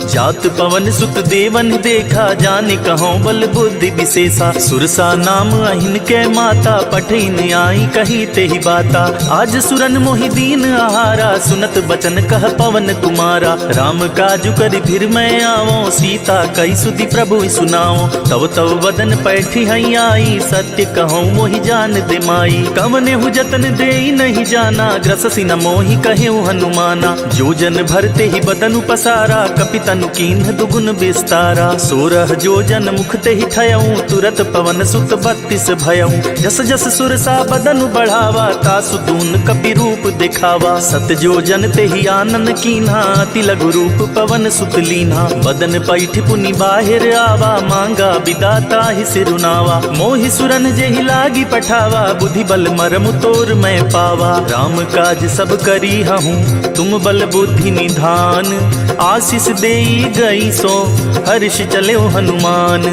जात पवन सुत देवन देखा, जाने कहौं बल बुद्धि विशेषा। सुरसा नाम अहिन के माता, पठइन आई कही तेहि बाता। आज सुरन मोहि दीन आहारा, सुनत बचन कह पवन कुमारा। राम काजु करि फिर मैं आवों, सीता कहि सुधि प्रभु सुनाओ। तव तव वदन पैठिहैं आई, सत्य कहौं मोहि जान दे माई। कवनेहु जतन देई नहीं जाना, ग्रससि न मोहि कहेउ हनुमाना। जोजन भर तेहि बदनु पसारा, कपि तनु कीन्ह दुगुन बिस्तारा। सोरह जोजन मुख तेहि ठयउँ, तुरत पवन सुत बत्तीस भयउँ। जस जस सुरसा बदनु बढ़ावा, तासु दून कपि रूप देखावा। सत जोजन तेहि आनन कीन्हा, अति लघु रूप पवन सुत लीन्हा। बदन पैठि पुनि बाहिर आवा, माँगा बिदा ताहि सिरुनावा। मोहि सुरन जेहि लागि पठावा, बुद्धि बल मरम तोर मैं पावा। राम काज सब करिहउँ तुम बल बुद्धि निधान, आसिस देई गई सो हरिष चलेउ हनुमान।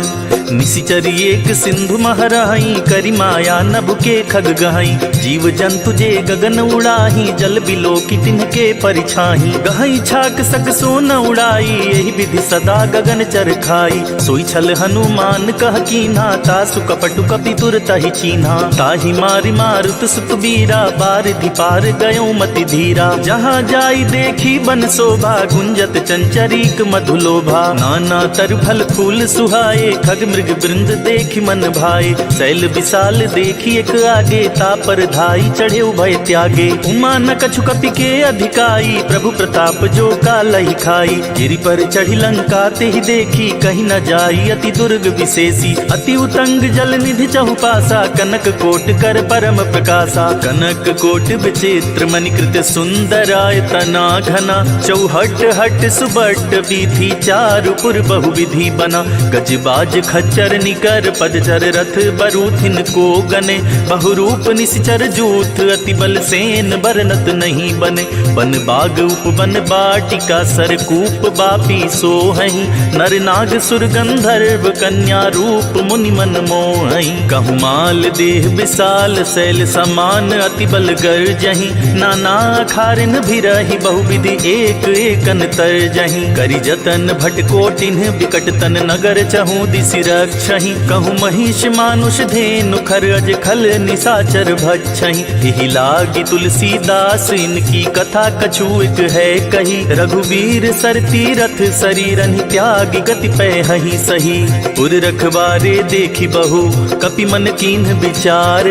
निसिचर एक सिंधु मह रहई, करि माया नभ के खग गहई। जीव जंतु जे गगन उड़ाही, जल बिलोकि तिन्ह के परिछाही। गहई छाक सक सोन उड़ाई, एहि विधि सदा गगन चर खाई। सोई छल हनुमान कह कीन्हा, तासु कपटु कपि तुरतहि चीन्हा। ताहि मारि मारुत सुत बीरा, बारिधि पार गयउ मति धीरा। जहाँ जाई देखी बन शोभा, गुंजत चंचरीक मधुलोभा। नाना तरु फल फूल सुहाए, खग मृग वृंद देखि मन भाए। सैल विशाल देखि एक आगे, ता पर धाई चढ़ेउ भय त्यागे। उमा न कछु कपि के अधिकाई, प्रभु प्रताप जो कालहि खाई। गिरि पर चढ़ि लंका तेहि देखी, कहि न जाई अति दुर्ग विशेषी। अति उतंग जल निधि चहुपासा, कनक कोट कर परम प्रकासा। कनक कोट विचित्र मणि कृत सुंदरायतना घना। चौहट हट सुबट वीथि, चारु पुर बहु विधि बना। गज बाज खच्चर निकर पदचर, रथ बरूथिन को गने। बहुरूप निसिचर जूथ, अति बल सेन बरनत नहीं बने। बन बाग उपबन बाटिका, सरकूप बापी सोहहि। नर नाग सुर गंधर्व, कन्या रूप मुनि मन मोहहि। कहु माल देह विशाल, सैल समान अति बल गर्जहि। नाना अखारिन भिरहि, बहुविधि एक एकन तर्जहि। करि जतन भट कोटिन्ह, बिकट तन नगर चहु दिसि रक्षहि। कहूँ महिष मानुष धेनु खर अज खल निशाचर भक्षहि। यही लागि तुलसीदास इनकी कथा कछु एक है कही। रघुबीर सर तीरथ सरीरनि त्यागि गति पै हहि सही। उर रखवारे देखि बहु कपि मन कीन्ह बिचार।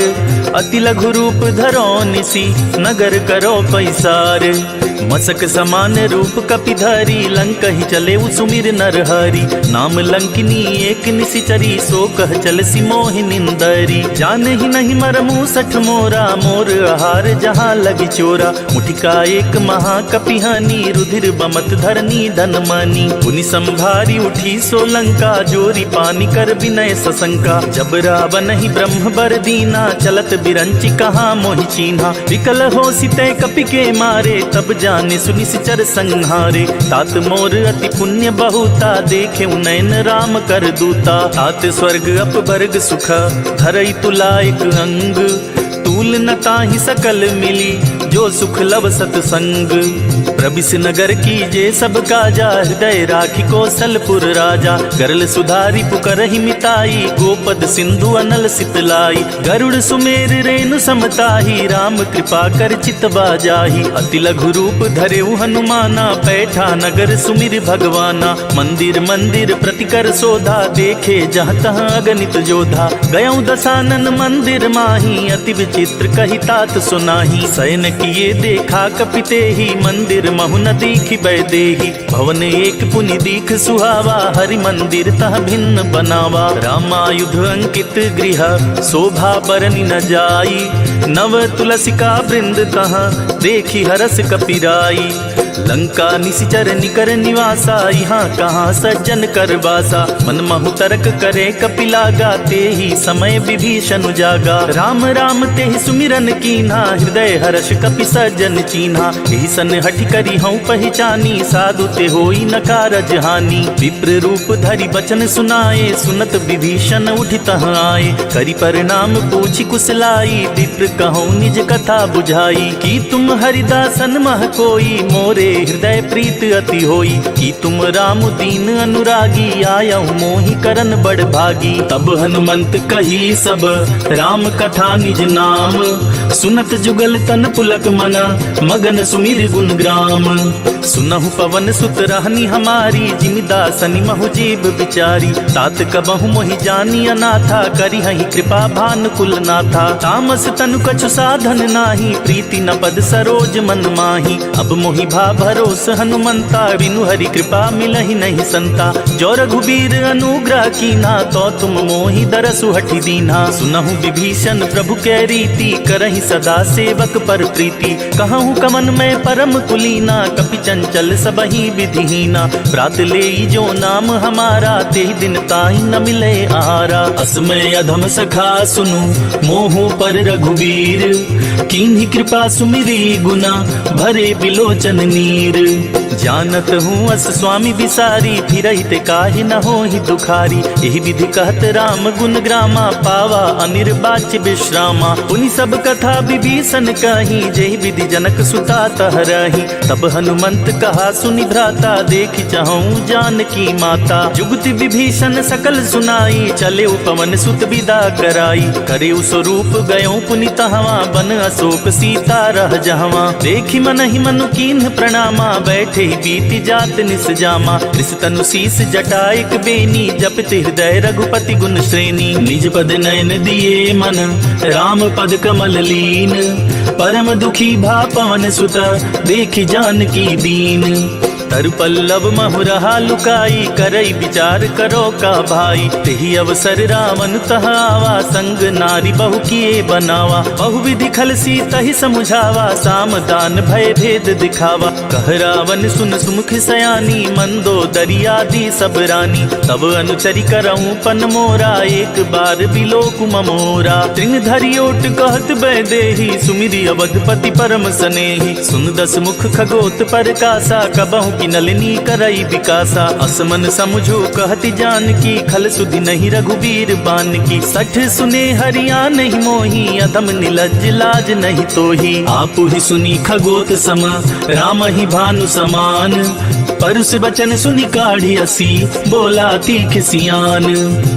अति लघु रूप धरौ निसि नगर करौ पैसार। मसक समान रूप कपि धरि लंकहि चलेउ सुमिर नर हरि। नाम लंकिनी एक निसि चरी सो कह चलसि मोहि निंदरी। जानहि नहीं मरमु सठ मोरा मोर आहार जहाँ लगि चोरा। मुठिका एक महाकपि हानि रुधिर बमत धरनी धन मानी। पुनि संभारि उठी सो लंका जोरि पानि कर बिनय सशंका। जब रावनहि ब्रह्म बर दीना चलत बिरंचि कहाँ मोहि चीन्हा। विकल होसि तै कपि के मारे तब जानिसु निसिचर संहारे। तात मोर अति पुण्य बहुता देखेउ नैन राम कर दूता। तात स्वर्ग अपवर्ग सुख धरइ तुला एक अंग। तूल न ताहि सकल मिली जो सुख लव सतसंग। प्रबिस नगर कीजे सब काजा हृदय राखि कौशलपुर राजा। गरल सुधारि पुकरहि मिताई गोपद सिंधु अनल सितलाई। गरुड़ सुमेर रेनु समताही राम कृपा कर चितवा जाही। अति लघु रूप धरेउ हनुमाना पैठा नगर सुमिर भगवाना। मंदिर मंदिर प्रति कर सोधा देखे जहाँ तहाँ अगणित जोधा। गयउ दसानन मंदिर माही अति विचित्र कहि तात सुनाही। शयन किए देखा कपि तेहि मंदिर महु न दीखि बैदेही। भवन एक पुनि दीख सुहावा हरि मंदिर तह भिन्न बनावा। रामायुध अंकित गृह शोभा बरनि न जाई। नव तुलसिका वृंद तह देखि हरस कपिराई। लंका निसिचर निकर निवासा इहाँ कहाँ सज्जन कर बासा। मन महु तरक करे कपि लागा तेहि समय विभीषन जागा। राम राम तेहि सुमिरन कीन्हा हृदय हरष कपि सज्जन चीन्हा। एहि सन हठि करिहउँ पहिचानी साधु ते होई न कारज हानि। विप्र रूप धरि बचन सुनाए सुनत विभीषन उठि तह आए। करि प्रणाम पूछि कुसलाई विप्र कहउँ निज कथा बुझाई। कि तुम हरिदासन मह कोई मोरे हृदय प्रीत अति होई। कि तुम राम दीन अनुरागी आयउ मोहि करन बड़ भागी। तब हनुमंत कही सब राम कथा निज नाम। सुनत जुगल तन पुलक मन मगन सुमिर गुन ग्राम। सुनहु पवन सुत रहनि हमारी जिमि दासनि महु जीव बिचारी। तात कबहु मोहि जानि अनाथा करिहहि कृपा भानुकुल नाथा। तामस तनु कछु साधन नाहीं प्रीति न पद सरोज मन माही। अब मोहि भा भरोस हनुमंता बिनु हरि कृपा मिलहि नहीं संता। जो रघुबीर अनुग्रह कीन्हा तो तुम मोहि दरसु हठि दीन्हा। सुनहु विभीषन प्रभु कै रीति करहि सदा सेवक पर प्रीति। कहहु कवन मैं परम कुलीना कपि चंचल सबहि विधिहीना। प्रात लेई जो नाम हमारा तेहि दिन ताहि न मिले आहारा। अस मैं अधम सखा सुनु मोहु पर रघुबीर। कीन्हि कृपा सुमिरी गुना भरे बिलोचन नीर। जानत हूँ अस स्वामी बिसारी फिरहित काहि न होहि दुखारी। एहि विधि कहत राम गुन ग्रामा पावा अनिर्वाच्य विश्रामा। पुनि सब कथा विभीषन कही जेहि विधि जनक सुता तह रही। तब हनुमंत कहा सुनि भ्राता देखि चहउँ जानकी माता। जुगति विभीषन सकल सुनाई चलेउ पवन सुत विदा कराई। करेउ स्वरूप गयउँ पुनि तहवा बन अशोक सीता रह जहवा। देखि मनहि मनु कीन्ह प्रणामा बैठे बीति जात निस जामा। रिस तनु शीस जटा एक बेनी जपित हृदय रघुपति गुन श्रेणी। निज पद नयन दिए मन राम पद कमल लीन। परम दुखी भा पवन सुत देखि जानकी दीन। तरु पल्लव महु रहा लुकाई करइ विचार करो का भाई। तेहि अवसर रावण तह आवा संग नारी बहु किए बनावा। बहु विधि खलसी तहि समुझावा साम दान भय भेद दिखावा। कह रावण सुन सुमुख सयानी मंदोदरी आदि सब रानी। तब अनुचरि करउँ पन मोरा एक बार बिलोकु ममोरा। तृण धरि ओट कहत बैदेही सुमिरि अवधपति परम सनेही। सुन दस मुख खगोत परकासा कबहुँ की नलिनी करइ विकासा। अस मन समुझो कहति जानकी खल सुधि नहीं रघुबीर बानकी। सठ सुने हरि आनहि मोही अधम निलज्ज लाज नहीं तोही। आपु ही सुनी खगोत सम रामहि भानु समान। परुष बचन सुनि काढ़ि असि बोला तीखि सियान।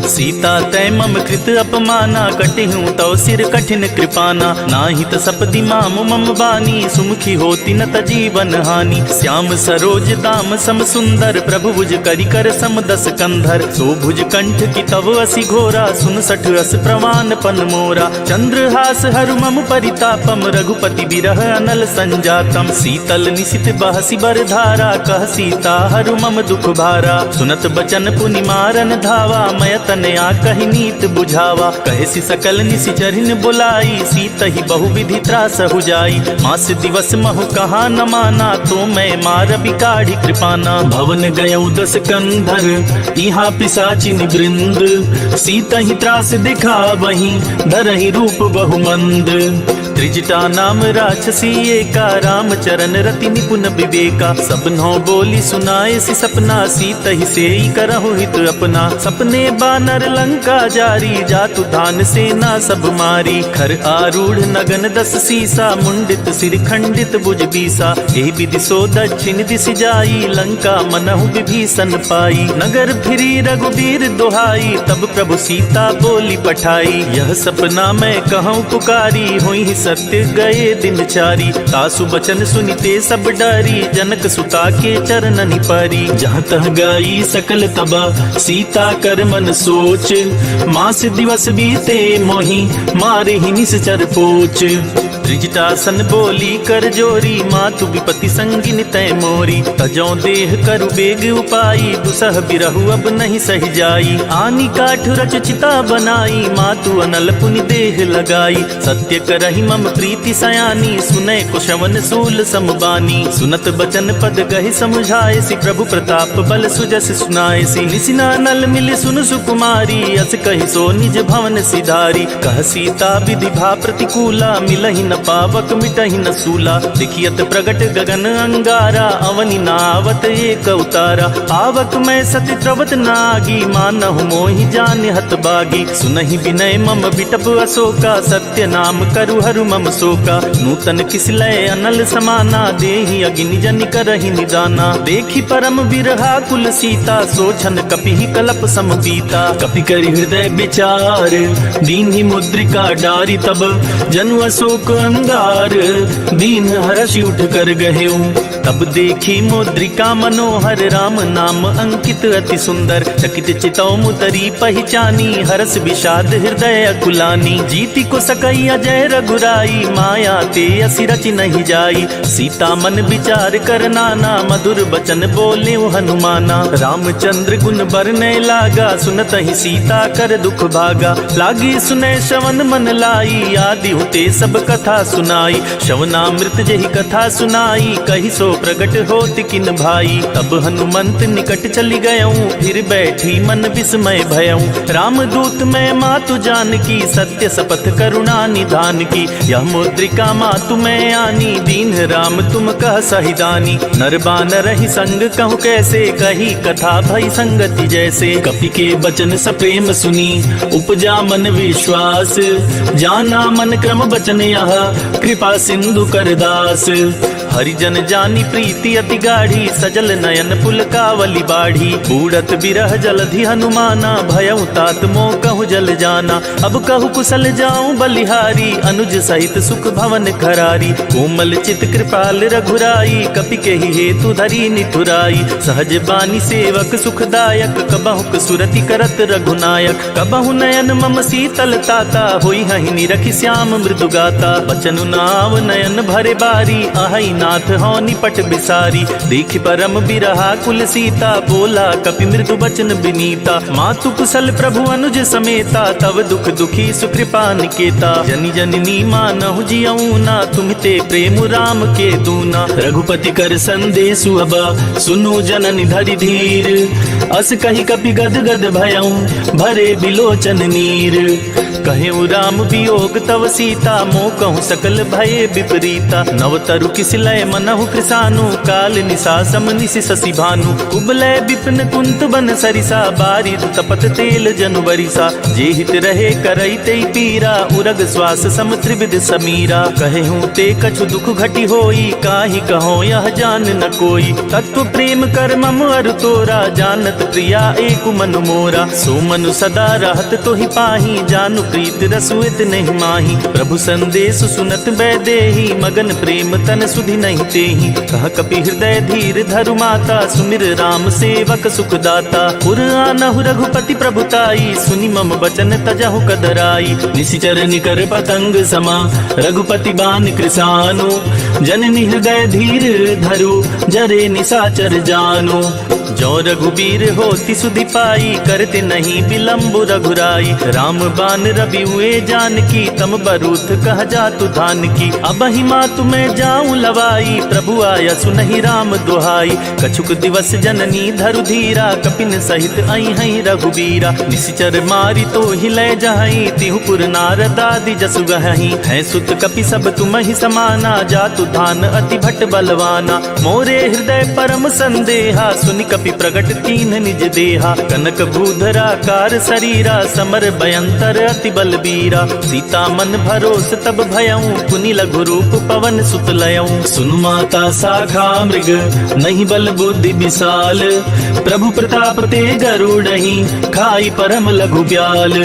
सीता तैं मम कृत अपमाना, कटिहूँ तव सिर कठिन कृपाना। नाहीं त सपदि मामु मम बानी, सुमुखि होति न त जीवन हानि। श्याम सरोज दाम सम सुंदर, प्रभु भुज करि कर सम दस कंधर। सो भुज कंठ की तव असि घोरा, सुन सठ अस प्रमाण पन मोरा। चंद्रहास हरु मम परितापम, रघुपति विरह अनल संजातम। शीतल निशित बहसि बर धारा, कह सीता हरु मम दुख भारा। सुनत बचन पुनि मारन धावा, मय तनया कहि नीत बुझावा। कहसि सकल निशिचरिन बुलाई, सीतहि बहुविधि त्रासहु जाई। मास दिवस महु कहा न माना, तो मैं मार बिकाढ़ि कृपाना। भवन गयउ दस कंधर इहाँ पिशाचिन वृंद, सीतहि त्रास दिखावहीं धरहि रूप बहुमंद। त्रिजटा नाम राक्षसी एका, रामचरण रति निपुन विवेका। सब नौ बोली सुनाएसि सपना, सीतहि सेई करहु हित अपना। सपने बानर लंका जारी, जातु धान सेना सब मारी। खर आरूढ़ नगन दस सीसा, मुंडित सिर खंडित भुज बीसा। एहि विधि सो दक्षिण दिसि जाई, लंका मनहु विभीषण पाई। नगर फिरी रघुबीर दोहाई, तब प्रभु सीता बोली पठाई। यह सपना मैं कहउँ पुकारी, होइहि सत्य गए दिन चारी। तासु बचन सुनि ते सब डारी, जनक सुता के चरणनि पारी। जहाँ तह गाई सकल तबा, सीता कर मन सोच। मास दिवस बीते मोहि, मारहि निशिचर पोच। त्रिजटासन बोली कर जोरी, मातु विपति संगिन तैं मोरी। तजौं देह करु बेग उपाई, दुसह बिरहु अब नहीं सहि जाई। आनि काठ रचि चिता बनाई, मातु अनल पुनि देह लगाई। सत्य करहि मम प्रीति सयानी, सुनय कुशवन सूल सम बानी। सुनत बचन पद कहि समुझायसि, प्रभु प्रताप बल सुजसि सुनायसि। निसि न अनल मिलि सुनु सुकुमारी, अस कहि सो निज भवन सिधारी। कह सीता विधि भा प्रतिकूला, मिलहि न पावक मिटहि न सूला। देखि अति प्रगट गगन अंगारा, अवनि न आवत एक उतारा। आवक मैं सति द्रवत न आगी, मानहु मोहि जानि हत बागी। सुनहि विनय मम बिटप अशोका, सत्य नाम करु हरु मम शोका। नूतन किस लय अनल समाना, देहि अग्नि जनि करहि निदाना। देखि परम बिरहाकुल सीता, सो क्षण कपिहि कलप सम बीता। कपि करि हृदय विचार, दीन्हि मुद्रिका डारि तब, जनु अशोक अंगार, दीन हरषि उठ कर गहेउ। तब देखि मुद्रिका मनोहर, राम नाम अंकित अति सुंदर। चकित चितौ मुदरी पहिचानी, हरष विषाद हृदय अकुलानी। जीति को सकइ अजय रघुराई, माया ते असि रचि नहीं जाई। सीता मन विचार कर नाना, मधुर बचन बोलेउ हनुमाना। रामचंद्र गुन बरनय लागा, सुनतहि सीता कर दुख भागा। लागी सुनय श्रवण मन लाई, आदि हुते सब कथा सुनाई। श्रवणामृत जेहि कथा सुनाई, कहि सो प्रगट होत किन भाई। तब हनुमंत निकट चलि गयउँ, फिर बैठी मन विस्मय भयउँ। रामदूत मैं मातु जानकी, सत्य सपथ करुणा निधान की। यह मुद्रिका मातु मैं आनी, दीन्ह राम तुम कह सहिदानी। नर बानरहि संग कहु कैसे, कही कथा भई संगति जैसे। कपि के बचन सप्रेम सुनी, उपजा मन विश्वास। जाना मन क्रम बचन यह, कृपा सिंधु कर दास। हरि जन जानि प्रीति अति गाढ़ी, सजल नयन पुलकावली बाढ़ी। बूड़त बिरह जलधि हनुमाना, भयउ तात मोकहु जल जाना। अब कहु कुसल जाउँ बलिहारी, अनुज सहित सुख भवन खरारी। कोमल चित कृपाल रघुराई, कपि केहि हेतु धरी निठुराई। सहज बानी सेवक सुखदायक, कबहुँक सुरति करत रघुनायक। कबहुँ नयन मम सीतल ताता, होइहहिं निरखि श्याम मृदु गाता। बचनु नाव नयन भरे बारी, अहइ नाथ हौ निपट बिसारी। देखि परम बिरहाकुल सीता, बोला कपि मृदु बचन बिनीता। मातु कुसल प्रभु अनुज समेता, तव दुख दुखी सुकृपा निकेता। जनि जनि नी मानहु जियउँ ना, तुम ते प्रेम राम के दूना। रघुपति कर संदेसु अब, सुनु जननि धरि धीर। अस कहि कपि गद गद भयउ भरे बिलोचन नीर। कहेउ राम बियोग तव सीता, मो कहु सकल भये बिपरीता। नव तरु किस लय मनहु कृसानु, काल निसा सम निसि ससि भानु। कुबलय बिपिन कुंत बन सरिसा, बारिद तपत तेल जनु बरिसा। जे हित रहे करइ तेइ पीरा, उरग श्वास सम त्रिविध समीरा। कहेउ ते कछु दुख घटि होई, काहि कहौं यह जान न कोई। तत्व प्रेम कर मम अरु तोरा, जानत प्रिया एक मन मोरा। सो मनु सदा रहत तोहि पाही, जानु प्रीत रसु इतनहि माही। प्रभु संदेश सुनत वैदेही, मगन प्रेम तन सुधि नहीं तेही। कह कपि हृदय धीर धरु माता, सुमिर राम सेवक सुखदाता। पुर आनहु रघुपति प्रभु ताई, सुनि मम बचन तजहु कदराई। निसिचर निकर पतंग समा, रघुपति बान कृसानु। जननि हृदय धीर धरु, जरे निसाचर जानु। जो रघुबीर होति सुधि पाई, करते नहीं बिलम्बु रघुराई। राम बान रवि हुए जानकी, तम बरूथ कह जातु धानकी। अबहिं मातु मैं जाउँ लवाई, प्रभु आया सुनहि राम दुहाई। कछुक दिवस जननी धरु धीरा, कपिन सहित अइहैं रघुबीरा। निसिचर मारि तोहि लय जहैं, तिहु पुर नारदादि जसु गहहीं। हैं सुत कपि सब तुमहि समाना, जातु धान अति भट बलवाना। मोरे हृदय परम संदेहा, सुनि कपि प्रगट कीन्ह निज देहा। कनक भूधर आकार सरीरा, समर भयंकर अति बलबीरा। सीता मन भरोस तब भयउँ, पुनि लघु रूप पवन सुत लयउँ। सुनु माता साखा मृग, नहीं बल बुद्धि विशाल। प्रभु प्रताप तेज अरुणहि, खाई परम लघु ब्याल।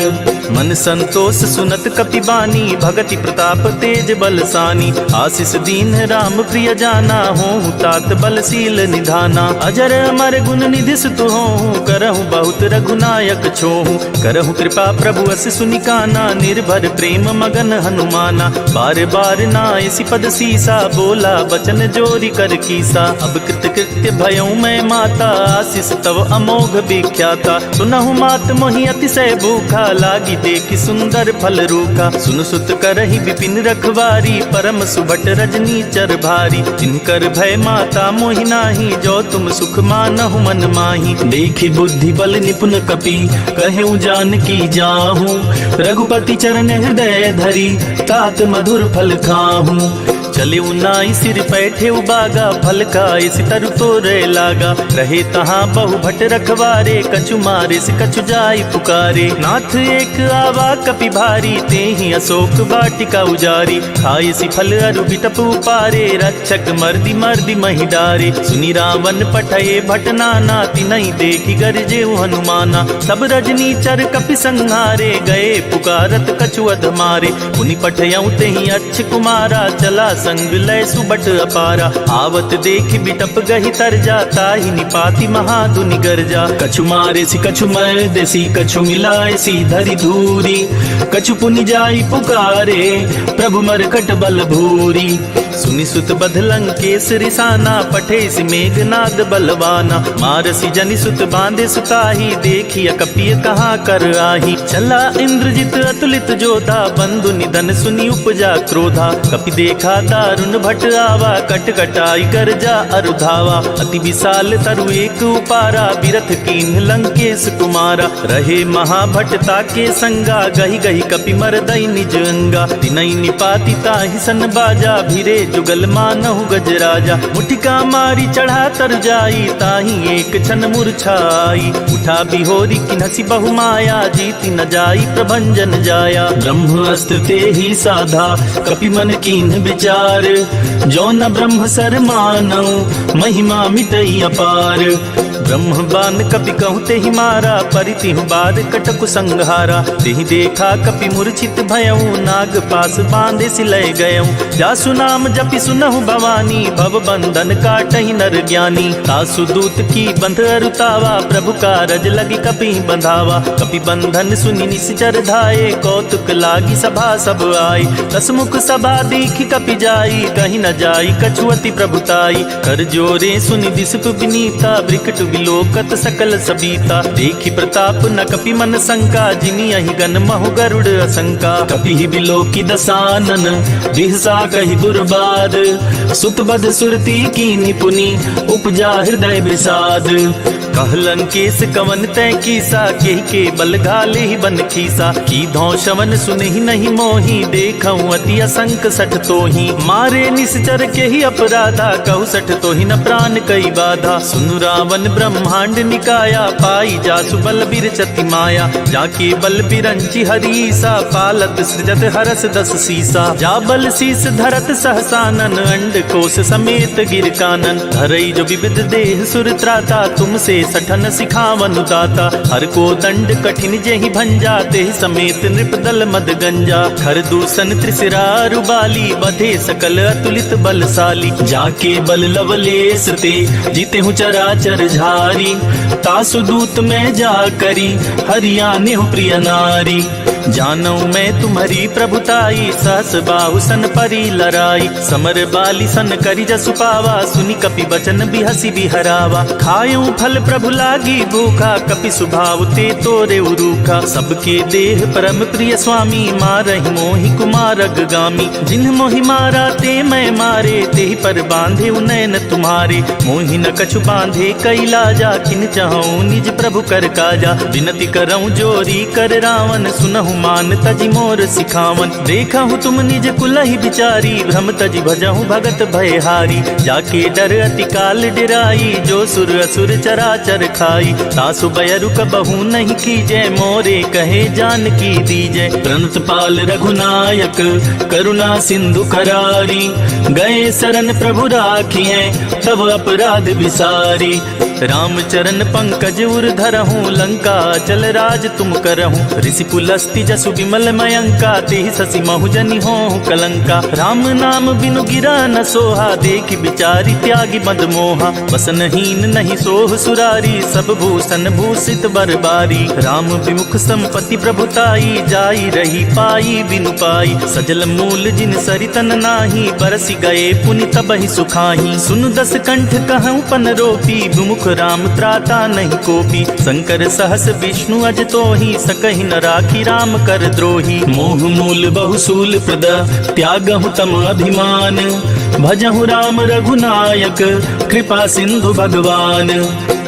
मन संतोष सुनत कपि बानी, भगति प्रताप तेज बल सानी। आसिस दीन्ह राम प्रिय जाना, होहु तात बल सील निधाना। अजर अमर गुन निधि सुत होहु, करहु बहुत रघुनायक छोहु। करहु कृपा प्रभु अस सुनि काना, निर्भर प्रेम मगन हनुमाना। बार बार नाइसि पद सीसा, बोला बचन जोरि कर कीसा। अब कृत कृत्य भयउँ मैं माता, आसिस तव अमोघ विख्याता। सुनहु मात मोहि अतिशय भूखा, लागि देखि सुंदर फल रूखा। सुनु सुत करहि विपिन रखवारी, परम सुभट रजनीचर भारी। जिनकर भय माता मोहि नाही, जो तुम सुख मानहु मन माही। देखि बुद्धि बल निपुन कपि, कहेउ जानकी जाहु। रघुपति चरण हृदय धरी, तात मधुर फल खाहु। चलेउ नाइ सिर पैठेउ बागा, फल खाइसि तरु तोरे लागा। रहे तहाँ बहु भट रखवारे, कछु मारिसि कछु जाइ पुकारे। नाथ एक आवा कपि भारी, तेहि अशोक वाटिका उजारी। खाइसि फल अरु बिटप उपारे, रक्षक मरदि मरदि महि डारे। सुनि रावन पठए भट नाना, तिनहि देखि गरजेउ हनुमाना। सब रजनीचर कपि संहारे, गए पुकारत कछु अध मारे। पुनि पठयउँ तेहि अच्छ कुमारा, चला संग लय सुभट अपारा। आवत देखि बिटप गहि तरजा, ताहि निपाति महाधुनि गरजा। कछु मारिसि कछु मरदिसि, कछु मिलाइसि धरि धूरि। कछु पुनि जाइ पुकारे, प्रभु मरकट बल भूरि। सुनि सुत बध लंकेस रिसाना, पठेसि मेघनाद बलवाना। मारसि जनि सुत बाँधे सुताही, देखिय कपिय कहाँ कर आही। चला इंद्रजित अतुलित जोधा, बंधु निधन सुनि उपजा क्रोधा। कपि देखा दारुन भट आवा, कट कटाई गरजा अरु धावा। अति विशाल तरु एक उपारा, बिरथ कीन्ह लंकेस कुमारा। रहे महाभट ताके संगा, गहि गहि कपि मरदइ निज अंगा। तिनइ निपाति ताहि सन बाजा, भिरे जुगल मानहु गजराजा। मुठिका मारि चढ़ा तरु जाई, ताहि एक छन मूर्छा आई। उठा बिहोरि किन्हसि बहु माया, जीति न जाई प्रभंजन जाया। ब्रह्म अस्त्र तेहि साधा, कपि मन कीन्ह बिचार। जो न ब्रह्म सर मानउ, महिमा मिटइ अपार। ब्रह्म बान कपि कहु तेहि मारा, परि तिहु बार कटकु संहारा। तेहि देखा कपि मूर्छित भयउ, नाग पास बाँधेसि लय गयउ। जासु नाम जपि सुनहु भवानी, भव बंधन काटहि नर ज्ञानी। तासु दूत की बंध अरु तावा, प्रभु कारज लगि कपि बंधावा। कपि बंधन सुनि निसिचर धाए, कौतुक लागी सभा सब आए। दस मुख सभा दीखि कपि जाई, कहि न जाई कछु अति प्रभुताई। कर जोरे सुनि दिसपु बिनीता, बिकटु लोकत सकल सबीता। देखि प्रताप न कपि मन शंका, जिनि अहि गन महु गरुड़ असंका। कपिहि बिलोकि दसानन बिहसा कहि दुर्बाध। सुत बध सुरति कीन्हि पुनि उपजा हृदय विषाद। कहलन केस कवन तैं कीसा, केहि के बल घालिहि बन खीसा। कीधौं श्रवण सुनहि नहि मोहि, देखौं अति असंक सठ तोहि। मारे निसचर केहि अपराधा, कहु सठ तोहि न प्रान कइ बाधा। सुनु रावण ब्रह्मांड निकाया, पाइ जासु बल बिरचति माया। जाके बल बिरंचि हरीसा, पालत सृजत हरस दस सीसा। जा बल सीस धरत सहसानन, अंड कोस समेत गिर कानन। धरई जो विविध देह सुर त्राता, तुमसे सठन सिखावनु दाता। हर को दंड कठिन जेहि भंजा, तेहि समेत नृप दल मद गंजा। खर दूषण त्रिसिरा अरु बाली, बधे सकल अतुलित बलशाली। जाके बल लवलेस ते जितेहु चराचर झारी, तासु दूत मैं जा करी हरि आनेहु प्रिय नारी। जानौं मैं तुम्हरी प्रभुताई, सहस बाहु सन परी लराई। समर बालि सन करि जसु पावा, सुनि कपि बचन बिहसि बिहरावा। खायौं फल प्रभु लागी भूखा, कपि सुभाव ते तोरेउ रूखा। सबके देह परम प्रिय स्वामी, मारहिं मोहि कुमारग गामी। जिन्ह मोहि मारा ते मैं मारे, तेहि पर बाँधेउ नैन तुम्हारे। मोहि न कछु बाँधे कइ लाजा, किन चहौं निज प्रभु कर काजा। विनती करौं जोरी कर रावण, सुनहु मान तजि मोर सिखावन। देखहु तुम निज कुलहि बिचारी, भ्रम तजि भजहु भगत भयहारी। जाके डर अति काल डेराई, जो सुर असुर चराचर खाई। तासु बैरु कबहु नहीं कीजै, मोरे कहे जानकी दीजै। प्रणत पाल रघुनायक करुणा सिंधु करारी, गए शरण प्रभु राखिहैं तब अपराध बिसारी। राम चरण पंकज उर धरहु, लंका अचल राज तुम करहु। ऋषि पुलस्ति जसु विमल मयंका, तेहि शशि महु जनि होहु कलंका। राम नाम बिनु गिरा न सोहा, देखि बिचारि त्यागि मद मोहा। वसन हीन नहीं सोह सुरारी, सब भूषण भूषित बर बारी। राम विमुख संपत्ति प्रभुताई, जाई रही पाई बिनु पाई। सजल मूल जिन सरितन नाही, बरसि गए पुनि तबहि सुखाही। सुनु दस कंठ कहउँ पन रोपी, विमुख राम त्राता नहीं कोपी। शंकर सहस विष्णु अज तोही, सकहि न राखी राम कर द्रोही। मोह मूल बहु सूल प्रद, त्यागहु तम अभिमान। भजहु राम रघुनायक, कृपा सिंधु भगवान।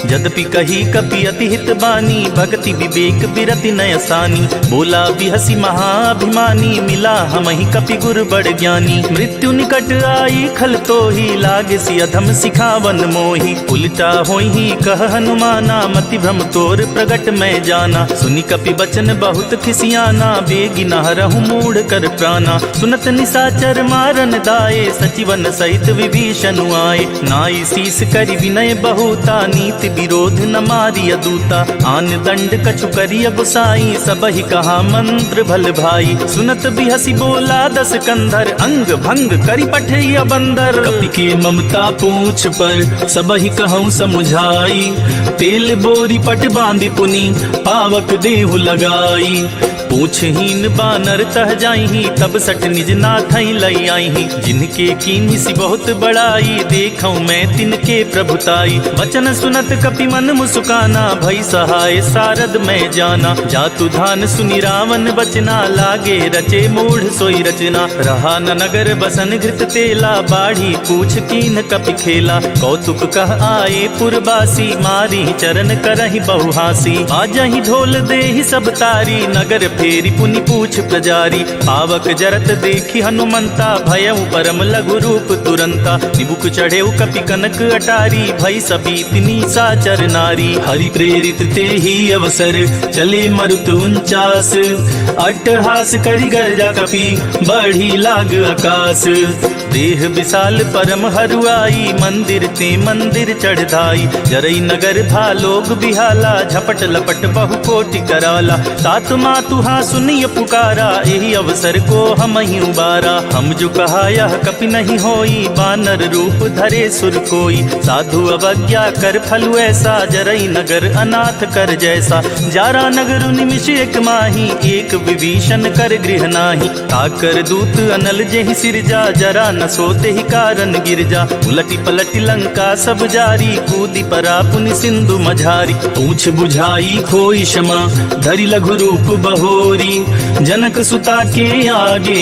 जदपि कही कपि अति हित बानी, भगति विवेक बिरति नय सानी। बोला बिहसि महाभिमानी, मिला हमहिं कपि गुर बड़ ज्ञानी। मृत्यु निकट आई खल तोही, लागसि अधम सिखावन मोही। उलटा होइहीं कह हनुमाना, मति भ्रम तोर प्रगट मैं जाना। सुनि कपि बचन बहुत खिसियाना, बेगि न हरहु मूढ़ कर प्राना। सुनत निसाचर मारन दाए, सचिवन सहित विभीषनु आए। नाई शीस करि विनय बहुता, नीति विरोध न मारिय दूता। आन दंड कछु करिय गुसाई, सबहि कहा मंत्र भल भाई। सुनत बिहसि बोला दस कंधर, अंग भंग करि पठइय बंदर। कपि के ममता पूछ पर, सबहि कहउँ समुझाई। तेल बोरि पट बाँधि पुनि, पावक देहु लगाई। पूछहीन बानर तह जाइहीं, तब सठ निज नाथहि लइ आइहीं। जिनके कीन्हिसि बहुत बड़ाई, देखौं मैं तिनके प्रभुताई। वचन सुनत कपि मन मुसुकाना, भई सहाय सारद मैं जाना। जातु धान सुनि रावन बचना, लागे रचे मूढ़ सोई रचना। रहा न नगर बसन घृत तेला, बाढ़ी पूछ कीन्ह कपि खेला। कौतुक कह आए पुरबासी, मारिहीं चरन करहिं बहु हाँसी। बाजहिं ढोल देहिं सब तारी, नगर फेरि पुनि पूछ प्रजारी। पावक जरत देखि हनुमंता, भयउ परम लघु रूप तुरंता। निबुक चढ़ेउ कपि कनक अटारी, भई सबीत निसाचर नारी। हरि प्रेरित तेहि अवसर, चले मरुत उनचास। अट्टहास करि गर्जा कपि, बढ़ी लाग अकास। देह विशाल परम हरुआई, मंदिर ते मंदिर चढ़ धाई। जरई नगर भा लोग बिहाला, झपट लपट बहु कोटि कराला। तात मातु सुनिय पुकारा, एहि अवसर को हमहिं उबारा। हम जो कहा यह कपि नहीं होई, बानर रूप धरे सुर कोई। साधु अवज्ञा कर फल ऐसा, जरई नगर अनाथ कर जैसा। जारा नगर निमिष एक माही, एक विभीषण कर गृह नाही। ताकर दूत अनल जेहि सिरजा, जरा न सो तेहि कारण गिरजा। उलटि पलटि लंका सब जारी, कूदि परा पुनि सिंधु मझारी। पूछ बुझाई खोई क्षमा, धरि लघु रूप बहोरी। जनक सुता के आगे,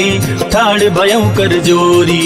ठाढ़ भयउ कर जोरी।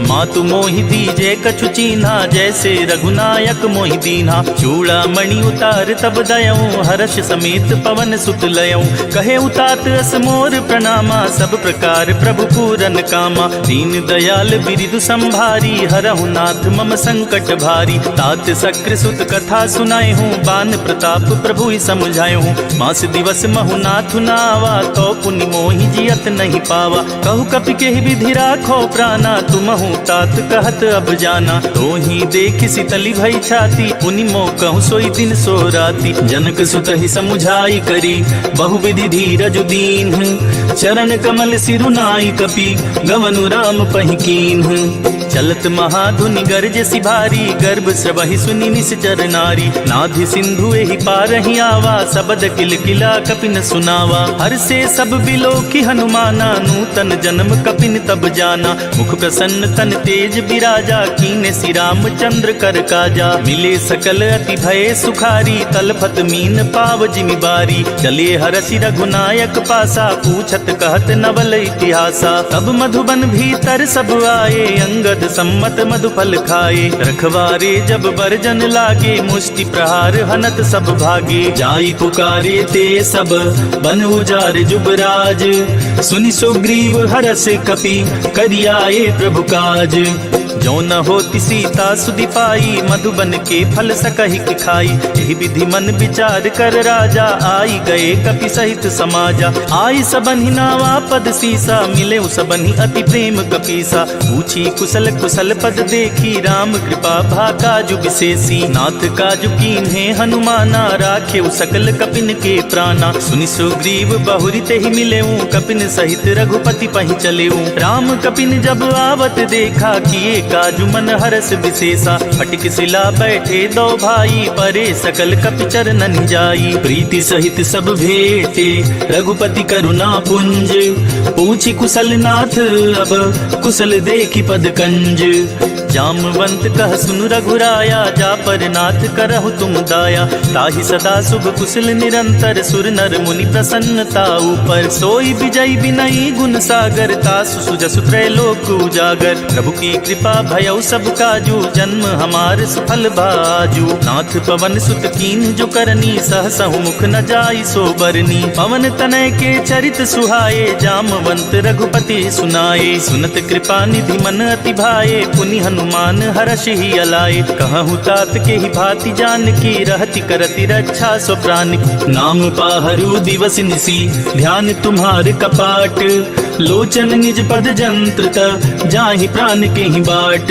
मातु मोहि दीजे कछु चीन्हा, जैसे रघुनायक मोहि दीन्हा। चूड़ामणि उतार तब दयउँ, हर्ष समेत पवन सुत लयउँ। कहे उतात अस मोर प्रणामा, सब प्रकार प्रभु पूरन कामा। दीन दयाल बिरिदु संभारी, हरहु नाथ मम संकट भारी। तात शक्र सुत कथा सुनाए हूँ, बान प्रताप प्रभु ही समुझाए हूँ। मास दिवस महु नाथ न आवा, तो पुनि मोहि जियत नहीं पावा। कहु कपि केहि विधि राखो प्राना, तुमहु तात कहत अब जाना। तोहि देखि शीतलि भई छाती, पुनि मो कहु सोई दिन सो राती। जनक सुतहि समुझाई करी, बहु विधि धीरजु दीन्ह। चरण कमल सिरु नाई कपि, गवनु राम पहि कीन्ह। चलत महाधुनि गरजसि भारी, गर्भ स्रवहि सुनि निसिचर नारी। नाधि सिंधु एहि पारहि आवा, सबद किलकिला कपि न सुनावा। हर्षे सब बिलोकि हनुमाना, नूतन जन्म कपिन तब जाना। मुख प्रसन्न तन तेज बिराजा, कीन्हसि रामचंद्र कर काजा। मिले सकल अति भये सुखारी, तलफत मीन पाव जिमि बारी। चले हरषि रघुनायक पासा, पूछत कहत नवल इतिहासा। तब मधुबन भीतर सब आए, अंगद सम्मत मधुफल खाए। रखवारे जब बरजन लागे, मुष्टि प्रहार हनत सब भागे। जाई पुकारे ते सब बन उजार जुबराज, सुनि सुग्रीव हरष कपि करि आए प्रभु काज। जो न होति सीता सुधि पाई, मधुबन के फल सकहिक खाई। एहि विधि मन विचार कर राजा, आई गए कपि सहित समाजा। आई सबन्हि नावा पद सीसा, मिलेउ सबन्हि अति प्रेम कपीसा। पूछी कुशल कुशल पद देखी, राम कृपा भा काजु विशेषी। नाथ काजु कीन्हे हनुमाना, राखेउ सकल कपिन के प्राना। सुनि सुग्रीव बहुरि तेहि मिलेउ, कपिन सहित रघुपति पहि चलेउ। राम कपिन जब आवत देखा, किए काजु मन हरष विशेषा। फटिक सिला बैठे दो भाई, परे सकल कपि चरननि जाई। प्रीति सहित सब भेटे रघुपति करुणा पुंज, पूछी कुशल नाथ अब कुशल देखि पद कंज। जामवंत कह सुनु रघुराया, जा पर नाथ करहु तुम दाया। ताहि सदा शुभ कुशल निरंतर, सुर नर मुनि प्रसन्नता ऊपर। सोई विजय विनयी गुण सागर, तासु सुजसु त्रैलोक उजागर। प्रभु की कृपा भयउ सब काजू, जन्म हमार सुफल भाजू। नाथ पवन सुत कीन्ह जो करनी, सहसहु मुख न जाई सो बरनी। पवन तनय के चरित सुहाए, जामवंत रघुपति सुनाए। सुनत कृपा निधि मन अति भाए, पुनि हनुमान हरषि ही अलाए। कहहु तात केहि भाँति जानकी, रहति करति रक्षा स्व प्रान की। नाम पाहरु दिवस निसि ध्यान तुम्हार कपाट, लोचन निज पद जंत्र त जाहि प्रान केहि बाट।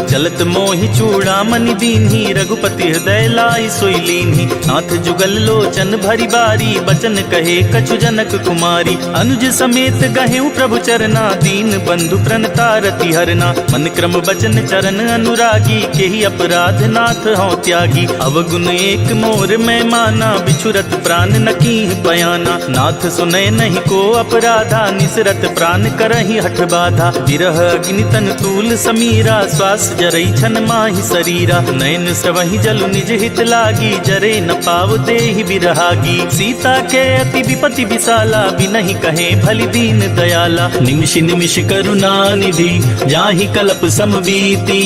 चलत मोहि चूड़ामणि दीन्ही, रघुपति हृदय लाइ सोइ लीन्ही। नाथ जुगल लोचन भरि बारी, बचन कहे कछु जनक कुमारी। अनुज समेत गहेउ प्रभु चरना, दीन बंधु प्रणता रति हरना। मन क्रम बचन चरन अनुरागी, केहि अपराध नाथ हौं त्यागी। अवगुन एक मोर मैं माना, बिछुरत प्रान न कीन्ह पयाना। नाथ सुनय नहीं को अपराधा, निसरत प्रान करहिं हठ बाधा। बिरह अग्नि तन तूल समीरा, श्वास जरई छन माहि सरीरा। नैन स्रवहिं जलु निज हित लागी, जरे न पाव देहि बिरहागी। सीता के अति विपति विसाला, बिनहिं कहे भलि दीन दयाला। निमिष निमिष करुणा निधि जाहि कल्प सम बीती,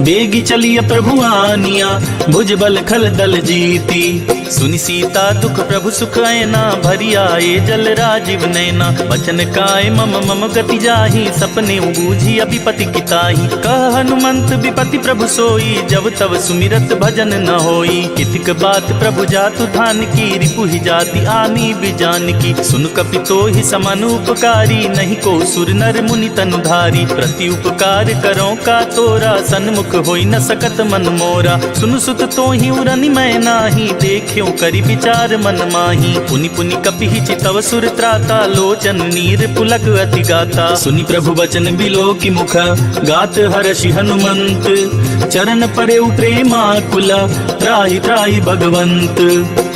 बेगि चलिय प्रभु आनिया भुज बल खल दल जीती। सुनि सीता दुख प्रभु सुख ऐना, भरि आए जल राजिव नैना। बचन काय मम मम गति जाहि, सपनेउ बूझि अबिपति की ताहि। कह हनुमंत बिपति प्रभु सोई, जब तब सुमिरत भजन न होई। कितिक बात प्रभु जातु धानकी, रिपुहि जाति आनी बिजानकी। सुन कपि तोहि समान उपकारी, नहीं को सुर नर मुनि तनु धारी। प्रति उपकार करौं का तोरा, सन्मुख होइ न सकत मन मोरा। सुन सुत तोहि उरनि मैं नाही, देखे करि बिचार मन माही। पुनि पुनि कपिहि चितव सुर त्राता, लोचन नीर पुलक अति गाता। सुनि प्रभु बचन बिलोकि मुख, गात हरषि हनुमंत। चरण परेउ प्रेमाकुल, त्राहि त्राहि भगवंत।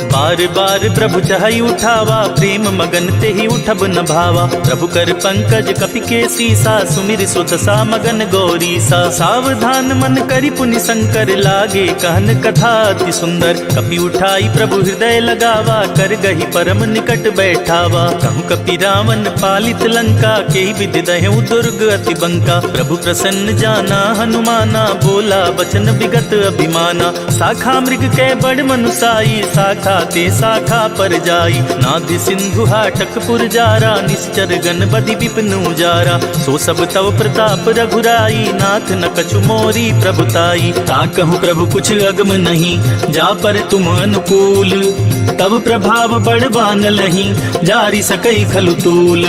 बार बार प्रभु चहइ उठावा, प्रेम मगन तेहि उठब न भावा। प्रभु कर पंकज कपि के सीसा, सुमिरि सुदसा मगन गौरीसा। सावधान मन करि पुनि संकर, लागे कहन कथा अति सुंदर। कपि उठाई प्रभु हृदय लगावा, करगहि परम निकट बैठावा। कहूँ कपि रावण पालित लंका, केहि विधि दहेउ दुर्ग अति बंका। प्रभु प्रसन्न जाना हनुमाना, बोला बचन विगत अभिमाना। शाखा मृग कै बड़ मनुसाई, शाखा ते शाखा पर जाई। नाधि सिंधु हाटक पुर जारा, निश्चर गण बदि विपिन उजारा। सो सब तव प्रताप रघुराई, नाथ न कछु मोरी प्रभुताई। ताकहु प्रभु कुछ अगम नहीं, जा पर तुम अनुकूल। तब प्रभाव बड़ बानलहीं, जारि सकइ खलु तूल।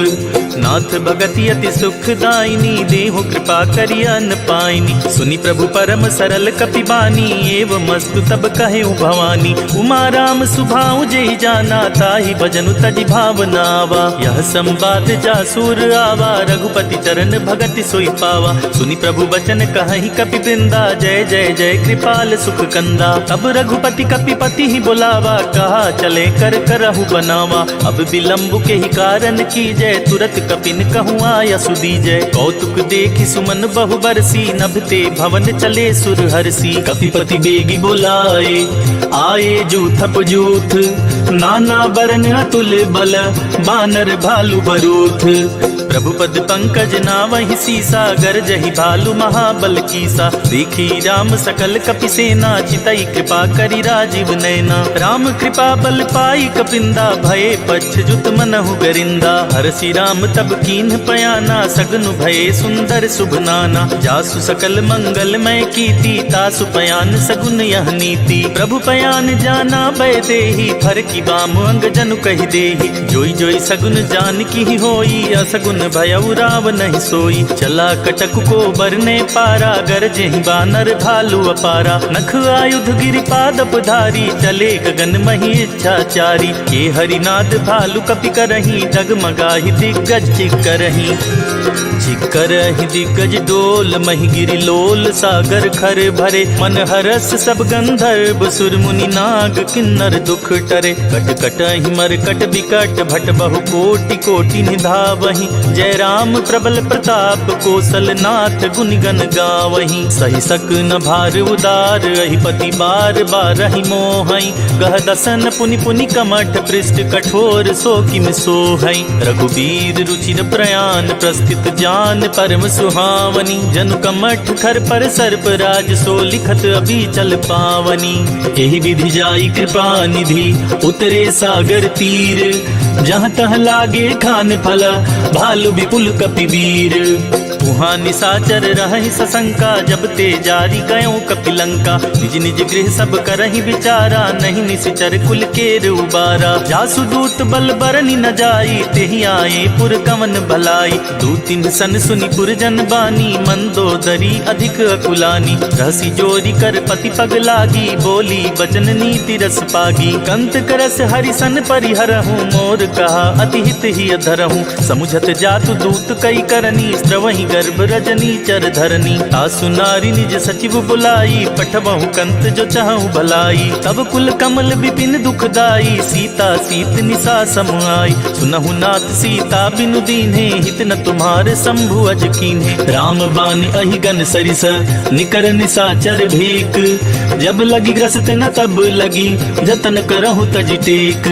नाथ भगति अति सुखदायिनी, देहु कृपा करि अन पाइनी। सुनि प्रभु परम सरल कपि बानी, एवमस्तु तब कहेउ भवानी। उमा राम सुभाउ जेहि जाना, ताहि भजनु तजि भावना आवा। यह संवाद जा सूर आवा, रघुपति चरण भगति सोइ पावा। सुनि प्रभु बचन कहहिं कपि वृंदा, जय जय जय कृपाल सुख कंदा। तब रघुपति कपि पतिहि बोलावा, कहा चले कर करहु बनावा। अब विलंब केहि कारण कीजै, तुरत कपिन कहूँ आयसु दीजै। कौतुक देखि सुमन बहु बरसी, नभ ते भवन चले सुर हरसी। कपिपति बेगि बोलाए, आए जूथप जूथ, नाना बरन अतुल बल, बानर भालु बरूथ। प्रभु पद पंकज नावहि सीसा, गरजहि भालु महाबल कीसा। देखि राम सकल कपि सेना, चितई कृपा करि राजीव नैना। राम कृपा बल पाई कपिंदा, भये पच्छ जुत मनहु गरिंदा। हरसि राम तब कीन्ह पयाना, सगनु भये सुंदर सुभ नाना। जासु सकल मंगलमय कीति, तासु पयान सगुन यह नीति। प्रभु पयान जाना वैदेही, फरकि बाम अंग जनु कहि देही। जोई जोई सगुन जानकी होई, असगुन भयउ रावनहिं सोई। चला कटकु को बरने पारा, गरजेहि बानर भालु अपारा। नख आयुध गिरि पादप धारी, चले गगन महि इच्छाचारी। के हरिनाद भालु कपि करहीं, डगमगाहि दिग्गज चिक्करहीं। चिक्करहि दिग्गज डोल, महि गिरि लोल सागर खर भरे। मन हरस सब गंधर्व सुर मुनि नाग किन्नर दुख टरे। कट कटहि मरकट बिकट भट बहु कोटि कोटि निधावहीं। जय राम प्रबल प्रताप कोसल नाथ गुनि गन गावहीं। सहि सक न भार उदार अहि पति बार बारहि मोहइ। गह दसन पुनि पुनि कमठ पृष्ठ कठोर सो किम सोहइ। रघुबीर रुचिर प्रयान प्रस्थित जान परम सुहावनी। जनु कमठ खर पर सर्प राज सो लिखत अबीचल पावनी। एहि विधि जाई कृपा निधि उतरे सागर तीर। जहाँ तहाँ लागे खान फल भालु विपुल कपि वीर। उहाँ निसाचर रहहि ससंका जब ते जारि गयो कपि लंका। निज निज गृह सब करहि बिचारा नहीं निसिचर कुल केर उबारा। जासु दूत बल बरनि न जाई तेहि आए पुर कवन भलाई। दू तिन्ह सन सुनि पुरजन बानी, मंदोदरी अधिक अकुलानी। रहसि जोरि कर पति पग लागी, बोली बचन नीति रस पागी। कंत करस हरि सन परिहरहूँ, मोर कहा अति हित हिय धरहूँ। समुझत जातु दूत कई करनी, स्रवहि गर्भ रजनी चर धरनी। तासु नारि निज सचिव बुलाई, पठबहु कंत जो चहउ भलाई। तब कुल कमल विपिन दुखदाई, सीता सीत निसा सम आई। सुनहु नाथ सीता बिनु दीन्हे, हित न तुम्हार शंभु अज कीन्हे। राम बान अहि गन सरिस, निकर निसाचर भीक। जब लगि ग्रस्त न तब लगि, जतन करहु तजि टेक।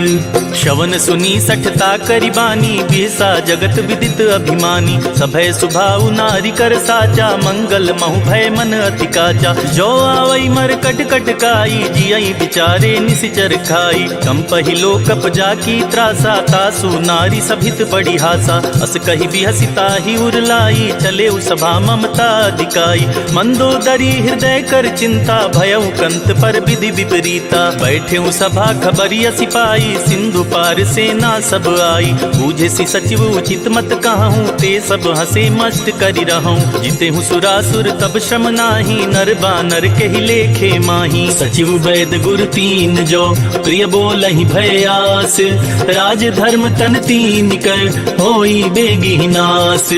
श्रवण सुनी सठता करि बानी, बिहसा जगत विदित अभिमानी। सभय सुभाउ नारि कर साचा, मंगल महु भय मन अति काचा। जो आवइ मरकट कटकाई, जियइ बिचारे निसिचर खाई। कंपहि लोकप जाकी त्रासा, तासु नारि सभित बड़ी हासा। अस कहि बिहसि ताहि उर लाई, चलेउ सभा ममता अधिकाई। मंदोदरी हृदय कर चिंता, भयउ कंत पर विधि विपरीता। बैठेउ सभा खबरि असि पाई, सिंधु पार सेना सब आई। बूझेसि सचिव उचित मत कहउँ, ते सब हँसे मस्त करि रहउँ। जितेहु सुरासुर तब श्रम नाहीं, नर बानर केहि लेखे माहीं। सचिव बैद गुर तीन जो, प्रिय बोलहिं भय आस। राज धर्म तन तीन कर, होई बेगिहि नास।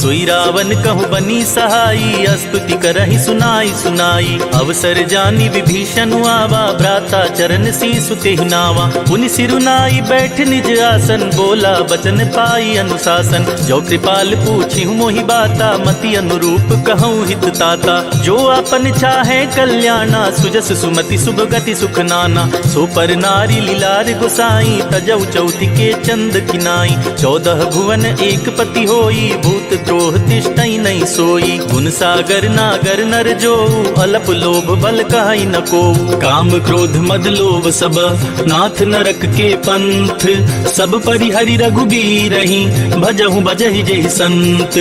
सोई रावन कहु बनी सहाई, अस्तुति करहिं सुनाई सुनाई। अवसर जानि विभीषनु आवा, भ्राता चरन सीसु तेहि नावा। पुनि सिरु नाई बैठ निज आसन, बोला बचन पाई अनुसासन। जो कृपाल पूछिहु मोहि बाता, मति अनुरूप कहउँ हित ताता। जो आपन चाहे कल्याणा, सुजस सुमति सुभ गति सुख नाना। सो पर नारि लिलार गोसाई, तजउ चउथि के चंद किनाई। चौदह भुवन एक पति होई, भूत द्रोह तिष्ठइ नहीं सोई। गुण सागर नागर नर जोऊ, अलप लोभ बल कहइ न कोऊ। काम क्रोध मद लोभ सब, नाथ नरक के पंथ। सब परिहरि रघुबीरहिं, भजहु बजहि जेहि संत।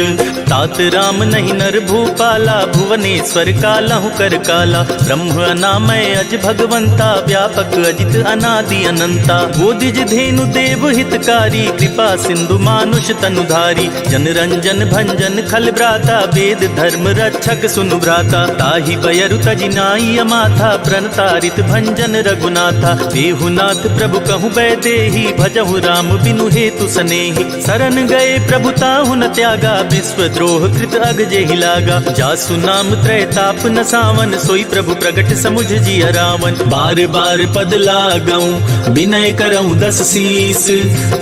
तात राम नहीं नर भूपाला, भुवनेश्वर कालहु कर काला। ब्रह्म अनामय अज भगवंता, व्यापक अजित अनादि अनंता। वो द्विज धेनु देव हितकारी, कृपा सिंधु मानुष तनुधारी। जन रंजन भंजन खल भ्राता, वेद धर्म रक्षक सुनु भ्राता। ताहि बयरु तजि नाई अमाथा, प्रण तारित भंजन रघुनाथा। देहु नाथ प्रभु कहु बैदेही, भजहु राम बिनु हेतु सनेही। सरन गए प्रभु ताहु न त्यागा, विश्व द्रोह कृत अग जेहि लागा। जासु नाम त्रय ताप नसावन, सोई प्रभु प्रगट समुझ जिय रावन। बार बार पद लागउँ बिनय करउँ दस सीस,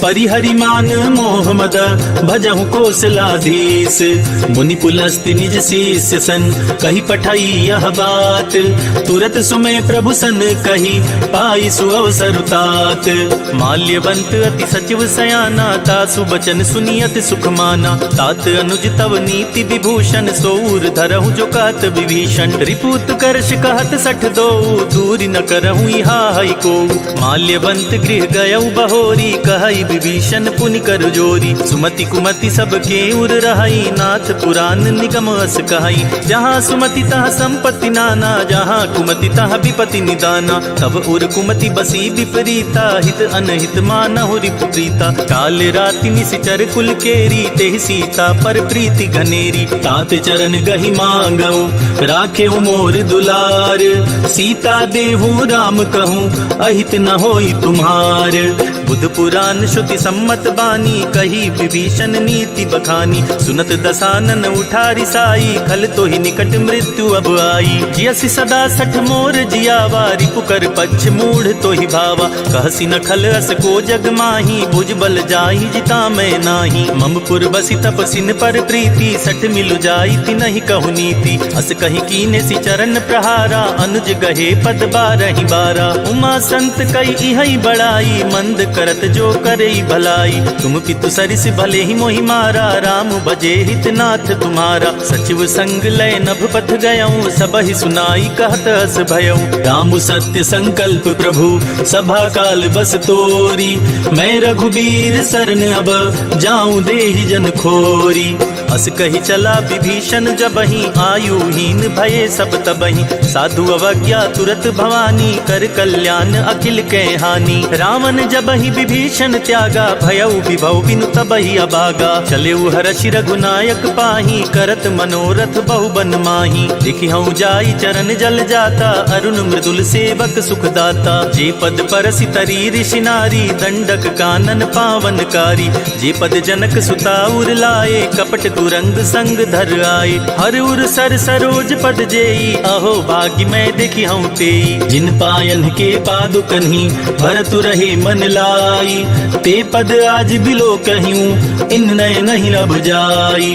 परिहरि मान मोह मद भजहु कोसलाधीस। मुनि पुलस्त्य निज शिष्य सन कहि पठई यह बात, तुरत सुमय प्रभु सन कहि पाई सुअवसर तात। माल्यवंत अति सचिव सयाना, तासु बचन सुनि अति सुख माना। तात अनुज तव नीति विभूषण, सो उर धरहु जो कहत विभीषण। रिपु उत्कर्ष कहत सठ दोऊ, दूरि न करहु इहा हई कोऊ। माल्यवंत गृह गयउ बहोरी, कहई विभीषण पुनि कर जोरी। सुमति कुमति सब केउर रहई, नाथ पुरान निगम अस कहई। जहाँ सुमति तहाँ संपत्ति नाना, जहाँ कुमति तहाँ विपति निदाना। तब उर कुमति बसी विपरीता, हित अनहित मानहु रिपु प्रीता। काल राति निसिचर कुल केरी, तेहि सीता पर प्रीति घनेरी। तात चरण गहि मांगउ राखेउ मोर दुलार, सीता देहु राम कहूँ अहित न होई तुम्हार। बुध पुरान श्रुति सम्मत बानी, कही विभीषण नीति बखानी। सुनत दसानन उठा रिसाई, खल तोहि निकट मृत्यु अब आई। जियसि सदा सठ मोर जियावा, रिपु कर पक्ष मूढ़ तोहि भावा। कहसि न खल अस को जग माही, भुज बल जाहि जिता मैं नाही। मम पुर बसि तप सिन पर प्रीति, सठ मिलु जाई तिनहि कहु नीति। अस कहि कीनेसि चरण प्रहारा, अनुज गहे पद बारहि बारा। उमा संत कई इहइ बड़ाई, मंद करत जो करई भलाई। तुम पितु सरिस भलेहि मोहि मारा, राम भजे हित नाथ तुम्हारा। सचिव संग लय नभ पथ गयउँ, सबहि सुनाई कहत अस भयउँ। राम सत्य संकल्प प्रभु सभा काल बस तोरी, मैं रघुबीर सरन अब जाउँ देहि जन खोरी। अस कहि चला विभीषण जबहिं, आयुहीन भये सब तबहिं। साधु अवज्ञा तुरत भवानी, कर कल्याण अखिल कै हानि। रावण जबहिं विभीषण त्यागा, भयउ विभव बिनु तबहिं अभागा। चलेउ हरषि रघुनायक पाहीं, करत मनोरथ बहु बन माहीं। देखिहउँ जाई चरण जल जाता, अरुण मृदुल सेवक सुखदाता। जे पद परसि तरी ऋषि नारी, दंडक कानन पावनकारी। जे पद जनक सुता उर लाए, कपट कुरंग संग धर आए। हर उर सर सरोज पद जेई, अहो भागि मैं देखिहउँ तेई। जिन पायन्ह के पादुकन्हि भरतु रहे मन लाई, ते पद आज बिलोकहिउँ इन नयनहिं अब जाई।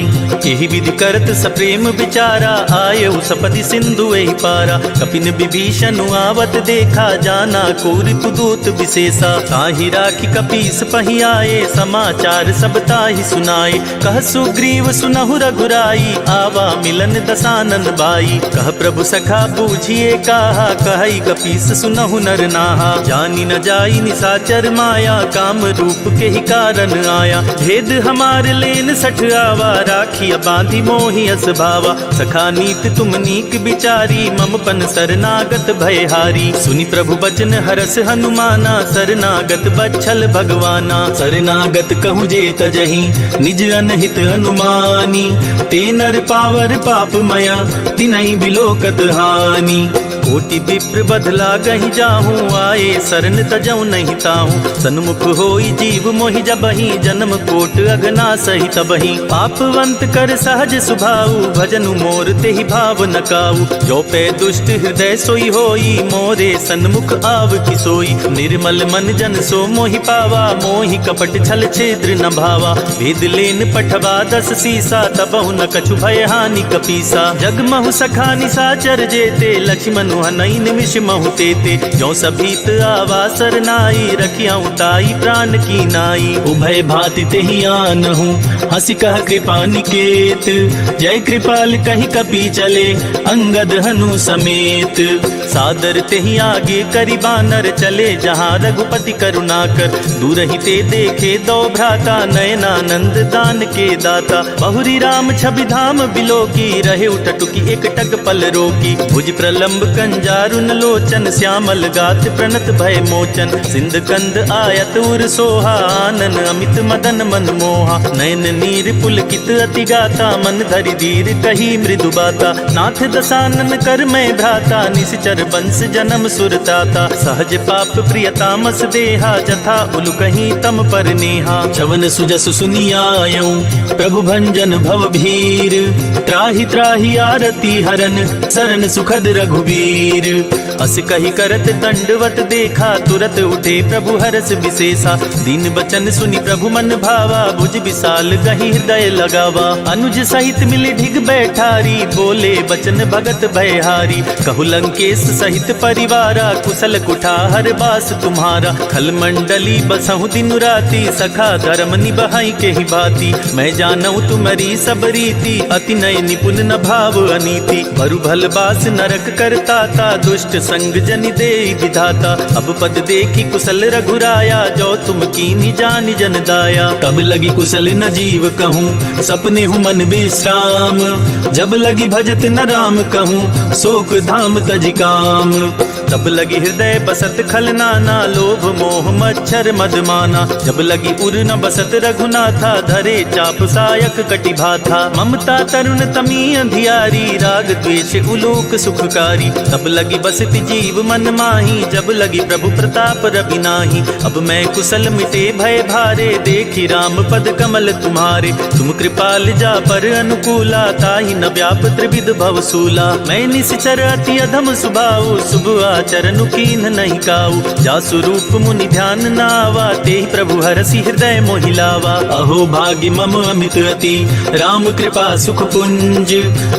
एहि विधि करत सप्रेम बिचारा, आयउ सपदि सिंधु एहि पारा। कपिन विभीषनु आवत देखा, जाना को रिपुदूत विशेषा। ताहि राखि कपीस पहि आए, समाचार सब ताहि सुनाए। कह सुग्रीव सुनहु रघुराई आवा मिलन दसानन बाई। कह प्रभु सखा बूझिए काहा, कहई कपीस सुनहु नर नाहा। जानि न जाई निसाचर माया, काम रूप केहि कारन आया। भेद हमार लेन सठ आवा, राखिया बाँधि मोहि अस भावा। सखा नीत तुम नीक बिचारी, मम पन सरनागत भय हारी। सुनि प्रभु बचन हरस हनुमाना, सरनागत बच्छल भगवाना। सरनागत कहूँ जे तजहि, निज अनहित अनुमानी। ते नर पावर पाप मया, तिनहि बिलोकत हानि। कोटि विप्र बध लागहि जाहूँ, आए सरन तजहु नहीं ताहूँ। सन्मुख होई जीव मोहि जबहि, जन्म कोट अघनासहि तबहि। पापवंत कर सहज सुभाऊ, भजनु मोर तेहि भाव न काऊ। जो पे दुष्ट हृदय सोई होई, मोरे सन्मुख आव कि सोई। निर्मल मन जन सो मोहि पावा, मोहि कपट छल छिद्र न भावा। भेद लेन पठवा दस सीसा, तबहु न कछु भय हानि कपीसा। जग महु सखा निसाचर जेते, लक्ष्मण हनई निमिष महु तेते। जो सभीत आवा सरनाई, रखियाऊ ताई प्राण की नाई। उभय भांति तेहि आनहु, हँसि कह कृपा निकेत। जय कृपाल कहि कपि चले, अंगद हनु समेत। सादर तेहि आगे करि बानर, चले जहाँ रघुपति करुणाकर। दूरहि ते देखे दो भ्राता, नयनानंद दान के दाता। बहुरि राम छवि धाम बिलोकी, रहे उठटुकी एकटक पल रोकी। भुज प्रलंब कंजारुन लोचन, श्यामल गात प्रणत भय मोचन। सिंध कंद आयत उर सोहा, आनन अमित मदन मन मोहा। नयन नीर पुलकित अति गाता, मन धरि धीर कही मृदु बाता। नाथ दसानन कर मैं भ्राता, निसिचर वंश जनम सुर त्राता। सहज पाप प्रिय तामस देहा, जथा उलु कहीं तम पर नेहा। च्वन सुजसु सुनि आयउ प्रभु भंजन भव भीर। त्राहि त्राहि आरती हरन सरन सुखद रघुबीर। अस कहि करत दंडवत देखा, तुरत उठे प्रभु हरष बिसेसा। दीन बचन सुनि प्रभु मन भावा, भुज बिसाल गहि हृदय लगावा। अनुज सहित मिलि ढिग बैठारी, बोले बचन भगत भयहारी। कहु लंकेश सहित परिवारा, कुसल कुठार बास तुम्हारा। खल मंडली बसहु दिन राती, सखा धर्म निबहइ केहि बाती। मैं जानउ तुमरी सब रीति, अति नय निपुन न भाव अनीति। बरु भल बास नरक करताता, दुष्ट संग जनि देइ विधाता। अब पद देखि कुसल रघुराया, जो तुम कीन्ही जानि जन दाया। तब लगि कुसल न जीव कहूँ, सपनेहु मन बिश्राम। जब लगि भजत न राम कहूँ, सोक धाम तजि काम। तब लगि हृदय बसत खल नाना, लोभ मोह मच्छर मद माना। जब लगि उर न बसत रघुनाथा, धरे चाप सायक कटि भाथा। ममता तरुन तमी अंधियारी, राग द्वेष उलोक सुखकारी। तब लगि बसति जीव मन माही, जब लगि प्रभु प्रताप रवि नाही। अब मैं कुसल मिटे भय भारे, देखि राम पद कमल तुम्हारे। तुम कृपाल जा पर अनुकूला, ताहि न व्याप त्रिविध भव सूला। मैं निसिचर अति अधम सुभाऊ, शुभ आचरनु कीन्ह नहीं काऊ। जासु रूप मुनि ध्यान न आवा, तेहि प्रभु हरषि हृदय मोहि लावा। अहो भाग्य मम अमित अति, राम कृपा सुख पुंज।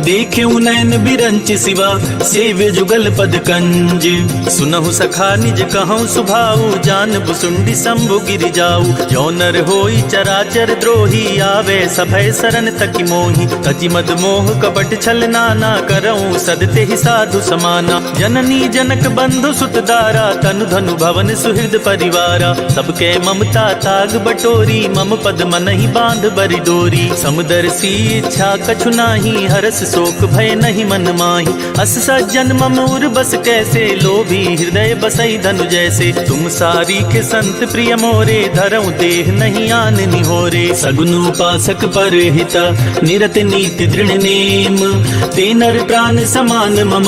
देखेउ नयन बिरंचि सिवा, सेव्य जुगल पद कंज। सुनहु सखा निज कहउँ सुभाऊ, जान भुसुंडी शंभु गिरि जाऊ। जो नर होई चराचर द्रोही, आवे सभय सरन तकि मोही। तजि मद मोह कपट छल नाना, करउँ सद तेहि साधु समाना। जननी जनक बंधु सुत दारा, तनु धनु भवन सुहृद परिवारा। सबके ममता ताग बटोरी, मम पद मनहि बांध बरि डोरी। समदर्शी इच्छा कछु नाही, हरष शोक भय नहीं मन माही। अस सज्जन मम उर बस कैसे, लोभी हृदय बसई धनु जैसे। तुम सारीखे संत प्रिय मोरे, धरउँ देह नहीं आन निहोरे। सगुन उपासक पर हित, निरत नीति दृढ़ नेम। ते नर प्राण समान मम,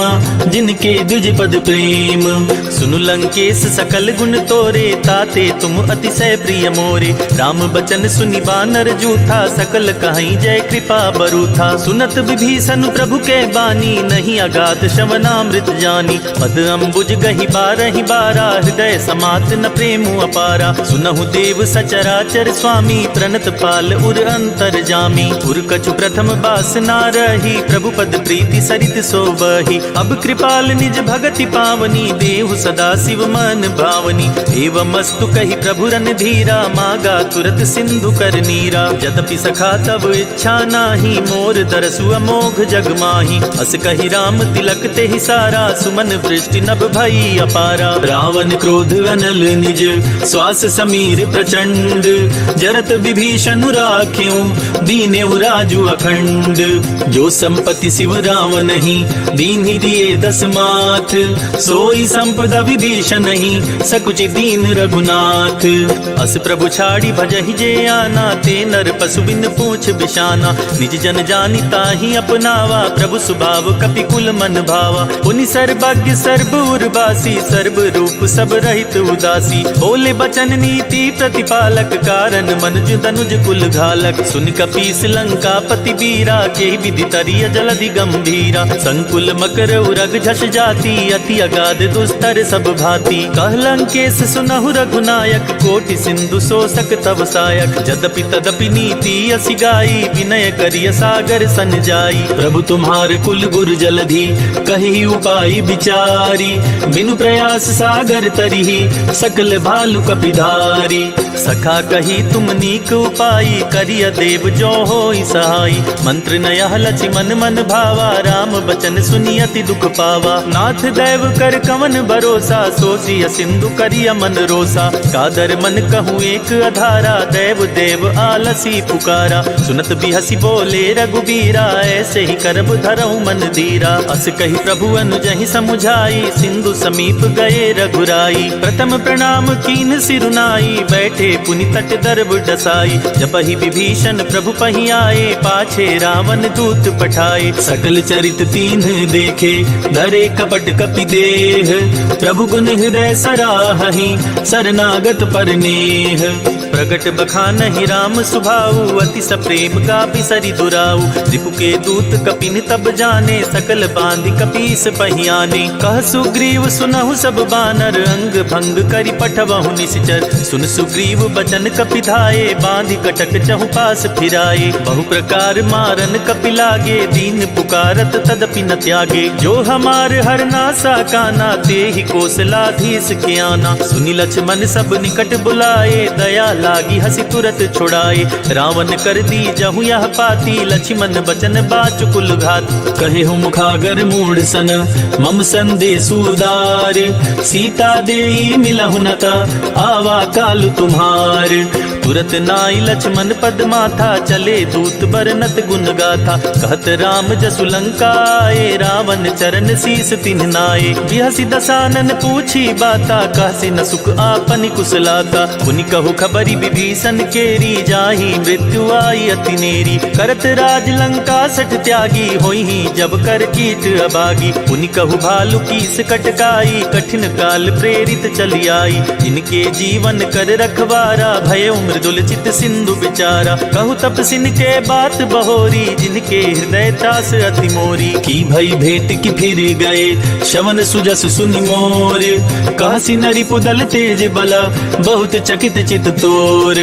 जिनके द्विज पद प्रेम। सुनु लंकेश सकल गुण तोरे, ताते तुम अतिशय प्रिय मोरे। राम बचन सुनि बानर जूथा, सकल कहई जय कृपा बरूथा। सुनत विभीषन प्रभु के बानी, नहीं अगाध श्रवणामृत जानी। पद अम्बुज गहि बारहि बारा, हृदय समात न प्रेम अपारा। सुनहु देव सचराचर स्वामी, प्रणत पाल उर अंतरजामी। उर कछु प्रथम बासना रही, प्रभु पद प्रीति सरित सो बही। अब कृपाल निज भगति पावनी, देहु सदा शिव मन भावनी। एवमस्तु कहि प्रभु रणधीरा, मागा तुरत सिंधु कर नीरा। यद्यपि सखा तब इच्छा नाही, मोर दरसु अमोघ जग माही। अस कहि राम तिलक तेहि सारा, सुमन वृष्टि नभ भई अपारा। रावण क्रोध अनल निज, श्वास समीर प्रचंड। जरत विभीषण राख्यउ, दीन्यउ राजु अखंड। जो संपत्ति शिव रावनहि, दीन्हि दिए दस माथ। सोई संपदा विभीषनहि, सकुचि दीन रघुनाथ। अस प्रभु छाड़ी भजहि जे आना, ते नर पशु बिन पूछ बिसाना। निज जन जानि ताहि अपनावा, प्रभु सुभाव कपि कुल मन भावा। पुनि सर्वज्ञ सर्व उर्वासी, सर्व रूप सब रहित उदासी। बोले बचन नीति प्रतिपालक, कारण मनुज तनुज कुल घालक। सुनि कपीस लंकापति वीरा, केहि विधि तरिय जलधि गंभीरा। संकुल मकर उरग झस जाति, अति अगाध दुस्तर सब भांति। कह लंकेश सुनहु रघुनायक, कोटि सिंधु शोषक तव सायक। जदपि तदपि नीति असि गाई, विनय करिय सागर सन जाई। प्रभु तुम्हार कुल गुर जलधि, कहि उपाय विचारी। बिनु प्रयास सागर तरिहि, सकल भालु कपि धारी। सखा कही तुम नीक उपाई, करिय देव जो होई सहाई। मंत्र नयह लछि मन मन भावा, राम बचन सुनि अति दुख पावा। नाथ दैव कर कवन भरोसा, सोचिय सिंधु करिय मन रोसा। कादर मन कहूँ एक अधारा, दैव देव आलसी पुकारा। सुनत बिहसि बोले रघुबीरा, ऐसे ही करब धरहु मन धीरा। अस कहि प्रभु अनुजहि समुझाई, सिंधु समीप गए रघुराई। प्रथम प्रणाम कीन्ह सिरुनाई, बैठे पुनि तट दर्भ डसाई। जबहि विभीषण प्रभु पहि आए, पाछे रावण दूत पठाए। सकल चरित कीन्ह देखे, धरे कपट कपि देह। प्रभु गुन हृदय सराहहि, शरणागत पर नेह। प्रगट बखानहि राम सुभाऊ, अति सप्रेम गाबि सरि दुराऊ। रिपु के दूत कपिन तब जाने, सकल बांधि कपीस पहियाने। कह सुग्रीव सुनहु सब बानर, अंग भंग करि पठवहु निसिचर। सुन सुग्रीव बचन कपि धाए, बांधि कटक चहुपास फिराए। बहु प्रकार मारन कपि लागे, दीन पुकारत तदपि न त्यागे। जो हमार हरना साकाना, तेहि कोसलाधीश के आना। सुनि लक्ष्मण सब निकट बुलाए, दया लागी हँसि तुरत छुड़ाए। रावण कर दीजहु यह पाती, लक्ष्मण बचन बाचु कुल घात। कहेहु मुखागर मूढ़ सन, मम संदेश उदार। सीता देई मिलहु न ता, आवा काल तुम्हार। तुरत नाई लक्ष्मण पद माथा, चले दूत बरनत गुण गाथा। कहत राम जसु लंका आए, रावण चरण शीस तिन्ह नाए। बिहसि दसानन पूछी बाता, कहसि न सुख आपनि कुशलाता। पुनि कहु खबरि विभीषण केरी, जाहि मृत्यु आई अति नेरी। करत राज लंका सठ त्यागी, होइहीं जब कर कीट अभागी। पुनि कहु भालु कीस कटकाई, कठिन काल प्रेरित चलि आई। इनके जीवन कर रखवारा, भयउ मृदुल चित सिंधु बिचारा। कहु तपसिन के बात बहोरी, जिनके हृदय त्रास अति मोरी। की भई भेंट कि फिरि गए, श्रवण सुजस सुनि मोर। कहसि न रिपु दल तेज बला, बहुत चकित चित तोर।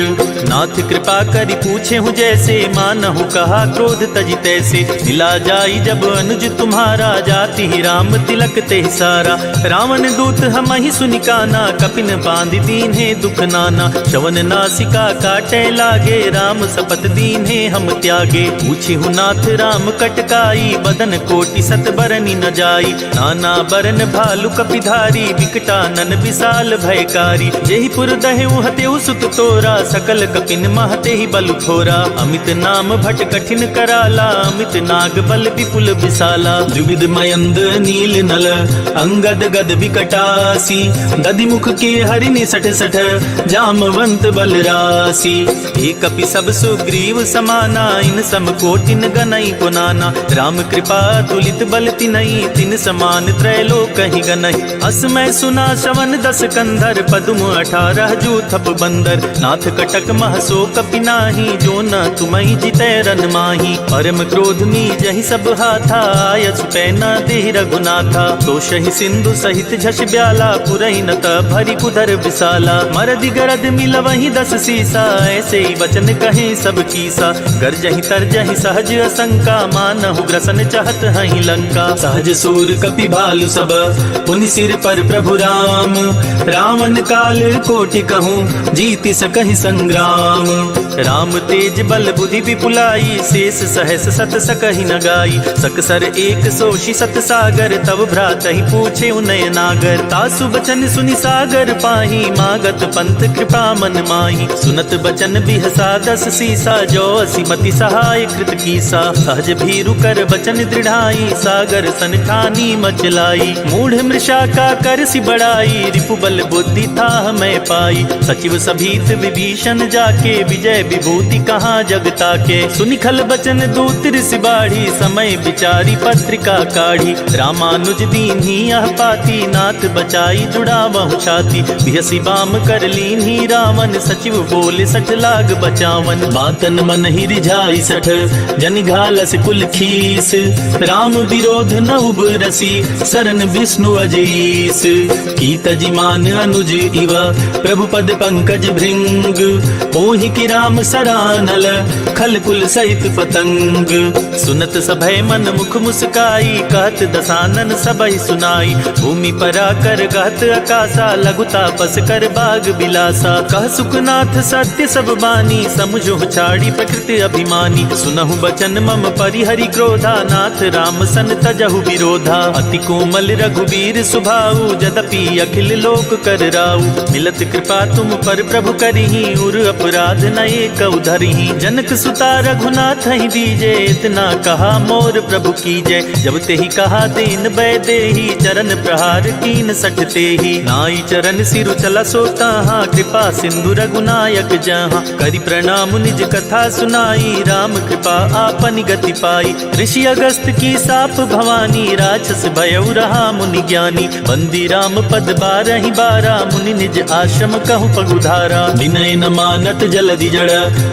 नाथ कृपा करि पूछेहु जैसे, मानहु कहा क्रोध तजि तैसे। मिला जाई जब अनुज तुम्हारा, जातिहि राम तिलक तेहि सारा। रावण दूत हमहि सुनि काना, कपिन बाँधि दीन्हे दुख नाना। श्रवण नासिका काटै लागे, राम सपथ दीन्हे हम त्यागे। पूछिहु नाथ राम कटकाई, बदन कोटि सत बरनि न जाई। नाना बरन भालु कपिधारी, विकटानन विशाल भयकारी। जेहि पुर दहेउ हतेउ सुत तोरा, सकल कपिन मह तेहि बल थोरा। अमित नाम भट कठिन कराला, अमित नाग बल विपुल विशाला। द्विविध मयंद नील नल, अंगद गद विकटासी। दधि मुख के हरि निसठ सठ, जामवंत बलरा आसी। हे कपि सब सुग्रीव समाना, इन सम कोटिन गनई को नाना। राम कृपा तुलित बल तिनई, तिन समान त्रैलोकहि गनई। अस मै सुना च्वन दस कंधर, पदुम अठारह जूथप बंदर। नाथ कटक मह सो कपि नाही, जो न तुमहि जितै रन माही। परम क्रोध मीजहि सब हाथा, आयसु पै न देहि रघुनाथा। तोषहि सिंधु सहित झसि ब्याला, पुरहिन त भरि कुधर बिसाला। मरदि गरद मिलवहि दस सीसा, ऐसे ही वचन कहे सब कीसा। गरजहि तरजहि सहज असंका, मानहु ग्रसन चहत हहि लंका। सहज सूर कपि भालु सब, पुनि सिर पर प्रभु राम। रावण काल कोटि कहूँ, जीति सकहि संग्राम। राम तेज बल बुद्धि विपुलाई, शेष सहस सत सकहि न गाई। सकसर एक सोषि सत सागर, तब भ्रातहि पूछे उनय नागर। तासु बचन सुनि सागर पाही, मागत पंथ कृपा मन माही। सुनत बचन बिहसा दस सीसा, जो असिमति सहाय कृत कीसा। सहज भीरु कर बचन दृढ़ाई, सागर सन ठानी मचलाई। मूढ़ मृषा का करसि बड़ाई, रिपु बल बुद्धि थाह मै पाई। सचिव सभीत विभीषण जाके, विजय विभूति कहाँ जग ताके। सुनि खल बचन दूत ऋषि बाढ़ी, समय विचारी पत्रिका काढ़ी। रामानुज दीन्ही यह पाती, नाथ बचाई जुड़ावहु छाती। बिहसि बाम कर लीन्ही रावण, सचिव बोले सठ लाग बचावन। बातन मनहि रिझाई सठ, जनि घालस कुल खीस। राम विरोध न उबरसि, सरन विष्णु अज ईस। की तजि मान अनुज इव, प्रभु पद पंकज भृंग। पोहि कि राम सरानल, खल कुल सहित पतंग। सुनत सभय मन मुख मुस्काई, कहत दसानन सबहि सुनाई। भूमि परा कर गहत अकासा, लघु तापस कर बाग बिलासा। कह सुखनाथ सत्य सब बानी, समुझहु छाड़ी प्रकृति अभिमानी। सुनहु बचन मम परिहरि क्रोधा, नाथ राम सन तजहु विरोधा। अति कोमल रघुबीर सुभाऊ, जदपि अखिल लोक कर राऊ। मिलत कृपा तुम पर प्रभु करिहीं, उर अपराध न एकउ धरिहीं। जनक सुता रघुनाथहि दीजे, इतना कहा मोर प्रभु कीजे। जब तेहि कहा दीन वैदेही, चरण प्रहार कीन सठ तेही। नाई चरण सिरु चला सो ताहा, कृपा सिंधु रघुनायक जहाँ। करि प्रणाम निज कथा सुनाई, राम कृपा आपनि गति पाई। ऋषि अगस्त की साप भवानी, राक्षस भयउ रहा मुनि ज्ञानी। बंदी राम पद बारहि बारा, मुनि निज आश्रम कहु पगुधारा। विनय न मानत जलधि जड़,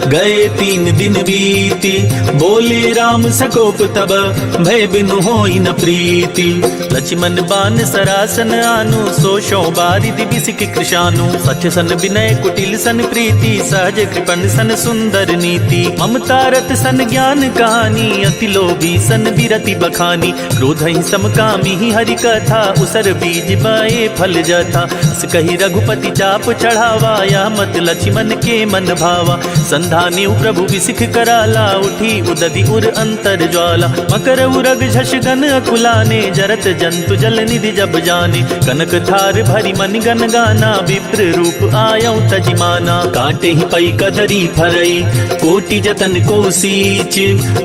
गए तीन दिन बीती। बोले राम सकोप तब, भय बिनु होई न प्रीति। लक्ष्मण बान सरासन आनु, सो सौ बारिधि बिसिख कृशानु। सठ सन विनय कुटिल सन प्रीति, सहज कृपण सन सुंदर नीति। ममता रत सन ज्ञान कहानी, अति लोभी सन विरति बखानी। क्रोधहि सम कामिहि हरि कथा, उसर बीज बए फल जथा। अस कहि रघुपति चाप चढ़ावा, यह मत लक्ष्मण के मन भावा। संधानेउ प्रभु बिसिख कराला, उठी उदधि उर अंतर ज्वाला। मकर उरग झस गन अकुलाने, जरत जंतु जल निधि जब जाने। कनक थार भरि मनि गन गाना, विप्र रूप आयउ तजि माना। काटेहि पइ कदरी फरइ, कोटि जतन को सीच।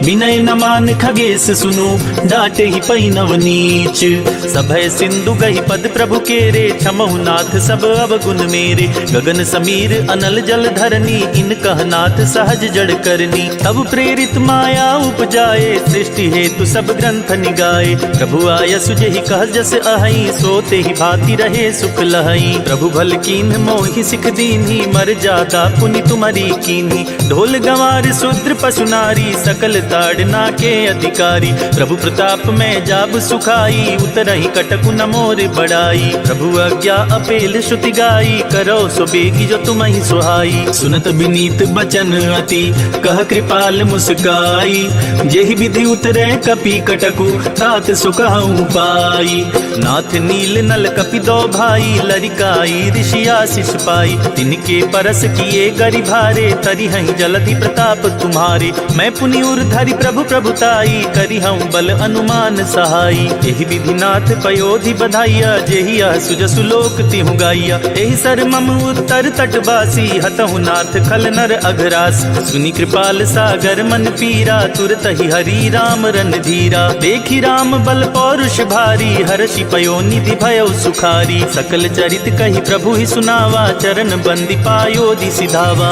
विनय न मान खगेस सुनु, डाँटेहि पइ नव नीच। सभय सिंधु गहि पद प्रभु केरे, क्षमहु नाथ सब अवगुन मेरे। गगन समीर अनल जल धरनी, इनकह नाथ सहज जड़ करनी। तब प्रेरित माया उपजाए, सृष्टि हेतु सब ग्रंथ निगाए। प्रभु आयसु जेहि कह जस अहइ, सो तेहि भाँति रहे सुख लहइ। प्रभु भल कीन्ह मोहि सिख दीन्ही, मरजादा पुनि तुम्हरी कीन्ही। ढोल गँवार शूद्र पशु नारी, सकल ताड़ना के अधिकारी। प्रभु प्रताप में जाब सुखाई, उतरहि कटकु न मोर बड़ाई। प्रभु आज्ञा अपेल श्रुति गाई, करौ सो बेगि जो तुम्हहि सुहाई। सुनत बिनीत बचन अति, कह कृपाल मुस्काई। जेहि विधि उतरै कपि कटकु, तात सो कहउँ पाई। नाथ नील नल कपि दो भाई, लरिकाई ऋषि आशीष पाई। तिनके परस किए गरि भारे, तरिहइ जलधि प्रताप तुम्हारे। मैं पुनि उर धरि प्रभु प्रभुताई, करिहउँ बल अनुमान सहाई। एहि विधि नाथ पयोधि बधाइया, जेहि यह सुजसु लोक तिहुँ गाइया। एहि सर मम उत्तर तट बासी, हतहु नाथ खल नर अघरास। सुनि कृपाल सागर मन पीरा, तुरतहि हरि राम रन धीरा। देखि राम बल पौरुष भारी, हरषि पयो निधि भयउ सुखारी। सकल चरित कहि प्रभुहि सुनावा, चरण बंदि पायो सिधावा।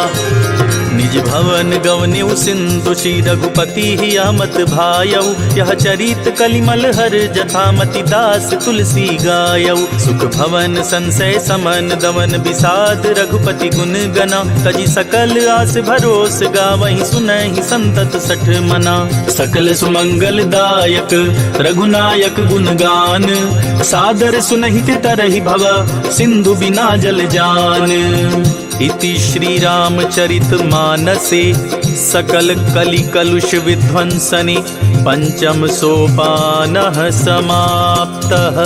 निज भवन गवनेउ सिंधु श्री रघुपति हिया मत भायउ। यह चरित कलिमल हर जथा मति दास तुलसी गायउ। सुख भवन संसय समन दवन विषाद रघुपति गुन गना। तजि सकल आस भरोस गावहि सुनहि संतत सठ मना। सकल सुमंगल दायक रघुनायक गुन गान। सादर सुनहित तरहि भव सिंधु बिना जल जान। इति श्री रामचरित मानसे सकल कलि कलुष विध्वंसने पंचम सोपानः समाप्तः।